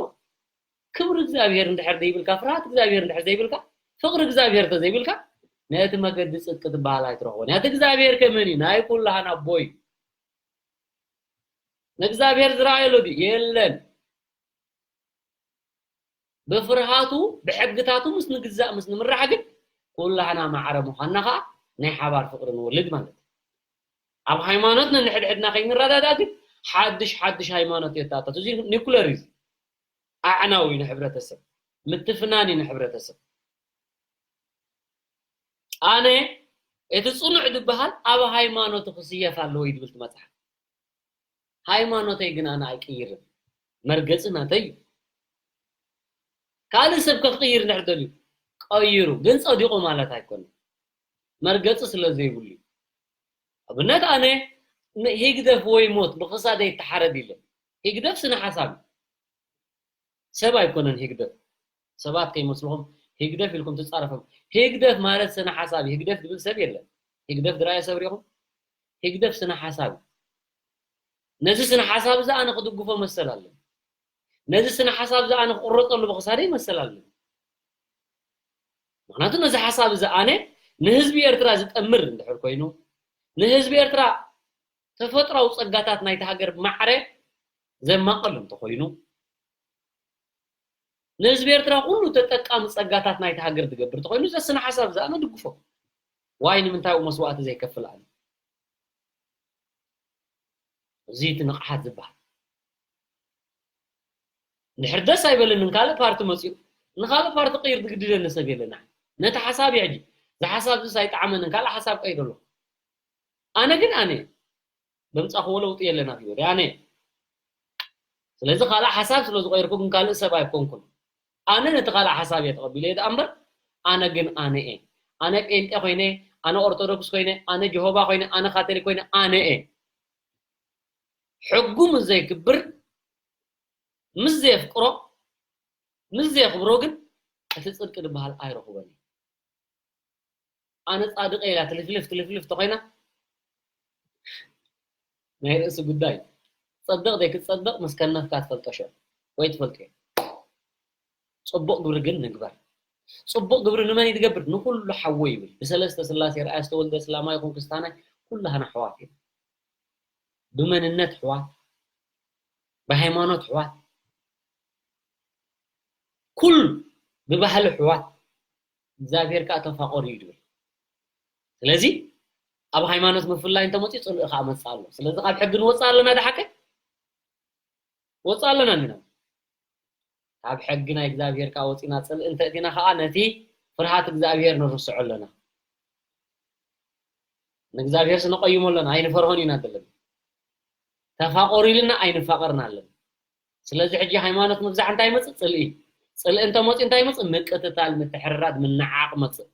ክብሪ እግዚኣብሔር እንድሕር ዘይብልካ ፍርሃት እግዚኣብሔር እንድሕር ዘይብልካ ፍቅሪ እግዚኣብሔር ተዘይብልካ ነቲ መገዲ ጽድቂ ትበሃል ኣይትረኽቦን እያ እቲ እግዚኣብሔር ከመን እዩ ናይ ኩላህን ኣቦ እዩ ንእግዚኣብሔር ዝረኣየሉ ድዩ የለን ብፍርሃቱ ብሕግታቱ ምስ ንግዛእ ምስ ንምራሕ ግን ኩላህና ማዕረ ምዃንና ከዓ ናይ ሓባር ፍቅሪ ንወልድ ማለት እዩ ኣብ ሃይማኖት ነንሕድሕድና ከይንረዳዳእ ግን ሓድሽ ሓድሽ ሃይማኖት የታታት እዚ ኒኩለር እዩ ኣዕናዊ ንሕብረተሰብ ምትፍናን እዩ ንሕብረተሰብ ኣነ እቲ ፅኑዕ ዝበሃል ኣብ ሃይማኖቱ ክስየፍ ኣለዎ እዩ ዝብል መፅሓፍ ሃይማኖተይ ግን ኣነ ኣይቅይርን መርገፂ ናተይ እዩ ካልእ ሰብ ከክቅይር እንድሕር ደልዩ ቀይሩ ግን ፀዲቑ ማለት ኣይኮነ መርገፂ ስለ ዘይብሉ እዩ ኣብነት ኣነ ህግደፍ ወይ ሞት ብክሳደይ ይተሓረድ ኢለ ህግደፍ ስነ ሓሳብ እዩ ሰብ ኣይኮነን ህግደፍ ሰባት ከይመስልኹም ህግደፍ ኢልኩም ትፃረፎም ህግደፍ ማለት ስነ ሓሳብ ህግደፍ ዝብል ሰብ የለን ህግደፍ ዝረኣየ ሰብ ሪኹም ህግደፍ ስነ ሓሳብ ነዚ ስነ ሓሳብ እዚ ኣነ ክድግፎ መሰል ኣለኒ ነዚ ስነ ሓሳብ እዚ ኣነ ክቁረፀሉ ብክሳደይ መሰል ኣለኒ ምክንያቱ ነዚ ሓሳብ እዚ ኣነ ንህዝቢ ኤርትራ ዝጠምር እንድሕር ኮይኑ ንህዝቢ ኤርትራ ተፈጥራዊ ጸጋታት ናይቲ ሃገር ማዕረ ዘማቐል እንተኾይኑ ንህዝቢ ኤርትራ ኩሉ ተጠቃሚ ጸጋታት ናይቲ ሃገር ዝገብር እንተኾይኑ ዘስነ ሓሳብ ዝኣነ ድግፎ ዋይ ንምንታይ መስዋዕቲ ዘይከፍል ኣነ እዚ እቲ ንቕሓት ዝበሃል እንድሕር ደስ ኣይበለንን ካልእ ፓርቲ መፂኡ ንካልእ ፓርቲ ቅይር ዝግድደኒ ሰብ የለና ነቲ ሓሳብ ሕጂ እዚ ሓሳብ ዝስ ኣይጠዓመንን ካልእ ሓሳብ ቀይር ኣሎ ኣነ ግን ኣነ በምጻኽዎ ለውጢ የለን ኣብ ህይወት ኣነ ስለዚ ካልእ ሓሳብ ስለ ዝቀይርኩ ግን ካልእ ሰብ ኣይኮንኩን ኣነ ነቲ ካልእ ሓሳብ እየ ተቐቢለ እየ ደኣ እምበር ኣነ ግን ኣነ እየ ኣነ ጴንጤ ኮይነ ኣነ ኦርቶዶክስ ኮይነ ኣነ ጀሆባ ኮይነ ኣነ ካቶሊክ ኮይነ ኣነ እየ ሕጉ ምስ ዘየክብር ምስ ዘየፍቅሮ ምስ ዘየኽብሮ ግን እቲ ጽድቂ ዝበሃል ኣይረኽቦን እዩ ኣነ ጻድቕ ኢላ ትልፍልፍ ትልፍልፍ ተኾይና ናይ ርእሲ ጉዳይ ጸድቕ ዘይክትጸድቕ ምስ ከነፍካ ትፈልጦ ሸ ወይ ትፈልጦ ጽቡቕ ግብሪ ግን ንግበር። ጽቡቕ ግብሪ ንመን እዩ ዝገብር? ንኹሉ ሓወይ ይብል። ብሰለስተ ስላሴ ረኣየ ዝተወልደ ስላማይ ይኹን ክስታናይ ኩላህና ኣሕዋት ኢና። ብመንነት ኣሕዋት፣ ብሃይማኖት ኣሕዋት፣ ኩሉ ብባህሊ ኣሕዋት፣ እግዚኣብሔር ከኣ ተፋቐሩ እዩ ዝብል። ስለዚ ኣብ ሃይማኖት ምፍላይ እንተመፅኡ ፅልኢ ከኣ መፅእ ኣሎ። ስለዚ ካብ ሕጊ ንወፅእ ኣለና፣ ደሓቀ ወፅእ ኣለና እንዲና። ካብ ሕጊ ናይ እግዚኣብሔር ከኣ ወፂና ፅልኢ እንተእቲና ከኣ ነቲ ፍርሃት እግዚኣብሔር ንርስዖ ኣለና። ንእግዚኣብሔር ስንቐይሞ ኣለና፣ ኣይንፈርሆን ኢና ዘለና። ተፋቐሩ ኢልና ኣይንፋቐርን ኣለና። ስለዚ ሕጂ ሃይማኖት ምብዛሕ እንታይ ይመጽእ? ጽልኢ። ጽልኢ እንተመጽኡ እንታይ ይመጽእ? ምቅትታል፣ ምትሕርራድ፣ ምንዓቕ መጽእ።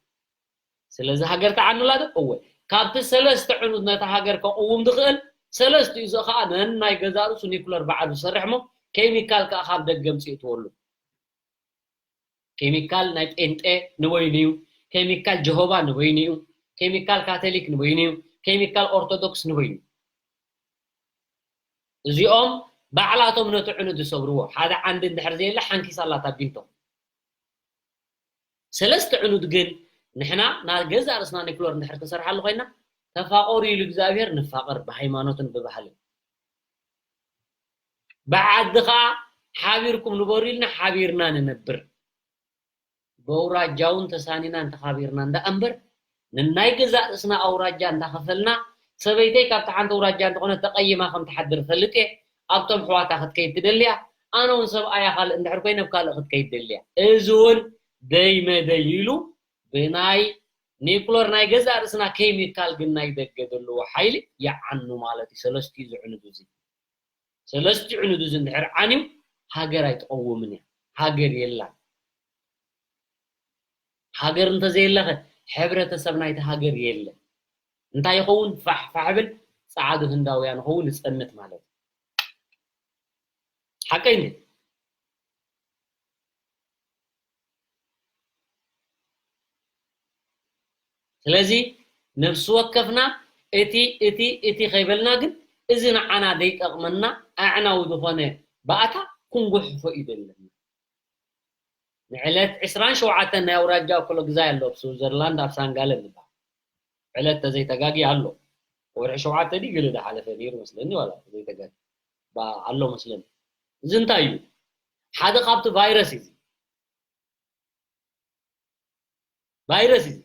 ስለዚ ሃገር ተዓኑላ ዶ? እወ። ካብቲ ሰለስተ ዕኑድ ነታ ሃገር ከቕውም ዝኽእል ሰለስቲኡ፣ እዚ ኸኣ ነናይ ገዛእ ርእሱ ኒኩለር ባዕሉ ዝሰርሕ እሞ ኬሚካል ከኣ ካብ ደገ ኣምጺኡ እትወሉ። ኬሚካል ናይ ጴንጤ ንበይኑ እዩ፣ ኬሚካል ጀሆባ ንበይኑ እዩ፣ ኬሚካል ካቶሊክ ንበይኑ እዩ፣ ኬሚካል ኦርቶዶክስ ንበይኑ እዩ። እዚኦም ባዕላቶም ነቲ ዕኑድ ዝሰብርዎ፣ ሓደ ዓንዲ እንድሕር ዘየለ ሓንኪሳ ኣላ እታ ቢንቶ። ሰለስተ ዕኑድ ግን ንሕና ናብ ገዛእ ርእስና ኒክሎር እንድሕር ክንሰርሓሉ ኮይና፣ ተፋቐሩ ኢሉ እግዚኣብሔር፣ ንፋቐር ብሃይማኖትን ብባህልን። ብዓዲ ኸዓ ሓቢርኩም ንበሩ ኢልና ሓቢርና ንነብር። በውራጃ እውን ተሳኒና እንተኻቢርና እንዳ እምበር፣ ንናይ ገዛእ ርእስና ኣውራጃ እንዳ ኸፈልና፣ ሰበይተይ ካብቲ ሓንቲ ኣውራጃ እንተኾነት ተቐይማ ከም ትሓድር እፈልጥ እየ። ኣብቶም ኣሕዋታ ክትከይድ ትደሊ እያ። ኣነ እውን ሰብኣያ ካልእ እንድሕር ኮይነ ኣብ ካልእ ክትከይድ ደሊ እያ። እዚ እውን ደይ መደይ ኢሉ ብናይ ኒክሎር ናይ ገዛእ ርእስና ኬሚካል ግን ናይ ደገ ዘለዎ ሓይሊ ይዓኑ ማለት እዩ። ሰለስቲኡ ዝዕኑድ እዚ። ሰለስቲኡ ዕኑድ እዚ እንድሕር ዓንዩ ሃገር ኣይትቐውምን እያ። ሃገር የላን። ሃገር እንተዘየለኸ ሕብረተሰብ ናይቲ ሃገር የለን። እንታይ ይኸውን? ፋሕ ፋሕ ብል ጸዓዱ ህንዳውያን ይኸውን፣ ይጸንት ማለት እዩ። ሓቀይ እንዴ? ስለዚ ነፍሲ ወከፍና እቲ፣ እቲ፣ እቲ ከይበልና ግን እዚ ንዓና ዘይጠቕመና ኣዕናዊ ዝኾነ ባእታ ክንጉሕፎ እዩ ዘለና። ንዕለት ዕስራን ሸውዓተን ናይ ኣውራጃ እኮሎግዛይ ኣሎ ኣብ ስዊዘርላንድ ኣብ ሳንጋለን ዝበሃል። ዕለት ተዘይተጋጊ ኣሎ። ወርሒ ሸውዓተ ድዩ ገለ ዝሓለፈ ነይሩ መስለኒ ዋላ ተዘይተጋጊ። ባ-፣ ኣሎ መስለኒ። እዚ እንታይ እዩ? ሓደ ካብቲ ቫይረስ እዩ። ቫይረስ እዩ።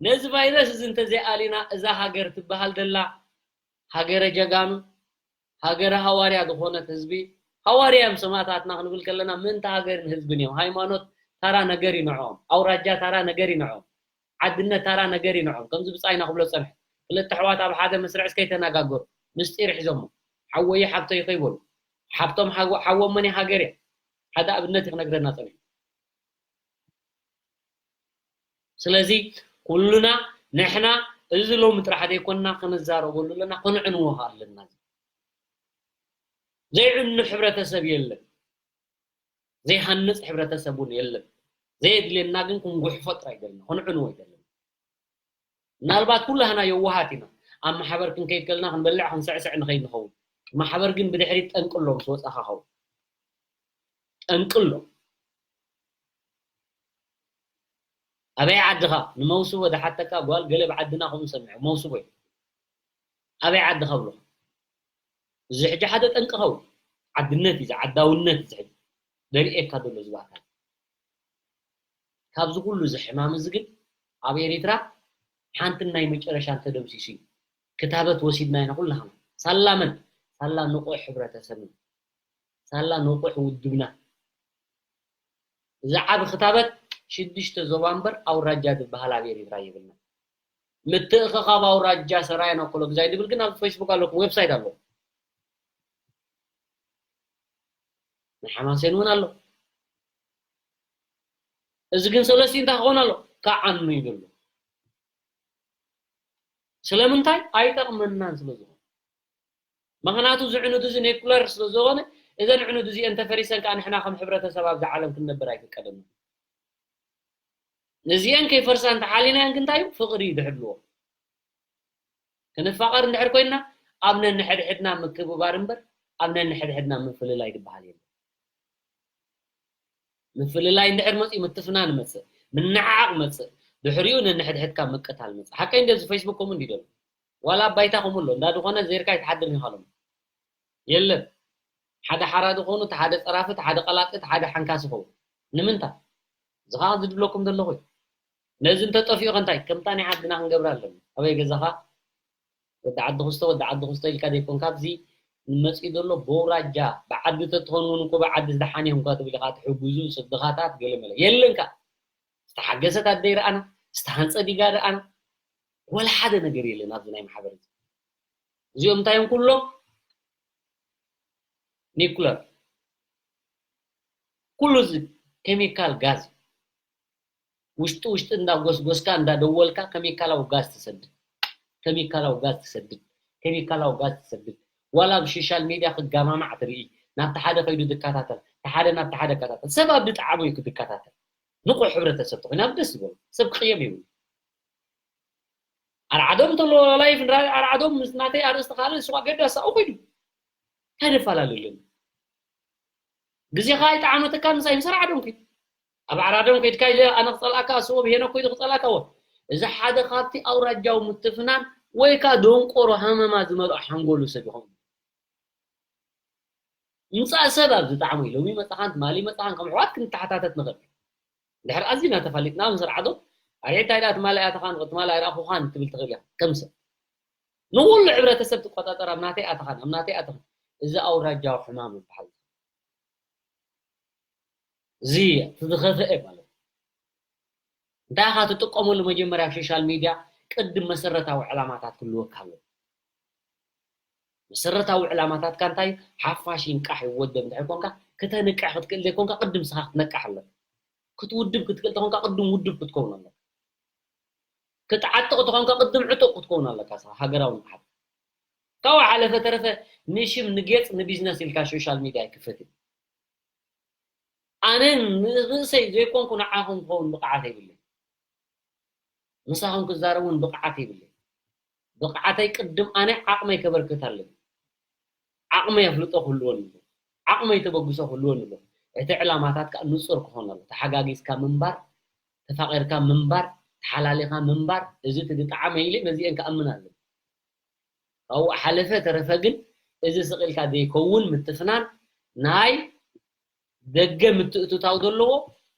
ነዚ ቫይረስ እዚ እንተዘይኣሊና እዛ ሃገር ትበሃል ዘላ ሃገረ ጀጋኑ፣ ሃገረ ሃዋርያ ዝኾነት ህዝቢ፣ ሃዋርያ እዮም ሰማእታትና ክንብል ከለና ምእንቲ ሃገርን ህዝብን እዮም። ሃይማኖት ተራ ነገር እዩ ንዕኦም። ኣውራጃ ተራ ነገር እዩ ንዕኦም። ዓድነት ተራ ነገር እዩ ንዕኦም። ከምዚ ብጻይና ክብሎ ጸንሐ። ክልተ ኣሕዋት ኣብ ሓደ መስርዕ እስከ ይተነጋገሩ። ምስጢር ሒዞሞ። ሓወይ ሓብተይ ከይበሉ። ሓብቶም ሓጎ-፣ ሓዎም መን እዩ? ሃገር እያ። ሓደ ኣብነት እዩ ክነግረና ጸኒሑ። ስለዚ ኩሉና ንሕና እዚ ሎሚ ጥራሕ ዘይኮንና ክንዛረበሉ ኣለና፣ ክንዕንዎ ኣለና። ዘይዕኑ ሕብረተሰብ የለን፣ ዘይሃንጽ ሕብረተሰብ እውን የለን። ዘየድልየና ግን ክንጉሕፎ ጥራይ ዘለና፣ ክንዕንዎ ኣይደለና። ምናልባት ኩላህና የዋሃት ኢና። ኣብ ማሕበር ክንከይድ ከለና ክንበልዕ ክንስዕስዕ ንኸይድ ንኸውን። ማሕበር ግን ብድሕሪት ጠንቂ ኣሎ፣ ምስ ወጻኻ ኸውን። ጠንቂ ኣሎ። ኣበይ ዓድኻ? ንመውስቦ ዝሓተካ ጓል ገለ ብዓድና ከምኡ ሰሚዐ፣ መውስቦ እዩ። ኣበይ ዓድኻ ብሎ። እዚ ሕጂ ሓደ ጠንቂ ኸውን። ዓድነት እዩ፣ እዚ ዓዳውነት እዚ ሕጂ ዘርእየካ ዘሎ እዚ ባእታ። ካብዚ ኩሉ እዚ ሕማም እዚ ግን ኣብ ኤሪትራ ሓንትን ናይ መጨረሻን ተደምሲሱ እዩ። ክታበት ወሲድና ኢና ኩላህና። ሳላ መን? ሳላ ንቑሕ ሕብረተሰብና። ሳላ ንቑሕ ውድብና። እዚ ዓቢ ክታበት ሽዱሽተ ዞባ እምበር ኣውራጃ ዝበሃል ኣብ ኤሪትራ የብልና። ምትእኽኻብ ኣውራጃ ሰራየን ኣኮሎግዛይ ዝብል ግን ኣብ ፌስቡክ ኣለኩም፣ ዌብሳይት ኣሎ። ናይ ሓማሴን እውን ኣሎ። እዚ ግን ሰለስቲኡ እንታይ ክኸውን ኣሎ? ክዓኑ እዩ ዘሎ። ስለምንታይ? ኣይጠቕመናን ስለ ዝኾነ። ምኽንያቱ እዚ ዕኑድ እዚ ኒኩለር ስለ ዝኾነ፣ እዘን ዕኑድ እዚአን ተፈሪሰን ከዓ ንሕና ከም ሕብረተሰብ ኣብዛ ዓለም ክንነብር ኣይፍቀደና። ነዚአን ከይፈርሳ እንተሓሊናየን ግን እንታይ እዩ? ፍቕሪ እዩ ድሕልዎ። ክንፋቐር እንድሕር ኮይንና ኣብ ነንሕድሕድና ምክብባር እምበር ኣብ ነንሕድሕድና ምፍልላይ ዝበሃል የለን። ምፍልላይ እንድሕር መፅኡ ምትፍናን መፅእ፣ ምንዕዓቕ መፅእ፣ ድሕሪኡ ነንሕድሕድካ ምቅታል መፅእ። ሓቀይ እንደዚ ፌስቡክ ከምኡ እንዲ ደሎ ዋላ ኣብ ባይታ ከምኡ ኣሎ እንዳ ዝኾነ ዜርካ ይትሓድር ይኻሎም የለን። ሓደ ሓራዲ ኾኑ፣ እቲ ሓደ ፀራፊ፣ እቲ ሓደ ቀላጢ፣ እቲ ሓደ ሓንካሲ ኸውን። ንምንታይ? እዚ ኸዓ ዝድብለኩም ዘለኹ እዩ። ነዚ እንተጠፊኡ ከ እንታይ? ከምታ ናይ ዓድና ክንገብር ኣለና። ኣበይ ገዛኻ? ወዲ ዓዲ ክስቶ፣ ወዲ ዓዲ ክስቶ ኢልካ ዘይኮን ካብዚ ንመፅኡ ዘሎ በውራጃ ብዓዲ ተትኾኑ እውን እኮ ብዓዲ ዝደሓን እዮም እኳ ትብል ኢኻ ትሕጉዙ ስድኻታት ገለ መለ የለን ከ ዝተሓገሰት ኣደ ይረኣና ዝተሃንፀ ዲጋ ረኣና ወላ ሓደ ነገር የለን ኣብዚ ናይ ማሕበር እዚ እዚኦም እንታይ እዮም ኩሎም ኒኩለር ኩሉ እዚ ኬሚካል ጋዝ ውሽጢ ውሽጢ እንዳጎስጎስካ እንዳደወልካ ኬሚካላዊ ጋዝ ትሰድድ ኬሚካላዊ ጋዝ ትሰድድ ኬሚካላዊ ጋዝ ትሰድድ ዋላ ኣብ ሶሻል ሚድያ ክጋማማዕ ትርኢ ናብቲ ሓደ ከይዱ ዝከታተል እቲ ሓደ ናብቲ ሓደ ከታተል ሰብ ኣብ ዝጠዓሞ እዩ ክዝከታተል ንቑሕ ሕብረተሰብ ተኾይኑ ኣብ ደስ ይበሉ ሰብ ክቕየም ይብሉ ኣርዓዶም እንተሎ ላይፍ ንራኢ ኣርዓዶም ምስ ናተይ ኣርእስቲ ካልእ ንሱ ገዳስ ኣብኡ ከይዱ እንታይ ደፈላለለኒ ግዜኻ ኣይጠዓመተካ ምሳይ ምስ ኣርዓዶም ከይድ ኣብ ኣርዓዶም ከይድካ ኢለ ኣነ ክፀልኣካ እሱ ብሄኖ ኮይዱ ክፀልኣካ ወ እዚ ሓደ ካብቲ ኣውራጃዊ ምትፍናን ወይ ከዓ ደንቆሮ ሃመማ ዝመልኦ ሓንጎሉ ሰብ ይኸውን ምፃእ ሰብ ኣብ ዝጣዕሙ ኢሎም ይመፃኻን ትማሊ ይመፃኻን ከም ኣሕዋት ክንተሓታተት ንኽእል ድሕር ኣዚና ተፋሊጥና ምስ ርዓዶ ኣርዒታ ኢላ ትማሊ ኣያትኻን ትማሊ ኣይረኣኹኻን ትብል ትኽእል ኢኻ ከም ሰብ ንኹሉ ሕብረተሰብ ትቆፃፀር ኣብ ናተይ ኣተኻን ኣብ ናተይ ኣተኻን እዚ ኣውራጃዊ ሕማም ይበሃል እዚ እቲ ዝኸፍአ ማለት እንታይ ኢኻ ትጥቀመሉ መጀመርያ ኣብ ሶሻል ሚድያ ቅድም መሰረታዊ ዕላማታት ክህልወካ ኣለዎ መሰረታዊ ዕላማታትካ እንታይ ሓፋሽ ይንቃሕ ይወደብ እንድሕር ኮንካ ክተንቅሕ ክትክእል ዘይኮንካ ቅድም ስኻ ክትነቅሕ ኣለካ ክትውድብ ክትክእል ተኾንካ ቅድም ውድብ ክትከውን ኣለካ ክትዓጥቕ ተኾንካ ቅድም ዕጡቕ ክትከውን ኣለካ ስኻ ሃገራዊ ንቕሓት ካብኡ ሓለፈ ተረፈ ንሽም ንጌፅ ንቢዝነስ ኢልካ ሶሻል ሚድያ ኣይክፈትን ኣነ ንርእሰይ ዘይኮንኩ ንዓኹም ክኸውን ብቕዓት የብለይ ምሳኹም ክዛረብ እውን ብቕዓት የብለይ ብቕዓተይ ቅድም ኣነ ዓቕመይ ከበርክት ኣለኒ ዓቕመይ ኣፍልጦ ክህልወኒ ኣለዎ ዓቕመይ ተበግሶ ክህልወኒ ኣለዎ እቲ ዕላማታት ከዓ ንፁር ክኾን ኣሎ ተሓጋጊዝካ ምንባር ተፋቒርካ ምንባር ተሓላሊኻ ምንባር እዚ እቲ ዝጠዓመ ኢለ ነዚአን ክኣምን ኣለኒ ካብኡ ሓለፈ ተረፈ ግን እዚ ስቕ ኢልካ ዘይከውን ምትፍናን ናይ ደገ ምትእትታው ዘለዎ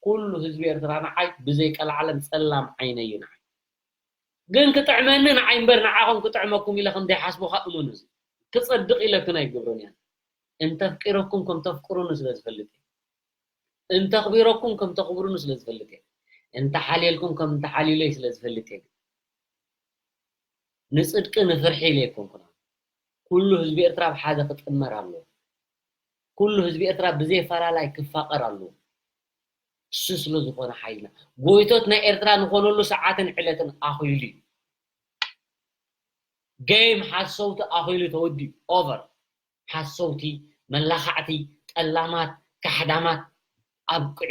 ኩሉ ህዝቢ ኤርትራ ንዓይ ብዘይ ቀልዓለም ጸላም ዓይነይ እዩ ንዓይ ግን ክጥዕመኒ ንዓይ እምበር ንዓኹም ክጥዕመኩም ኢለ ከም ዘይሓስቦ ከኣ እመኑ እዚ ክጸድቕ ኢለ ክን ኣይገብሮን እያ እንተፍቂረኩም ከም ተፍቅሩኒ ስለ ዝፈልጥ እየ እንተኽቢረኩም ከም ተኽብሩኒ ስለ ዝፈልጥ እየ እንተሓልየልኩም ከም እንተሓልዩለይ ስለ ዝፈልጥ እየ ንጽድቂ ንፍርሒ ኢለ ኣይኮንኩን ኩሉ ህዝቢ ኤርትራ ብሓደ ክጥመር ኣለዎ ኩሉ ህዝቢ ኤርትራ ብዘይ ኣፈላላይ ክፋቐር ኣለዎ እሱ ስለ ዝኾነ ሓይልና ጎይቶት ናይ ኤርትራ ንኾነሉ ሰዓትን ዕለትን ኣኺሉ እዩ game ሓሰውቲ ኣኺሉ ተወዲኡ over ሓሰውቲ መላኻዕቲ ጠላማት ካሕዳማት ኣብቅዑ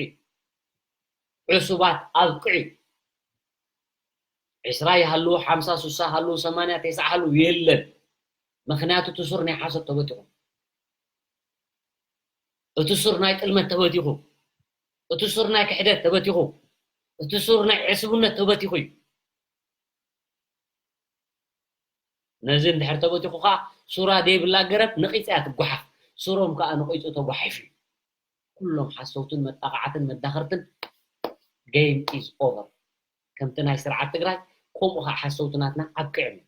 ዕሱባት ኣብቅዑ ዕስራ ይሃልዉ ሓምሳ ሱሳ ሃልዉ ሰማንያ ተስዓ ሃልዉ የለን ምኽንያቱ እቲ ሱር ናይ ሓሶት ተበቲኹ እቲ ሱር ናይ ጥልመት ተበቲኹ እቲ ሱር ናይ ክሕደት ተበቲኹ እቲ ሱር ናይ ዕስብነት ተበቲኹ እዩ ነዚ እንድሕር ተበቲኹ ከዓ ሱራ ዘይብላ ገረብ ነቒፃ እያ ትጓሓፍ ሱሮም ከዓ ነቒፁ ተጓሒፉ እዩ ኩሎም ሓሰውትን መጣቓዕትን መዳኸርትን game is over ከምቲ ናይ ስርዓት ትግራይ ከምኡ ከዓ ሓሰውቲ ናትና ኣብቅዕም እዩ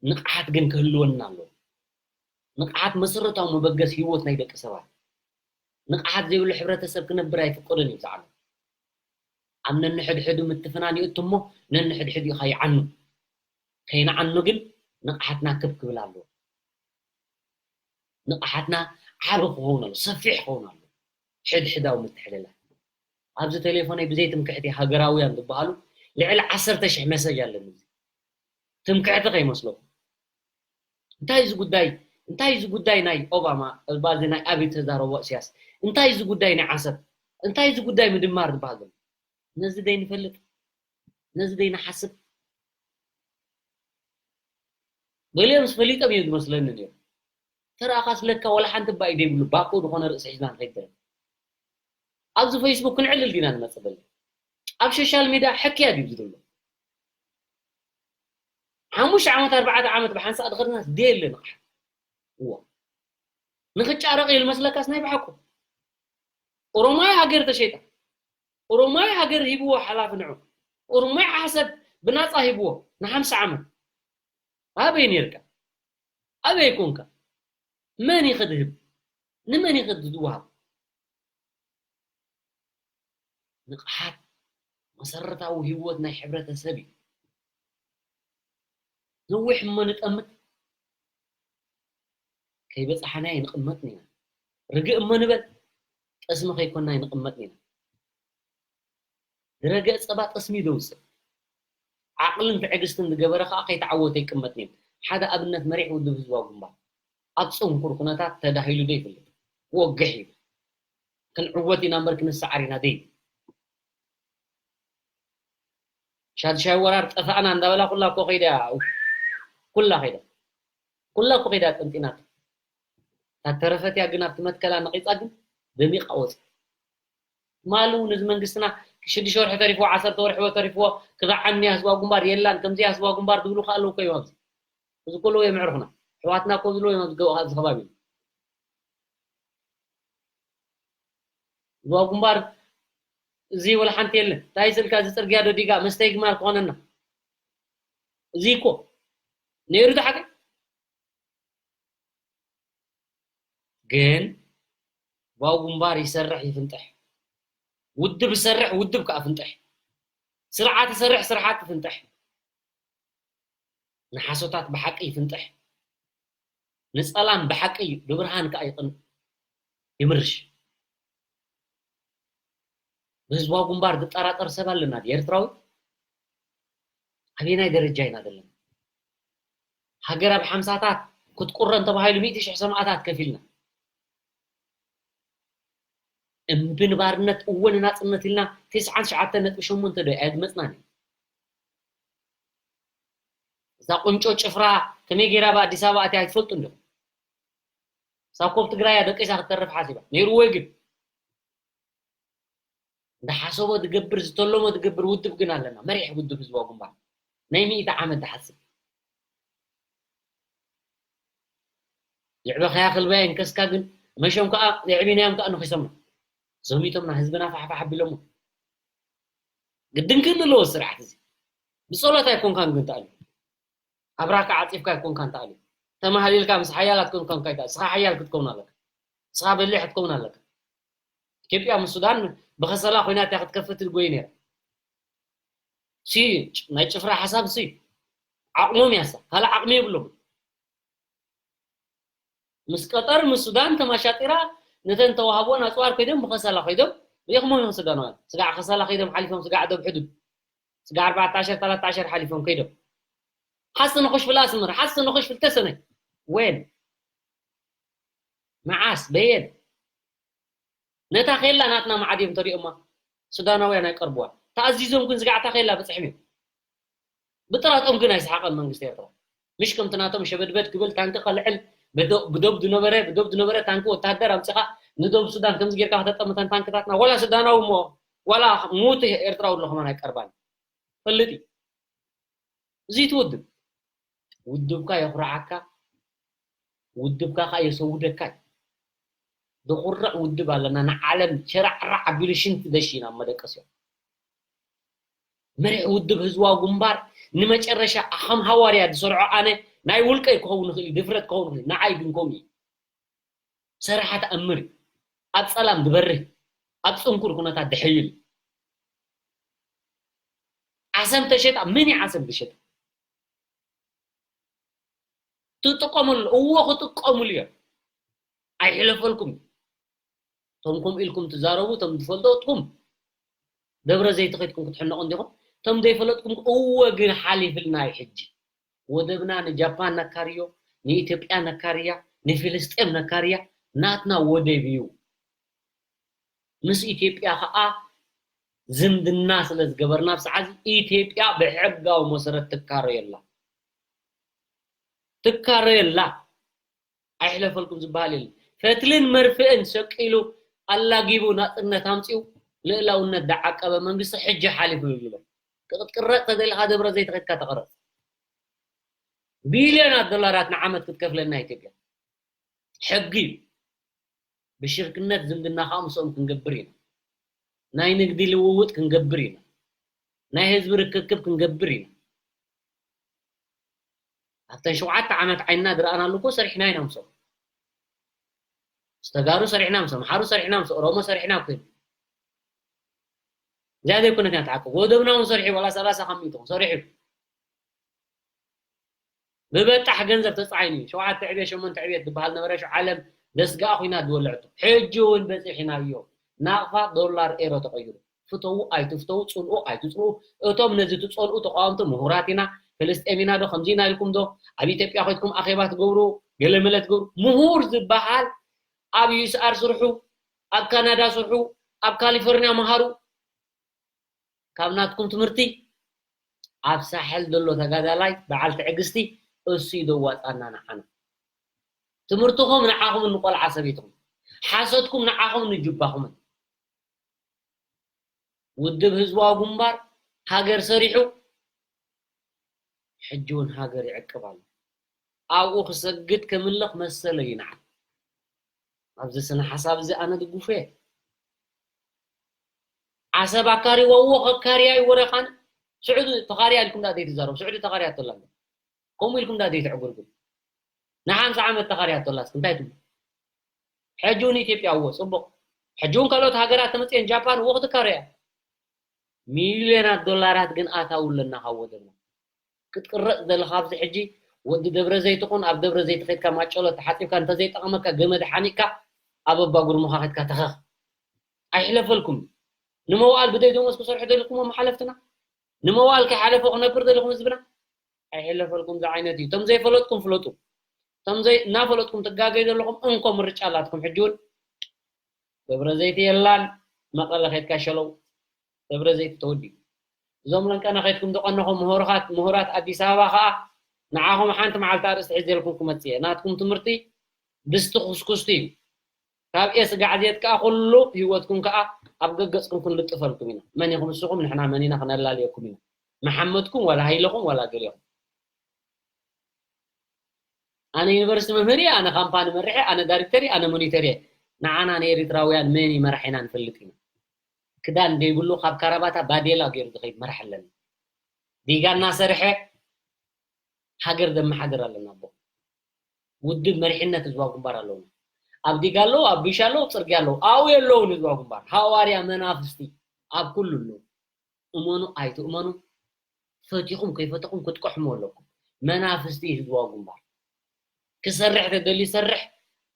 ንቕሓት ግን ክህልወና ኣለዎ ንቕሓት መሰረታዊ መበገስ ህይወት ናይ ደቂ ሰባት ንቕሓት ዘይብሉ ሕብረተሰብ ክነብር ኣይፍቀዶን እዩ ዝዓለም ኣብ ነንሕድሕዱ ምትፍናን ይእቱ እሞ ነንሕድሕዱ ኢኻ ይዓኑ ከይንዓኑ ግን ንቕሓትና ክብ ክብል ኣለዎ ንቕሓትና ዓቢ ክኸውን ኣሎ ሰፊሕ ክኸውን ኣሎ ሕድሕዳዊ ምትሕልላፍ ኣብዚ ቴሌፎነይ ብዘይ ትምክሕቲ ሃገራውያን ዝበሃሉ ልዕሊ ዓሰርተ ሽሕ መሰጅ ኣለኒ ትምክሕቲ ከይመስለኩም እንታይ እዚ ጉዳይ እንታይ እዚ ጉዳይ ናይ ኦባማ ባዚ ናይ ኣብይ ተዛረቦ እስያስ እንታይ እዚ ጉዳይ ናይ ዓሰብ እንታይ እዚ ጉዳይ ምድማር ዝበሃል ዘሎ ነዚ ደይንፈልጥ ነዚ ደይንሓስብ ገሊኦምስ ፈሊጦም እዮም ዝመስለኒ ነይሩ ተረኣኻስ ለካ ወላ ሓንቲ ባይ ደይብሉ ባኮ ዝኾነ ርእሲ ሒዝና ንኸይድ ኣብዚ ፌስቡክ ክንዕልል ዲና ንመጽእ ዘለና? ኣብ ሶሻል ሚድያ ሕክያ ድዩ ዝደሎ? ሓሙሽተ ዓመት ኣርባዕተ ዓመት ብሓንሳእ ድኸድና ደየለ ንቕሓት። እዎ፣ ንኽጫረቕ እዩ ዝመስለካስ ናይ ብሓቁ? ኦሮማይ ሃገር ተሸይጣ፣ ኦሮማይ ሃገር ሂብዎ ሓላፊ ንዑ፣ ኦሮማይ ዓሰብ ብናጻ ሂብዎ ንሓምሳ ዓመት። ኣበይ ነርካ? ኣበይ ኮንካ? መን ይኸ ድህብ? ንመን ይኸ ድወሃብ? ንቕሓት መሰረታዊ ህይወት ናይ ሕብረተሰብ እዩ። ነዊሕ እሞ ንጠምት፣ ከይበጻሓና ይንቕመጥ ኢና። ርግእ እሞ ንበል፣ ጠስሚ ከይኮና ይንቕመጥ ኢና። ዝረገ ጸባ ጠስሚ ደውጽእ። ዓቕልን ትዕግስትን ዝገበረ ከኣ ከይተዓወተ ይቅመጥ ነይሩ። ሓደ ኣብነት መሪሕ ውድብ ህዝባዊ ግንባር ኣብ ጽንኩር ኩነታት ተዳሂሉ ዶ ይፈልጥ? ወግሕ እዩ። ክንዕወት ኢና እምበር ክንሰዓር ኢና ደይ። ሻድሻይ ወራር ጠፋእና እንዳበላ ኩላ እኮ ከይዳ፣ ኩላ ከይዳ። ኩላ እኮ ከይዳ ጠንጢናት። ታተረፈት እያ ግን ኣብቲ መትከላ ነቒጻ ግን ደሚቓ ወጽ። ማሉ ነዚ መንግስትና ሽዱሽተ ወርሒ ተሪፍዎ፣ ዓሰርተ ወርሒ ተሪፍዎ፣ ክዛዓምኒ እያ ህዝባዊ ግንባር የላን፣ ከምዚ እያ ህዝባዊ ግንባር ዝብሉ ከ ኣለዉ እኮ እዮም ኣብዚ። እዚ ኩሉ የምዕርኹና። ኣሕዋትና እኮ ዝብሉ እዮም ኣብዚ ገ-፣ ኣብዚ ከባቢ። ህዝባዊ ግንባር እዚ ወላ ሓንቲ የለን። እንታይ ስልካ እዚ ጽርግያ ዶ ዲጋ መስተይ ግማል ክኾነና? እዚ እኮ ነይሩ ዶ ሓቂ? ግን ህዝባዊ ግንባር ይሰርሕ ይፍንጥሕ። ውድብ ይሰርሕ፣ ውድብ ከኣ ፍንጥሕ። ስርዓት ይሰርሕ፣ ስርዓት ይፍንጥሕ። ንሓሶታት ብሓቂ ይፍንጥሕ። ንጸላም ብሓቂ እዩ፣ ንብርሃን ከኣ ይቕን-፣ ይምርሽ። ብህዝባዊ ግንባር ዝጠራጠር ሰብ ኣለና ድዩ ኤርትራዊ? ኣበየናይ ደረጃ ኢና ዘለና? ሃገር ኣብ ሓምሳታት ክትቁረን ተባሂሉ ሚእቲ ሽሕ ሰማእታት ከፊልና። እምቢ ንባርነት፣ እወ ንናጽነት ኢልና ተስዓን ትሽዓተን ነጥቢ ሸሞንተ ዶ ኣየድመጽናን? እዛ ቁንጮ ጭፍራ ከመይ ገይራ ኣብ ኣዲስ ኣበባ ኣትያ ኣይትፈልጡን ዲኹም? ሳኮብ ትግራይ እያ ደቂሳ ክትተርፍ ሓሲባ። ነይሩ ወይ ግን? ዝሓሰቦ ዝገብር፣ ዝተለሞ ዝገብር ውድብ ግን ኣለና። መሪሕ ውድብ ህዝባዊ ግንባር። ናይ ሚእቲ ዓመት ዝሓስብ። የዕበኻያ ክልባይ እንከስካ ግን መሸም ከኣ የዕቢናዮም ከኣ ነኺሶምና። ዘሚቶምና ህዝብና ፋሕፋሕ ኣቢሎሞ። ግድን ክህሉ ኣለዎ ስርዓት እዚ። ብጸሎት ኣይኮንካን ግን ተኣልዩ። ኣብራካ ዓጺፍካ ኣይኮንካን ተኣልዩ። ተማህሊልካ ምስ ሓያላት ኮንካ እንታይ ተኣ-፣ ንስኻ ሓያል ክትከውን ኣለካ። ንስኻ በሊሕ ክትከውን ኣለካ። ኢትዮጵያ ምስ ሱዳን ብኸሰላ ኮይና እያ ክትከፍት ትጎይ ነይራ። ሲ ናይ ጭፍራ ሓሳብ ሲ ዓቕሞም ያሳ፣ ካልእ ዓቕሚ የብሎም። ምስ ቀጠር፣ ምስ ሱዳን ተማሻጢራ ነተን ተዋህቦን ኣጽዋር ከይዶም ብኸሰላ ከይዶም ርኢኽሞም እዮም ሱዳናውያን። ስጋዕ ከሰላ ከይዶም ሓሊፎም፣ ስጋዕ ዶብ ሕዱድ፣ ስጋዕ ኣርባዕተ ዓሸር፣ ተላተ ዓሸር ሓሊፎም ከይዶም። ሓስ ንኹሽ ፍል ኣስመራ፣ ሓስ ንኹሽ ፍል ተሰነይ። ወን? መዓስ? በየን? ነታ ኼላ ናትና መዓድ እዮም ተሪኦማ። ሱዳናውያን ኣይቀርብዋን። ተኣዚዞም ግን ስጋዕ እታ ኼላ በጽሕም እዮም። ብጥራጦም ግን ኣይሰሓቐን መንግስቲ ኤርትራ። ምሽ ከምቲ ናቶም ሸበድበድ ክብል ታንኪ ከልዕል፣ ብዶ-፣ ብዶብ ዝነበረ፣ ብዶብ ዝነበረ ታንኪ ወታደር ኣምጺኻ ንዶብ ሱዳን ከምዚ ጌርካ ከተጠምተን ታንክታትና፣ ዋላ ሱዳናዊ እሞ፣ ዋላ ሙት ኤርትራዊ ኣሎ ከማን ኣይቀርባን። ፈልጥ እዩ። እዚ እቲ ውድብ። ውድብካ የኹርዓካ፣ ውድብካ ከኣ የሰውደካ እዩ። ዘኹርዕ ውድብ ኣለና፣ ንዓለም ሸራዕራዕ ኣቢሉ ሽንቲ ደሺ ናብ መደቀስዮ። መሪሕ ውድብ ህዝባዊ ግንባር ንመጨረሻ ከም ሃዋርያ ዝሰርዖ ኣነ ናይ ውልቀይ ክኸውን ይኽእል እዩ፣ ድፍረት ክኸውን ይኽእል እዩ፣ ንዓይ ግን ከምኡ እዩ። ሰራሓ ተኣምር እዩ። ኣብ ጸላም ዝበርህ፣ ኣብ ጽንኩር ኩነታት ዝሕይል። ዓሰብ ተሸጣ፣ መን እዩ ዓሰብ ዝሸጣ? ትጥቀሙሉ፣ እዎ ክጥቀሙሉ እዮም። ኣይሕለፈልኩም። እቶም ከምኡ ኢልኩም ትዛረቡ፣ እቶም ትፈልጡ ኣትኩም ደብረ ዘይት ከይድኩም ክትሕነቑ እንዲኹም። እቶም ዘይፈለጥኩም፣ እዎ ግን ሓሊፍልና እዩ ሕጂ። ወደብና ንጃፓን ነካርዮ፣ ንኢትዮጵያ ነካርያ፣ ንፍልስጤም ነካርያ፣ ናትና ወደብ እዩ። ምስ ኢትዮጵያ ኸኣ ዝምድና ስለ ዝገበርና፣ ኣብ ሰዓት ኢትዮጵያ ብሕጋዊ መሰረት ትካረዮ ኣላ። ትካረዮ ኣላ። ኣይሕለፈልኩም ዝበሃል የለን። ፈትልን መርፍእን ሸቂሉ ኣላጊቡ ናጽነት ኣምጺኡ ልእላውነት ዝዓቀበ መንግስቲ ሕጂ ሓሊፉ ይብሎ። ክትቅረጽ ተደሊኻ ደብረ ዘይት ከድካ ተቐረጽ። ቢልዮናት ዶላራት ንዓመት ክትከፍለና ኢትዮጵያ። ሕጊ እዩ። ብሽርክነት ዝምድና ከዓ ምስኦም ክንገብር ኢና። ናይ ንግዲ ልውውጥ ክንገብር ኢና። ናይ ህዝቢ ርክክብ ክንገብር ኢና። ኣብተን ሸውዓተ ዓመት ዓይንና ዝረኣናሉ እኮ ሰሪሕና ኢና ምስኦም። ምስ ተጋሩ ሰሪሕና፣ ምስ ኣምሓሩ ሰሪሕና፣ ምስ ኦሮሞ ሰሪሕና እኮ ኢና። እዚኣ ዘይኮነት ኢና ትዓቅብ። ወደብና እውን ሰሪሑ፣ ዋላ ሰላሳ ካብ ሚእቲ እውን ሰሪሑ። ብበጣሕ ገንዘብ ተጻዒኑ እዩ። ሸውዓተ ዕብየት፣ ሸሞንተ ዕብየት ዝበሃል ነበረ፣ ሽዑ ዓለም ደስጋኣ ኮይና ዝበለዐቶ። ሕጂ እውን በጺሕናዮ። ናቕፋ ዶላር ኤሮ ተቐይሩ። ፍተዉ ኣይትፍተዉ፣ ጽልኡ ኣይትጽልኡ፣ እቶም ነዚ ትጸልኡ ተቃወምቲ ምሁራት ኢና፣ ፍልስጤም ኢና ዶ፣ ከምዚ ኢና ኢልኩም ዶ፣ ኣብ ኢትዮጵያ ከድኩም ኣኼባ ትገብሩ፣ ገለመለ ትገብሩ፣ ምሁር ዝበሃል ኣብ ዩ ኤስ ኣር ስርሑ፣ ኣብ ካናዳ ስርሑ፣ ኣብ ካሊፎርኒያ መሃሩ። ካብ ናትኩም ትምህርቲ ኣብ ሳሕል ዘሎ ተጋዳላይ በዓል ትዕግስቲ እሱ እዩ ዘዋጻና ንዓና። ትምህርትኹም ንዓኹምን ንቆልዓ ሰበይትኹም፣ ሓሶትኩም ንዓኹምን ንጁባኹምን። ውድብ ህዝባዊ ግንባር ሃገር ሰሪሑ ሕጂ እውን ሃገር ይዕቅብ ኣሎ። ኣብኡ ክሰግድ ከምልኽ መሰለይ ይንዓል። ኣብዚ ስነ ሓሳብ እዚ ኣነ ድጉፍ እየ። ዓሰብ ኣካሪዋ እዎ ከካርያ እዩ ወረኻን። ስዑዲ ተኻርያ ኢልኩም ዳ ዘይትዛረቡ፣ ስዑዲ ተኻርያ ኣቶላ እንዶ። ከምኡ ኢልኩም ዳ ዘይትዕጉርጉር። ንሓምሳ ዓመት ተኻርያ ኣቶላ እስኪ እንታይ ትብሉ? ሕጂ እውን ኢትዮጵያ እዎ ጽቡቕ። ሕጂ እውን ካልኦት ሃገራት ተመጽየን ጃፓን እዎ ክትካረያ። ሚልዮናት ዶላራት ግን ኣታዊ ኣለና ካብ ወደብና። ክትቅረጽ ዘለኻ ኣብዚ ሕጂ ወዲ ደብረ ዘይት ኹን ኣብ ደብረ ዘይት ኸድካ ማጨሎ ተሓጺብካ እንተዘይጠቐመካ ገመድ ሓኒቕካ ኣብ ኣባ ጉርሙኻ ኸድካ ተኸኽ። ኣይሕለፈልኩም። ንመዋእል ብደይ ደሞዝ ክሰርሑ ደሊኹም መሓለፍትና? ንመዋእል ከይሓለፎ ክነብር ደሊኹም ህዝብና? ኣይሕለፈልኩም። እዚ ዓይነት እዩ። እቶም ዘይፈለጥኩም ፍለጡ። እቶም ዘይ-፣ እናፈለጥኩም ትጋገዩ ዘለኹም እንኮ ምርጫ ኣላትኩም። ሕጂ እውን ደብረ ዘይት የላን፣ መቐለ ኸድካ ሸለው። ደብረ ዘይት ተወዲኡ። እዞም ለንቀነ ኸድኩም ዝቐነኹም ምሁርኻት-፣ ምሁራት ኣዲስ ኣበባ ኸኣ ንዓኹም ሓንቲ መዓልቲ ኣርእስቲ ሒዘልኩም ክመጽእ እየ። ናትኩም ትምህርቲ ድስቲ ኩስኩስቲ እዩ። ካብ ኤስ ጋዕዜት ከኣ ኩሉ ህይወትኩም ከኣ ኣብ ገገጽኩም ክንልጥፈልኩም ኢና። መን ኢኹም ንስኹም? ንሕና መን ኢና? ክነላልየኩም ኢና። መሓመድኩም ዋላ ሃይለኹም ዋላ ገሌኹም። ኣነ ዩኒቨርሲቲ መምህር እየ፣ ኣነ ካምፓኒ መርሕ እየ፣ ኣነ ዳይሬክተር እየ፣ ኣነ ሞኒተር እየ። ንዓና ንኤሪትራውያን መን እዩ መራሒና ንፈልጥ ኢና። ክዳን ዘይብሉ ካብ ካራባታ ባዴላ ገይሩ ዝኸይድ መራሕ ኣለና። ዲጋ እናሰርሐ ሃገር ዘመሓድር ኣለና። ኣቦ ውድብ መሪሕነት ህዝባዊ ግንባር ኣለውና። ኣብ ዲጋ ኣለዉ፣ ኣብ ቢሻ ኣለዉ፣ ኣብ ጽርግያ ኣለዉ። ኣብኡ የለውን ህዝባዊ ግንባር። ሃዋርያ መናፍስቲ ኣብ ኩሉ ኣለዉ። እመኑ ኣይትእመኑ፣ ፈቲኹም ከይፈተኹም ክትቀሕሙ ኣለኩም። መናፍስቲ ህዝባዊ ግንባር። ክሰርሕ ተደልዩ ይሰርሕ፣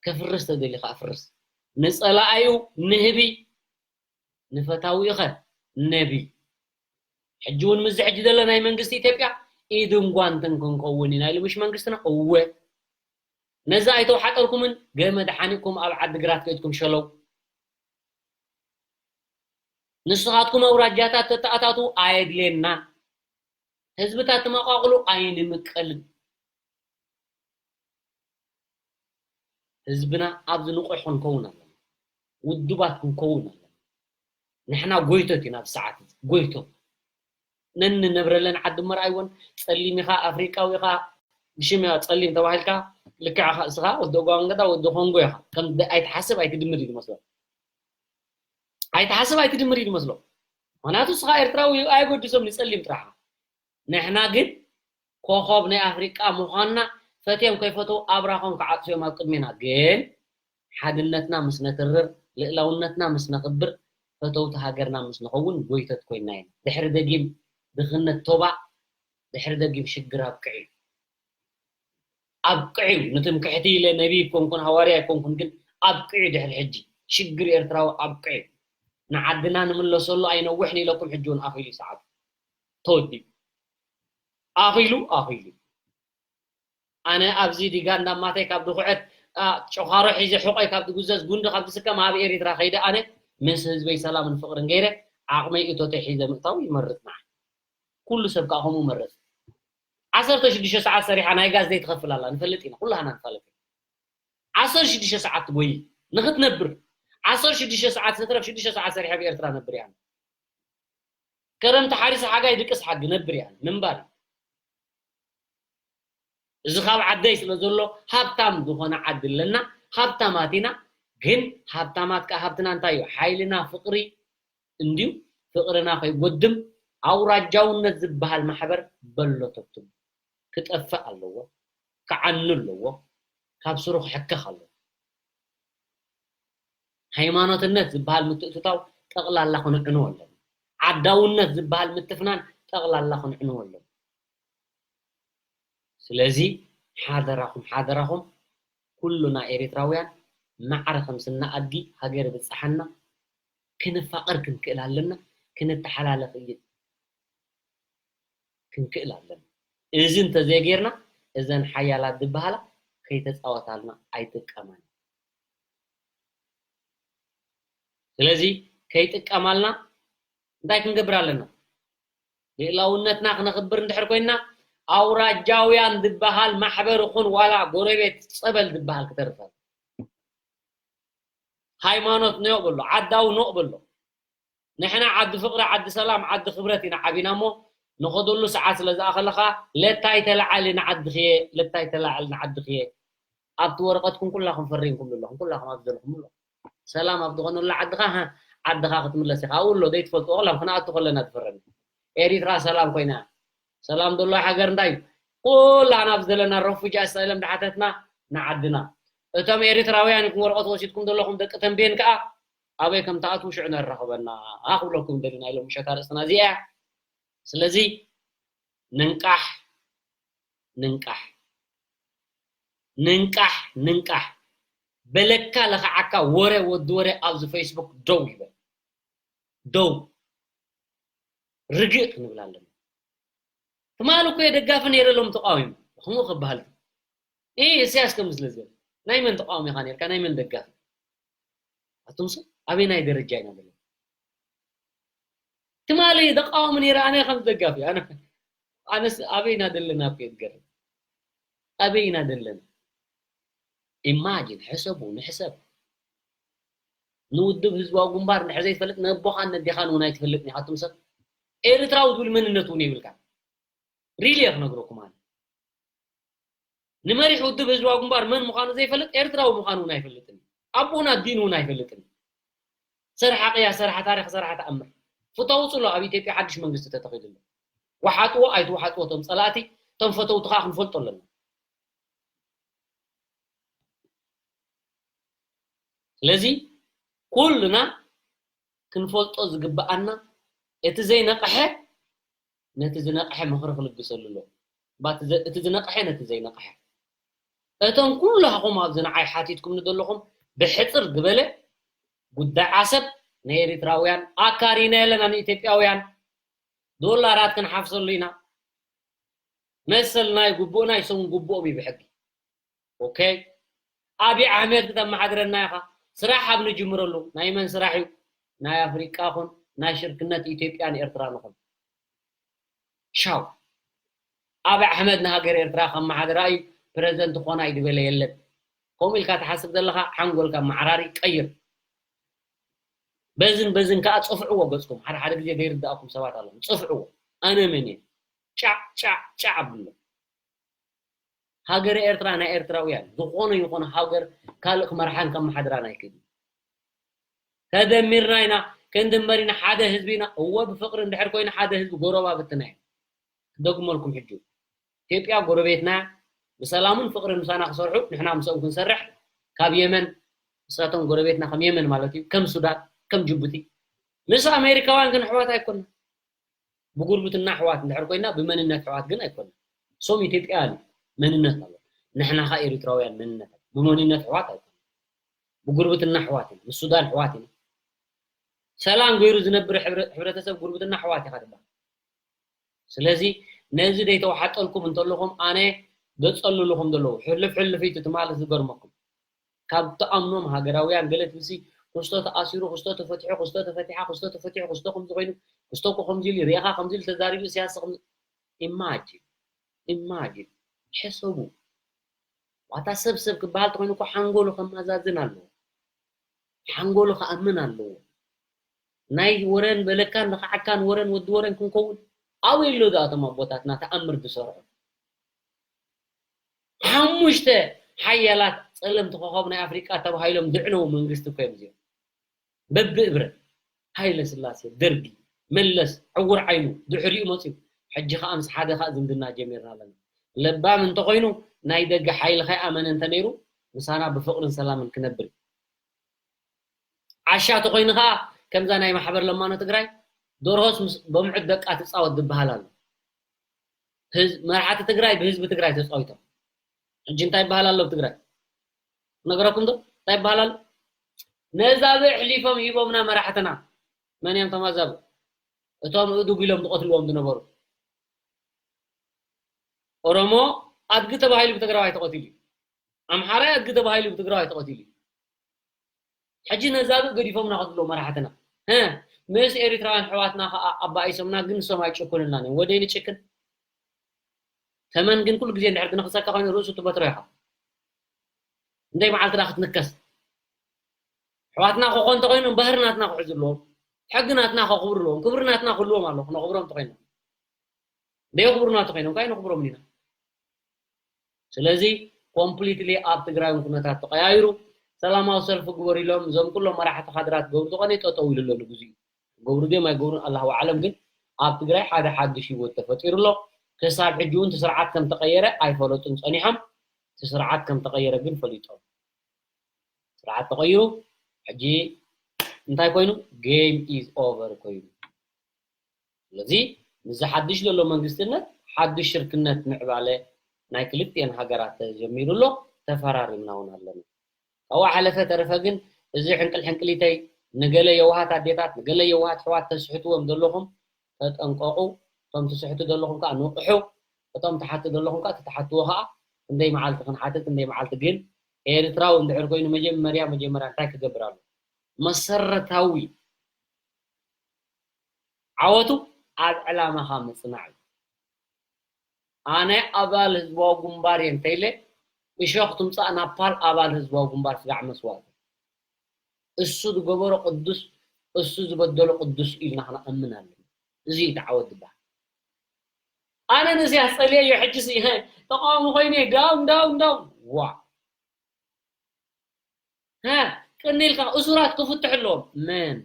ከፍርስ ተደልዩ ከኣ ፍርስ። ንጸላኣዩ ንህቢ፣ ንፈታዊኡ ኸ ነቢ። ሕጂ እውን ምስዚ ሕጂ ዘሎ ናይ መንግስቲ ኢትዮጵያ ኢድን ጓንትን ክንከውን ኢና ኢሉ ምሽ መንግስትና? እወ። ነዚ ኣይተውሓጠልኩምን ገመድ ሓኒቕኩም ኣብ ዓዲ ግራት ከይድኩም ሸለው። ንስኻትኩም ኣውራጃታት ተተኣታቱ ኣየድልየናን። ህዝብታት ትመቓቕሉ ኣይንምቀልን። ህዝብና ኣብዚ ንቑሕ ክንከውን ኣለና። ውዱባት ክንከውን ኣለና። ንሕና ጎይቶት ኢና፣ ኣብዚ ሰዓት እዚ ጎይቶት። ነንነብረለን ዓዲ እምበር ኣይወን ጸሊም ኢኻ፣ ኣፍሪቃዊ ኢኻ፣ ብሽም ጸሊም ተባሂልካ ልክዕ ኢኻ። እስኻ ወዲ ኡጋንዳ፣ ወዲ ኮንጎ ኢኻ። ከም ደ-፣ ኣይትሓስብ ኣይትድምር እዩ ዝመስሎ። ኣይትሓስብ ኣይትድምር እዩ ዝመስሎ። ምኽንያቱ እስኻ ኤርትራዊ ኣየገድሶም ንጸሊም ጥራሕ። ንሕና ግን ኮኾብ ናይ ኣፍሪቃ ምዃንና ፈትዮም ከይፈተው ኣብራኾም ክዓጽዮም ኣብ ቅድሜና። ግን ሓድነትና ምስ ነትርር፣ ልእላውነትና ምስ ነኽብር፣ ፈተውቲ ሃገርና ምስ ንኸውን ጎይቶት ኮይንና ኢና። ድሕሪ ደጊም ድኽነት ቶባእ፣ ድሕሪ ደጊም ሽግር ኣብቅዕ እዩ። ኣብቅዕ እዩ። ንትምክሕቲ ኢለ ነቢይ ኣይኮንኩን፣ ሃዋርያ ኣይኮንኩን፣ ግን ኣብቅዕ እዩ። ድሕሪ ሕጂ ሽግር ኤርትራዊ ኣብቅዕ እዩ። ንዓድና ንምለሰሉ ኣይነውሕን ኢለኩም፣ ሕጂ እውን ኣኺሉ እዩ ሰዓቱ። ተወዲኡ። ኣኺሉ፣ ኣኺሉ። ኣነ ኣብዚ ዲጋ እንዳማተይ ካብ ድኹዐት፣ አ፣ ጨዃሮ ሒዘ ሕቆይ ካብ ዝጉዘዝ፣ ጉንዲ ካብ ዝስከም ኣብ ኤሪትራ ከይደ ኣነ ምስ ህዝበይ ሰላምን ፍቕርን ገይረ ዓቕመይ እቶተይ ሒዘ ምእታው ይመርጽ ንዓይ። ኩሉ ሰብ ከኣ ከምኡ መረጽ። ዓሰርተ ሽዱሽተ ሰዓት ሰሪሓ ናይ ጋዝ ዘይትኸፍል ኣላ፣ ንፈልጥ ኢና፣ ኩላህና ንፋለጥ ኢና። ዓሰርተ ሽዱሽተ ሰዓት ትጎይ ንኽትነብር፣ ዓሰርተ ሽዱሽተ ሰዓት ዝተረፍ ሽዱሽተ ሰዓት ሰሪሐ ኣብ ኤርትራ ነብር እያ። ከረምቲ ሓሪሰ ሓጋይ ድቅስ ሓጊ ነብር እያ። ምንባር እዩ። እዚ ካብ ዓደይ ስለ ዘሎ ሃብታም ዝኾነ ዓዲ ኣለና። ሃብታማት ኢና። ግን ሃብታማት ከኣ ሃብትና እንታይ እዩ? ሓይልና ፍቕሪ እንድዩ። ፍቕርና ከይጎድም ኣውራጃውነት ዝበሃል ማሕበር በሎ ተብትም ክጠፍእ ኣለዎ። ክዓኑ ኣለዎ። ካብ ስሩ ክሕከኽ ኣለዎ። ሃይማኖትነት ዝበሃል ምትእትታው ጠቕላላ ክንዕንዎ ኣለና። ዓዳውነት ዝበሃል ምትፍናን ጠቕላላ ክንዕንዎ ኣለና። ስለዚ ሓደራኹም፣ ሓደራኹም ኩሉና ኤሪትራውያን ማዕረ ከም ስና ኣድጊ ሃገር ብጽሓና ክንፋቐር ክንክእል ኣለና፣ ክንተሓላለኽ እየ ክንክእል ኣለና። እዚ እንተዘይጌርና እዘን ሓያላት ዝበሃላ ከይተጻወታልና ኣይጥቀማን። ስለዚ ከይጥቀማልና እንታይ ክንገብር ኣለና? ልእላውነትና ክነኽብር እንድሕር ኮይና ኣውራጃውያን ዝበሃል ማሕበር ይኹን ዋላ ጎረቤት ጸበል ዝበሃል ክተርፈ ሃይማኖት ኖቕ በሎ፣ ዓዳዊ ኖቕ በሎ። ንሕና ዓዲ ፍቕሪ፣ ዓዲ ሰላም፣ ዓዲ ክብረት ኢና ዓቢና እሞ ንኸደሉ ሰዓት ስለ ዝኣኸለኻ ለታይ ተለዓሊ ንዓድኽየ፣ ለታይ ተለዓሊ ንዓድኽየ። ኣብቲ ወረቐትኩም ኩላኹም ፈሪምኩም ዘለኹም፣ ኩላኹም ኣብ ዘለኹም ኣሎ። ሰላም ኣብ ዝኾነሉ ዓድኻ፣ ሃ፣ ዓድኻ ክትምለስ ኢኻ። ኣብኡ ኣሎ ዘይትፈልጥዎ ኩላም ክንኣቱ ከለና ትፈረም። ኤሪትራ ሰላም ኮይና፣ ሰላም ዘሎ ሃገር እንታይ እዩ? ኩላና ኣብ ዘለና ረፉጂ ኣሳይለም ድሓተትና ንዓድና። እቶም ኤሪትራውያን ኢኹም ወረቐት ወሲድኩም ዘለኹም ደቂ ተንቤን ከኣ ኣበይ ከም ትኣትዉ ሽዑ ነራኽበና ክብለኩም ደሊና ኢሎም ምሸት ኣርእስትና እዚኣ እያ። ስለዚ ንንቃሕ፣ ንንቃሕ፣ ንንቃሕ፣ ንንቃሕ። በለካ ለኸዓካ ወረ ወዲ ወረ ኣብዚ ፌስቡክ ደው ይበል። ደው። ርግእ ክንብል ኣለና። ትማሊ እኮ የደጋፊ ነይረ ሎም ተቃዊሙ። ከምኡ ክበሃል። እ፣ እስያስ ከም ስለ ዝበለ። ናይ መን ተቃዋሚ ኢኻ ነርካ? ናይ መን ደጋፊ? ኣቱም ሰብ ኣበይ ናይ ደረጃ ኢና ዘለና? ትማሊ ደቃወሚ ነይረ ኣነ ከም ደጋፊ። ኣነ፣ ኣነስ ኣበይ ኢና ዘለና እኮ እየ ዝገርም። ኣበይ ኢና ዘለና? ኢማጂን፣ ሕሰቡ፣ ንሕሰብ። ንውድብ ህዝባዊ ግንባር እንድሕር ዘይትፈልጥ፣ ነቦኻን ነዴኻን እውን ኣይትፈልጥን ኢኻ። ኣቱም ሰብ፣ ኤርትራዊ ዝብል መንነት እውን የብልካን። ሪሊ እየ ክነግረኩም ኣነ። ንመሪሕ ውድብ ህዝባዊ ግንባር መን ምዃኑ ዘይፈልጥ፣ ኤርትራዊ ምዃኑ እውን ኣይፈልጥን እዩ። ኣቦኡን ኣዲኡን እውን ኣይፈልጥን እዩ። ሰርሓ ቅያ፣ ሰርሓ ታሪኽ፣ ሰርሓ ተኣምር። ፍታው ውጹ ኣሎ ኣብ ኢትዮጵያ ሓድሽ መንግስቲ ተተኺሉ ኣሎ። ወሓጥዎ ኣይትወሓጥዎ እቶም ጸላእቲ፣ እቶም ፈተውቲ ከኣ ክንፈልጦ ኣለና። ስለዚ ኩልና ክንፈልጦ ዝግብኣና እቲ ዘይነቕሐ ነቲ ዝነቕሐ ምኽሪ ክልግሰሉ ኣሎ። ባት ዘ-፣ እቲ ዝነቕሐ ነቲ ዘይነቕሐ። እቶም ኩላኹም ኣብዚ ንዓይ ሓቲትኩምኒ ዘለኹም ብሕጽር ዝበለ ጉዳይ ዓሰብ ንኤሪትራውያን ኣካሪና የለና ንኢትዮጵያውያን ዶላራት ክንሓፍሰሉ ኢና። መሰልና እዩ፣ ግቡእና እዩ፣ ሰውን ግቡኦም እዩ ብሕጊ። ኦኬ። ኣብይ ኣሕመድ ክተመሓድረና ኢኻ። ስራሕ ኣብ ንጅምረሉ። ናይ መን ስራሕ እዩ? ናይ ኣፍሪቃ ኹን ናይ ሽርክነት ኢትዮጵያን ኤርትራን ኹን። ሻው። ኣብይ ኣሕመድ ንሃገር ኤርትራ ከመሓድራ እዩ ፕረዚደንት ክኾና እዩ ዝበለ የለን። ከምኡ ኢልካ ትሓስብ ዘለኻ ሓንጎልካ መዓራሪ ቀይር። በዝን በዝን ከኣ ጽፍዕዎ ገጽኩም። ሓደ ሓደ ግዜ ዘይርድኣኩም ሰባት ኣለኹም። ጽፍዕዎ። ኣነ መን እየ? ጫዕ ጫዕ ጫዕ ኣብሎ። ሃገረ ኤርትራ ናይ ኤርትራውያን፣ ዝኾነ ይኹን ሃገር ካልእ ክመርሓን ከመሓድራን ኣይክእልን። ተደሚርና ኢና፣ ክንድመር ኢና፣ ሓደ ህዝቢ ኢና። እወ፣ ብፍቕሪ እንድሕር ኮይኑ ሓደ ህዝቢ ጎረባብትና እዮም። ክደግመልኩም ሕጂ። ኢትዮጵያ ጎረቤትና፣ ብሰላምን ፍቕርን ምሳና ክሰርሑ፣ ንሕና ምስኦም ክንሰርሕ፣ ካብ የመን፣ ንሳቶም ጎረቤትና ከም የመን ማለት እዩ፣ ከም ሱዳን፣ ከም ጅቡቲ። ምስ ኣሜሪካውያን ግን ኣሕዋት ኣይኮንና። ብጉርብትና ኣሕዋት እንድሕር ኮይና፣ ብመንነት ኣሕዋት ግን ኣይኮንና። ሶም ኢትዮጵያውያን እዩ፣ መንነት ኣሎ። ንሕና ኸኣ ኤሪትራውያን መንነት ኣሎ። ብመንነት ኣሕዋት ኣይኮንና። ብጉርብትና ኣሕዋት ኢና፣ ምስ ሱዳን ኣሕዋት ኢና። ሰላም ገይሩ ዝነብር ሕብረ-፣ ሕብረተሰብ ጉርብትና ኣሕዋት ኢኻ ትበሃል። ስለዚ ነዚ ዘይተዋሓጠልኩም እንተለኹም ኣነ ገጸልልኹም ዘለዉ። ሕልፍ ሕልፍ እዩ ትማሊ ዝገርመኩም። ካብ ትኣምኖም ሃገራውያን ገለ ትብሲ ክስቶ ተኣሲሩ፣ ክስቶ ተፈቲሑ፣ ክስቶ ተፈቲሓ፣ ክስቶ ተፈቲሑ፣ ክስቶ ከምዚ ኮይኑ፣ ክስቶ እኮ ከምዚ ኢሉ፣ ርኢኻ ከምዚ ኢሉ ተዛሪቡ፣ ኢሳያስ ከምዚ፣ ኢማጂን፣ ኢማጂን፣ ሕሰቡ። ዋታ ሰብ ሰብ ክበሃል ተኾይኑ እኮ ሓንጎሉ ከመዛዝን ኣለዎ። ሓንጎሉ ክኣምን ኣለዎ። ናይ ወረን በለካን ንኽዓካን ወረን ወዲ ወረን ክንከውን ኣበይ ኣሎ ዶ ኣቶም ኣቦታትና ተኣምር ዝሰርሑ? ሓሙሽተ ሓያላት ጸለምቲ ኮኸብ ናይ ኣፍሪቃ ተባሂሎም ዝዕነዉ መንግስቲ እኮ እዮም እዚኦም። በብእብረ ሃይለ ስላሴ፣ ደርጊ፣ መለስ፣ ዕውር ዓይኑ ድሕሪኡ መፅዩ። ሕጂ ከዓ ምስ ሓደ ከዓ ዝምድና ጀሚርና ኣለና። ለባም እንተኮይኑ ናይ ደገ ሓይሊ ከይኣመነ እንተነይሩ ምሳና ብፍቅርን ሰላምን ክነብር እዩ። ዓሻ ተኮይኑ ከዓ ከምዛ ናይ ማሕበር ለማኖ ትግራይ ደርሆስ ምስ በምዑት ደቃ ትፃወት ዝበሃል ኣሎ። ህዝ- መራሕቲ ትግራይ ብህዝቢ ትግራይ ተፃዊቶም። ሕጂ እንታይ ይበሃል ኣሎ ኣብ ትግራይ? ነገረኩም ዶ እንታይ ይበሃል ኣሎ? ነዛብእ ኣሕሊፎም ሂቦምና መራሕትና። መን እዮም እቶም ኣዛብእ? እቶም እዱግ ኢሎም ዝቐትልዎም ዝነበሩ። ኦሮሞ ኣድጊ ተባሂሉ ብትግራዋይ ተቐቲሉ እዩ። ኣምሓራይ ኣድጊ ተባሂሉ ብትግራዋይ ተቐቲሉ እዩ። ሕጂ ነዛብእ ገዲፎምና ከድሎ መራሕትና። ህ፣ ምስ ኤሪትራውያን ኣሕዋትና ከዓ ኣባኢሶምና፣ ግን ንሶም ኣይጭኩንልናን እዮም። ወደይ ንጭክን? ተመን ግን ኩሉ ግዜ እንድሕር ዝነኽሰካ ኮይኑ ርእሱ ትበትሮ ኢኻ። እንደይ መዓልቲ ዳ ክትንከስ? ኣሕዋትና ክኾን እንተኾይኑ ባህሪ ናትና ክሕዙ ኣለዎም። ሕጊ ናትና ከኽብሩ ኣለዎም። ክብሪ ናትና ክህልዎም ኣለዎ። ክነኽብሮም እንተኾይኑ። ደየኽብሩና እንተኾይኖም ከዓ ኣይነኽብሮምን ኢና። ስለዚ ኮምፕሊትሊ ኣብ ትግራይ እውን ኩነታት ተቐያይሩ፣ ሰላማዊ ሰልፊ ግበሩ ኢሎም እዞም ኩሎም መራሕቲ ካድራት ገብሩ ዝኾነ ጠጠው ኢሉ ኣሎ ንግዚኡ። ገብሩ ድዮም ኣይገብሩን ኣላሁ ኣዕለም፣ ግን ኣብ ትግራይ ሓደ ሓድሽ ህይወት ተፈጢሩ ኣሎ። ክሳብ ሕጂ እውን እቲ ስርዓት ከም ተቐየረ ኣይፈለጡን ጸኒሖም። እቲ ስርዓት ከም ተቐየረ ግን ፈሊጦም። ስርዓት ተቐይሩ፣ ሕጂ እንታይ ኮይኑ? ጌም ኢዝ ኦቨር ኮይኑ። ስለዚ ምስዚ ሓድሽ ዘሎ መንግስትነት ሓድሽ ሽርክነት ምዕባለ ናይ ክልቲኤን ሃገራት ተጀሚሩ ኣሎ፣ ተፈራሪምና እውን ኣለና። ካብኡ ሓለፈ ተረፈ ግን እዚ ሕንቅል ሕንቅሊተይ ንገለ የዋሃት ኣዴታት ንገለ የዋሃት ኣሕዋት ተስሕትዎም ዘለኹም ተጠንቀቑ። እቶም ትስሕቱ ዘለኹም ከዓ ንቕሑ። እቶም ትሓቱ ዘለኹም ከዓ ትትሓትዎ ከዓ ክንደይ መዓልቲ ክንሓትት ክንደይ መዓልቲ ግን ኤርትራዊ እንድሕር ኮይኑ መጀመርያ መጀመርያ እንታይ ክገብር ኣሎ? መሰረታዊ ዓወቱ ኣብ ዕላማኻ ምጽናዕ እዩ። ኣነ ኣባል ህዝባዊ ግንባር እየ እንተኢለ እሾኽ ትምጻእ ናፓል ኣባል ህዝባዊ ግንባር ስጋዕ መስዋእቲ። እሱ ዝገበሮ ቅዱስ እሱ ዝበደሎ ቅዱስ ኢልና ክንኣምን ኣለና። እዚ እዩ እቲ ዓወት ዝበሃል። ኣነ ንእስያስ ጸልየዮ ሕጂ ሲ ተቃዋሚ ኮይነ ዳውን ዳውን ዳውን ዋ ሃ ቅኒ ኢልካ እሱራት ክፍትሑ ኣለዎም። መን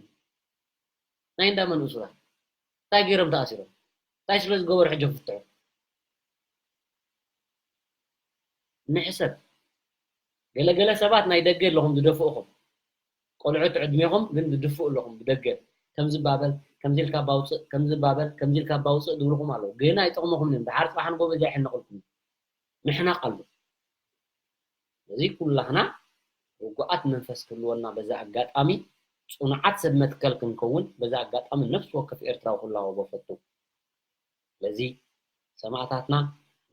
ናይ እንዳ መን እሱራት? እንታይ ገይሮም ተኣሲሮም? እንታይ ስለ ዝገበሩ ሕጂ ክፍትሑ? ንሕሰብ። ገለገለ ሰባት ናይ ደገ ኣለኹም ዝደፍእኹም ቆልዑት ዕድሜኹም ግን ዝድፍኡ ኣለኹም ብደገ ከምዚ ባበል ከምዚ ኢልካ ባውፅእ ከምዚ ባበል ከምዚ ኢልካ ባውፅእ ዝብልኹም ኣለዉ። ግን ኣይጠቕመኹምን እዮም። ድሓር ፅባሕ ንጎ በዚ ኣይሕነቕልኩም ምሕናቕ ኣሎ። ስለዚ ኩላህና ርጉኣት መንፈስ ክህልወና በዚ ኣጋጣሚ፣ ጽኑዓት ሰብ መትከል ክንከውን በዚ ኣጋጣሚ ነፍሲ ወከፍ ኤርትራዊ ክላወቦ ፈቱ። ስለዚ ሰማእታትና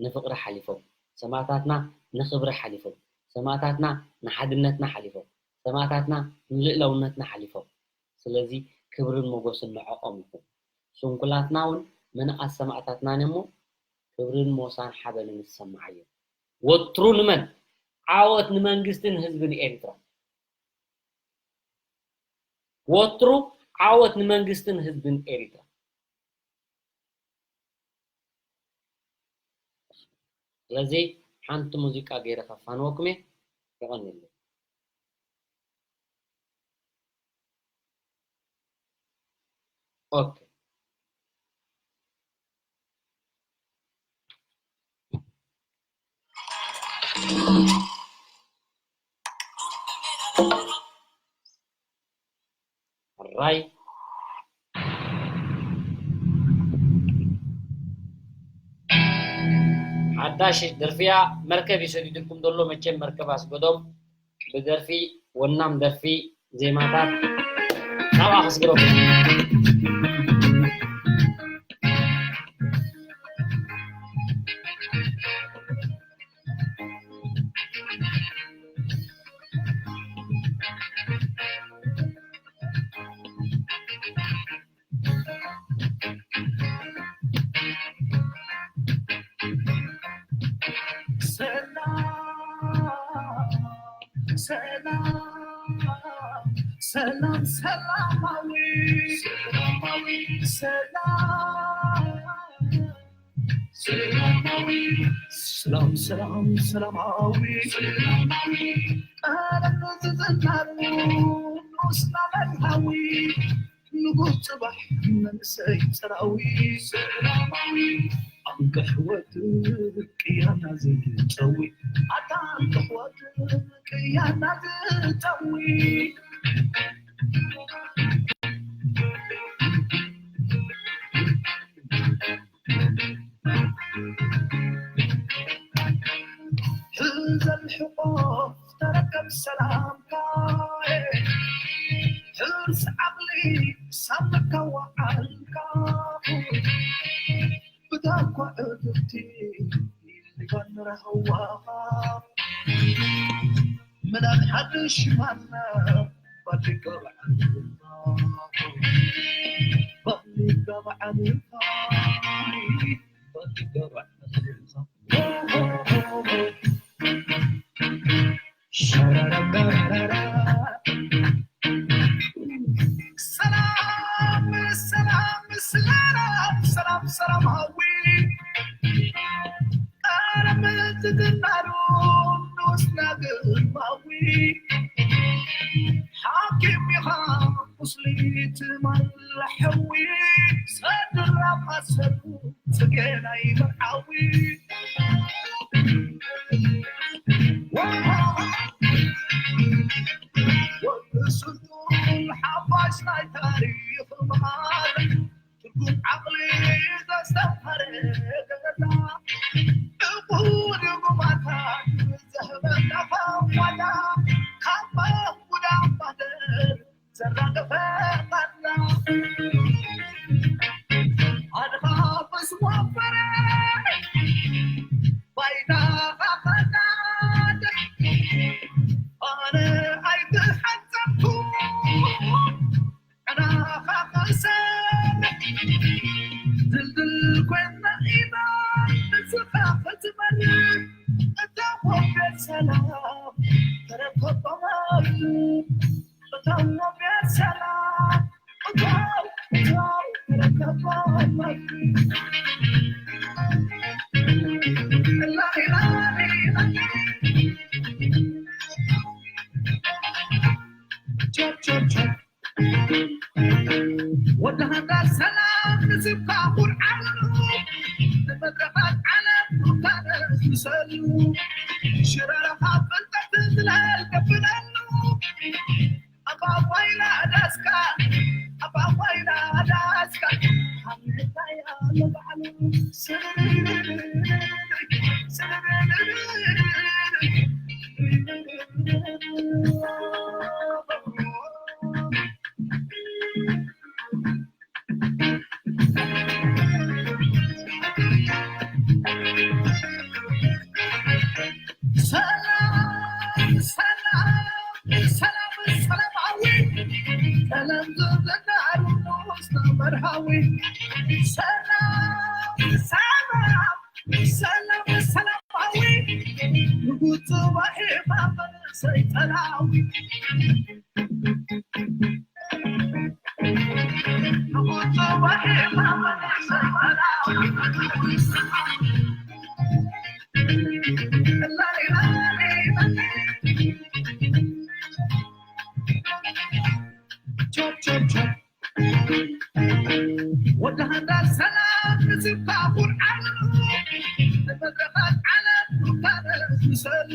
ንፍቕሪ ሓሊፎም፣ ሰማእታትና ንኽብሪ ሓሊፎም፣ ሰማእታትና ንሓድነትና ሓሊፎም፣ ሰማእታትና ንልእላውነትና ሓሊፎም። ስለዚ ክብርን ሞጎስን ንዕኦም ይኹን። ስንኩላትና እውን ምንኣስ ሰማእታትናን እሞ ክብርን ሞሳን ሓበንን ይሰማዓዮም። ወትሩ ንመን? ዓወት ንመንግስትን ህዝብን ኤርትራ። ወትሩ ዓወት ንመንግስትን ህዝብን ኤርትራ። ስለዚ ሓንቲ ሙዚቃ ገይረ ከፋንወኩም እየ። የቐንየለይ። ኦኬ። ራይ ሓዳሽ ደርፍያ መርከብ ይሰዲድልኩም ዘሎ መቸም መርከብ ኣስገዶም ብደርፊ ወናም ደርፊ ዜማታት ናብኣ ከስግረኩም። ሰላም ሰላማዊ ሰላም ሰላማዊ ሰላም ሰላም ሰላማዊ ሰላማዊ ቀለም ዝዝናሩ ንኡስና መርሃዊ ንጉስ ጽባሕ መንእሰይ ጽራዊ ሰላማዊ ኣንቅሕወት ቅያና ዝጠዊ ኣታ ኣንቅሕወት ቅያና ዝጠዊ ሕዘል ሕቆፍ ተረከብ ሰላምካ ሕርስ ዓቕሊ ሳምካ ወዓልካ ብታኳ ዕግብቲ ሊባን ረህዋኻ ምናን ሓድሽ ማና ባሊጋ በዓልካ ባሊጋ በዓልካ ባሊጋ በዓልካ ሰላም ሰላም ሰላም ሰላም ሰላማዊ ኣረ ምትትናሩ ንኡስና ግርማዊ ሓኪም ኢኻ ቁስሊ ትማል ሓዊ ሰድራ ማሰሉ ጽገናይ መርዓዊ ወዲ ስልጡን ሓፋሽ ናይ ታሪኽ መሃር ትርጉም ዓቕሊ ዘስተምሃረ ገዛ ዕቑድ ጉባታት ዘህበና ፋዋዳ ካብ መህሙዳ ማደር ዘራገፈ ቃና ኣድኻ ምስ ወፈረ ባይታ ኻኸናደ ኣነ ኣይተሓጸብኩ ዕዳኻ ኸሰብ ድልድል ኮይና ኢና ንስኻ ክትመርሕ እታ ወገን ሰላም ተረከቦም ወዲ ሃንዳ ሰላም ንስብካ ኩርዓሉ ንመድረኻት ዓለም ሩታነ ዝሰሉ ሽረረኻ ፍልጠት ዝለል ከፍለሉ ኣባባይና ዳስካ ኣባባይና ዳስካ ሓምታያ ለባዕሉ ሰላም ሰላም ሰላም ሰላማዊ ሰላም ዘዘናሩ ስታ መርሃዊ ሰላም ሰላም ሰላም ሰላማዊ ንጉጽ ባሄ ማመን ሰይጠናዊ ወዲ ሃንዳ ሰላም ንስብካ ኩርዓሉ ንመድረኻት ዓለም ሩታነ ዝሰሉ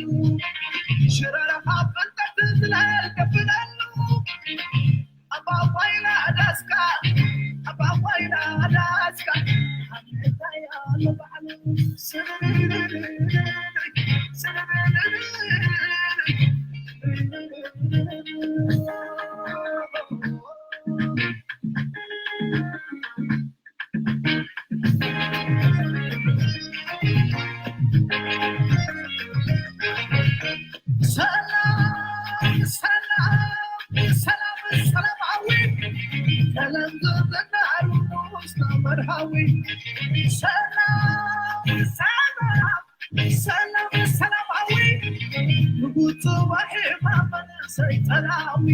ሽረረኻ ፍልጠት ዝለል ከፍለሉ ኣባባይና ዳስካ ኣባባይና ዳስካ ሓመታያ ለባዕሉ ሰላም ሰላም ሰላም ሰላማዊ ሰላም ዘዘናሩ መርሃዊ ሰላም ሰላም ሰላም ሰላማዊ ንጉጽ ጽባሕ ማመን ሰይጣናዊ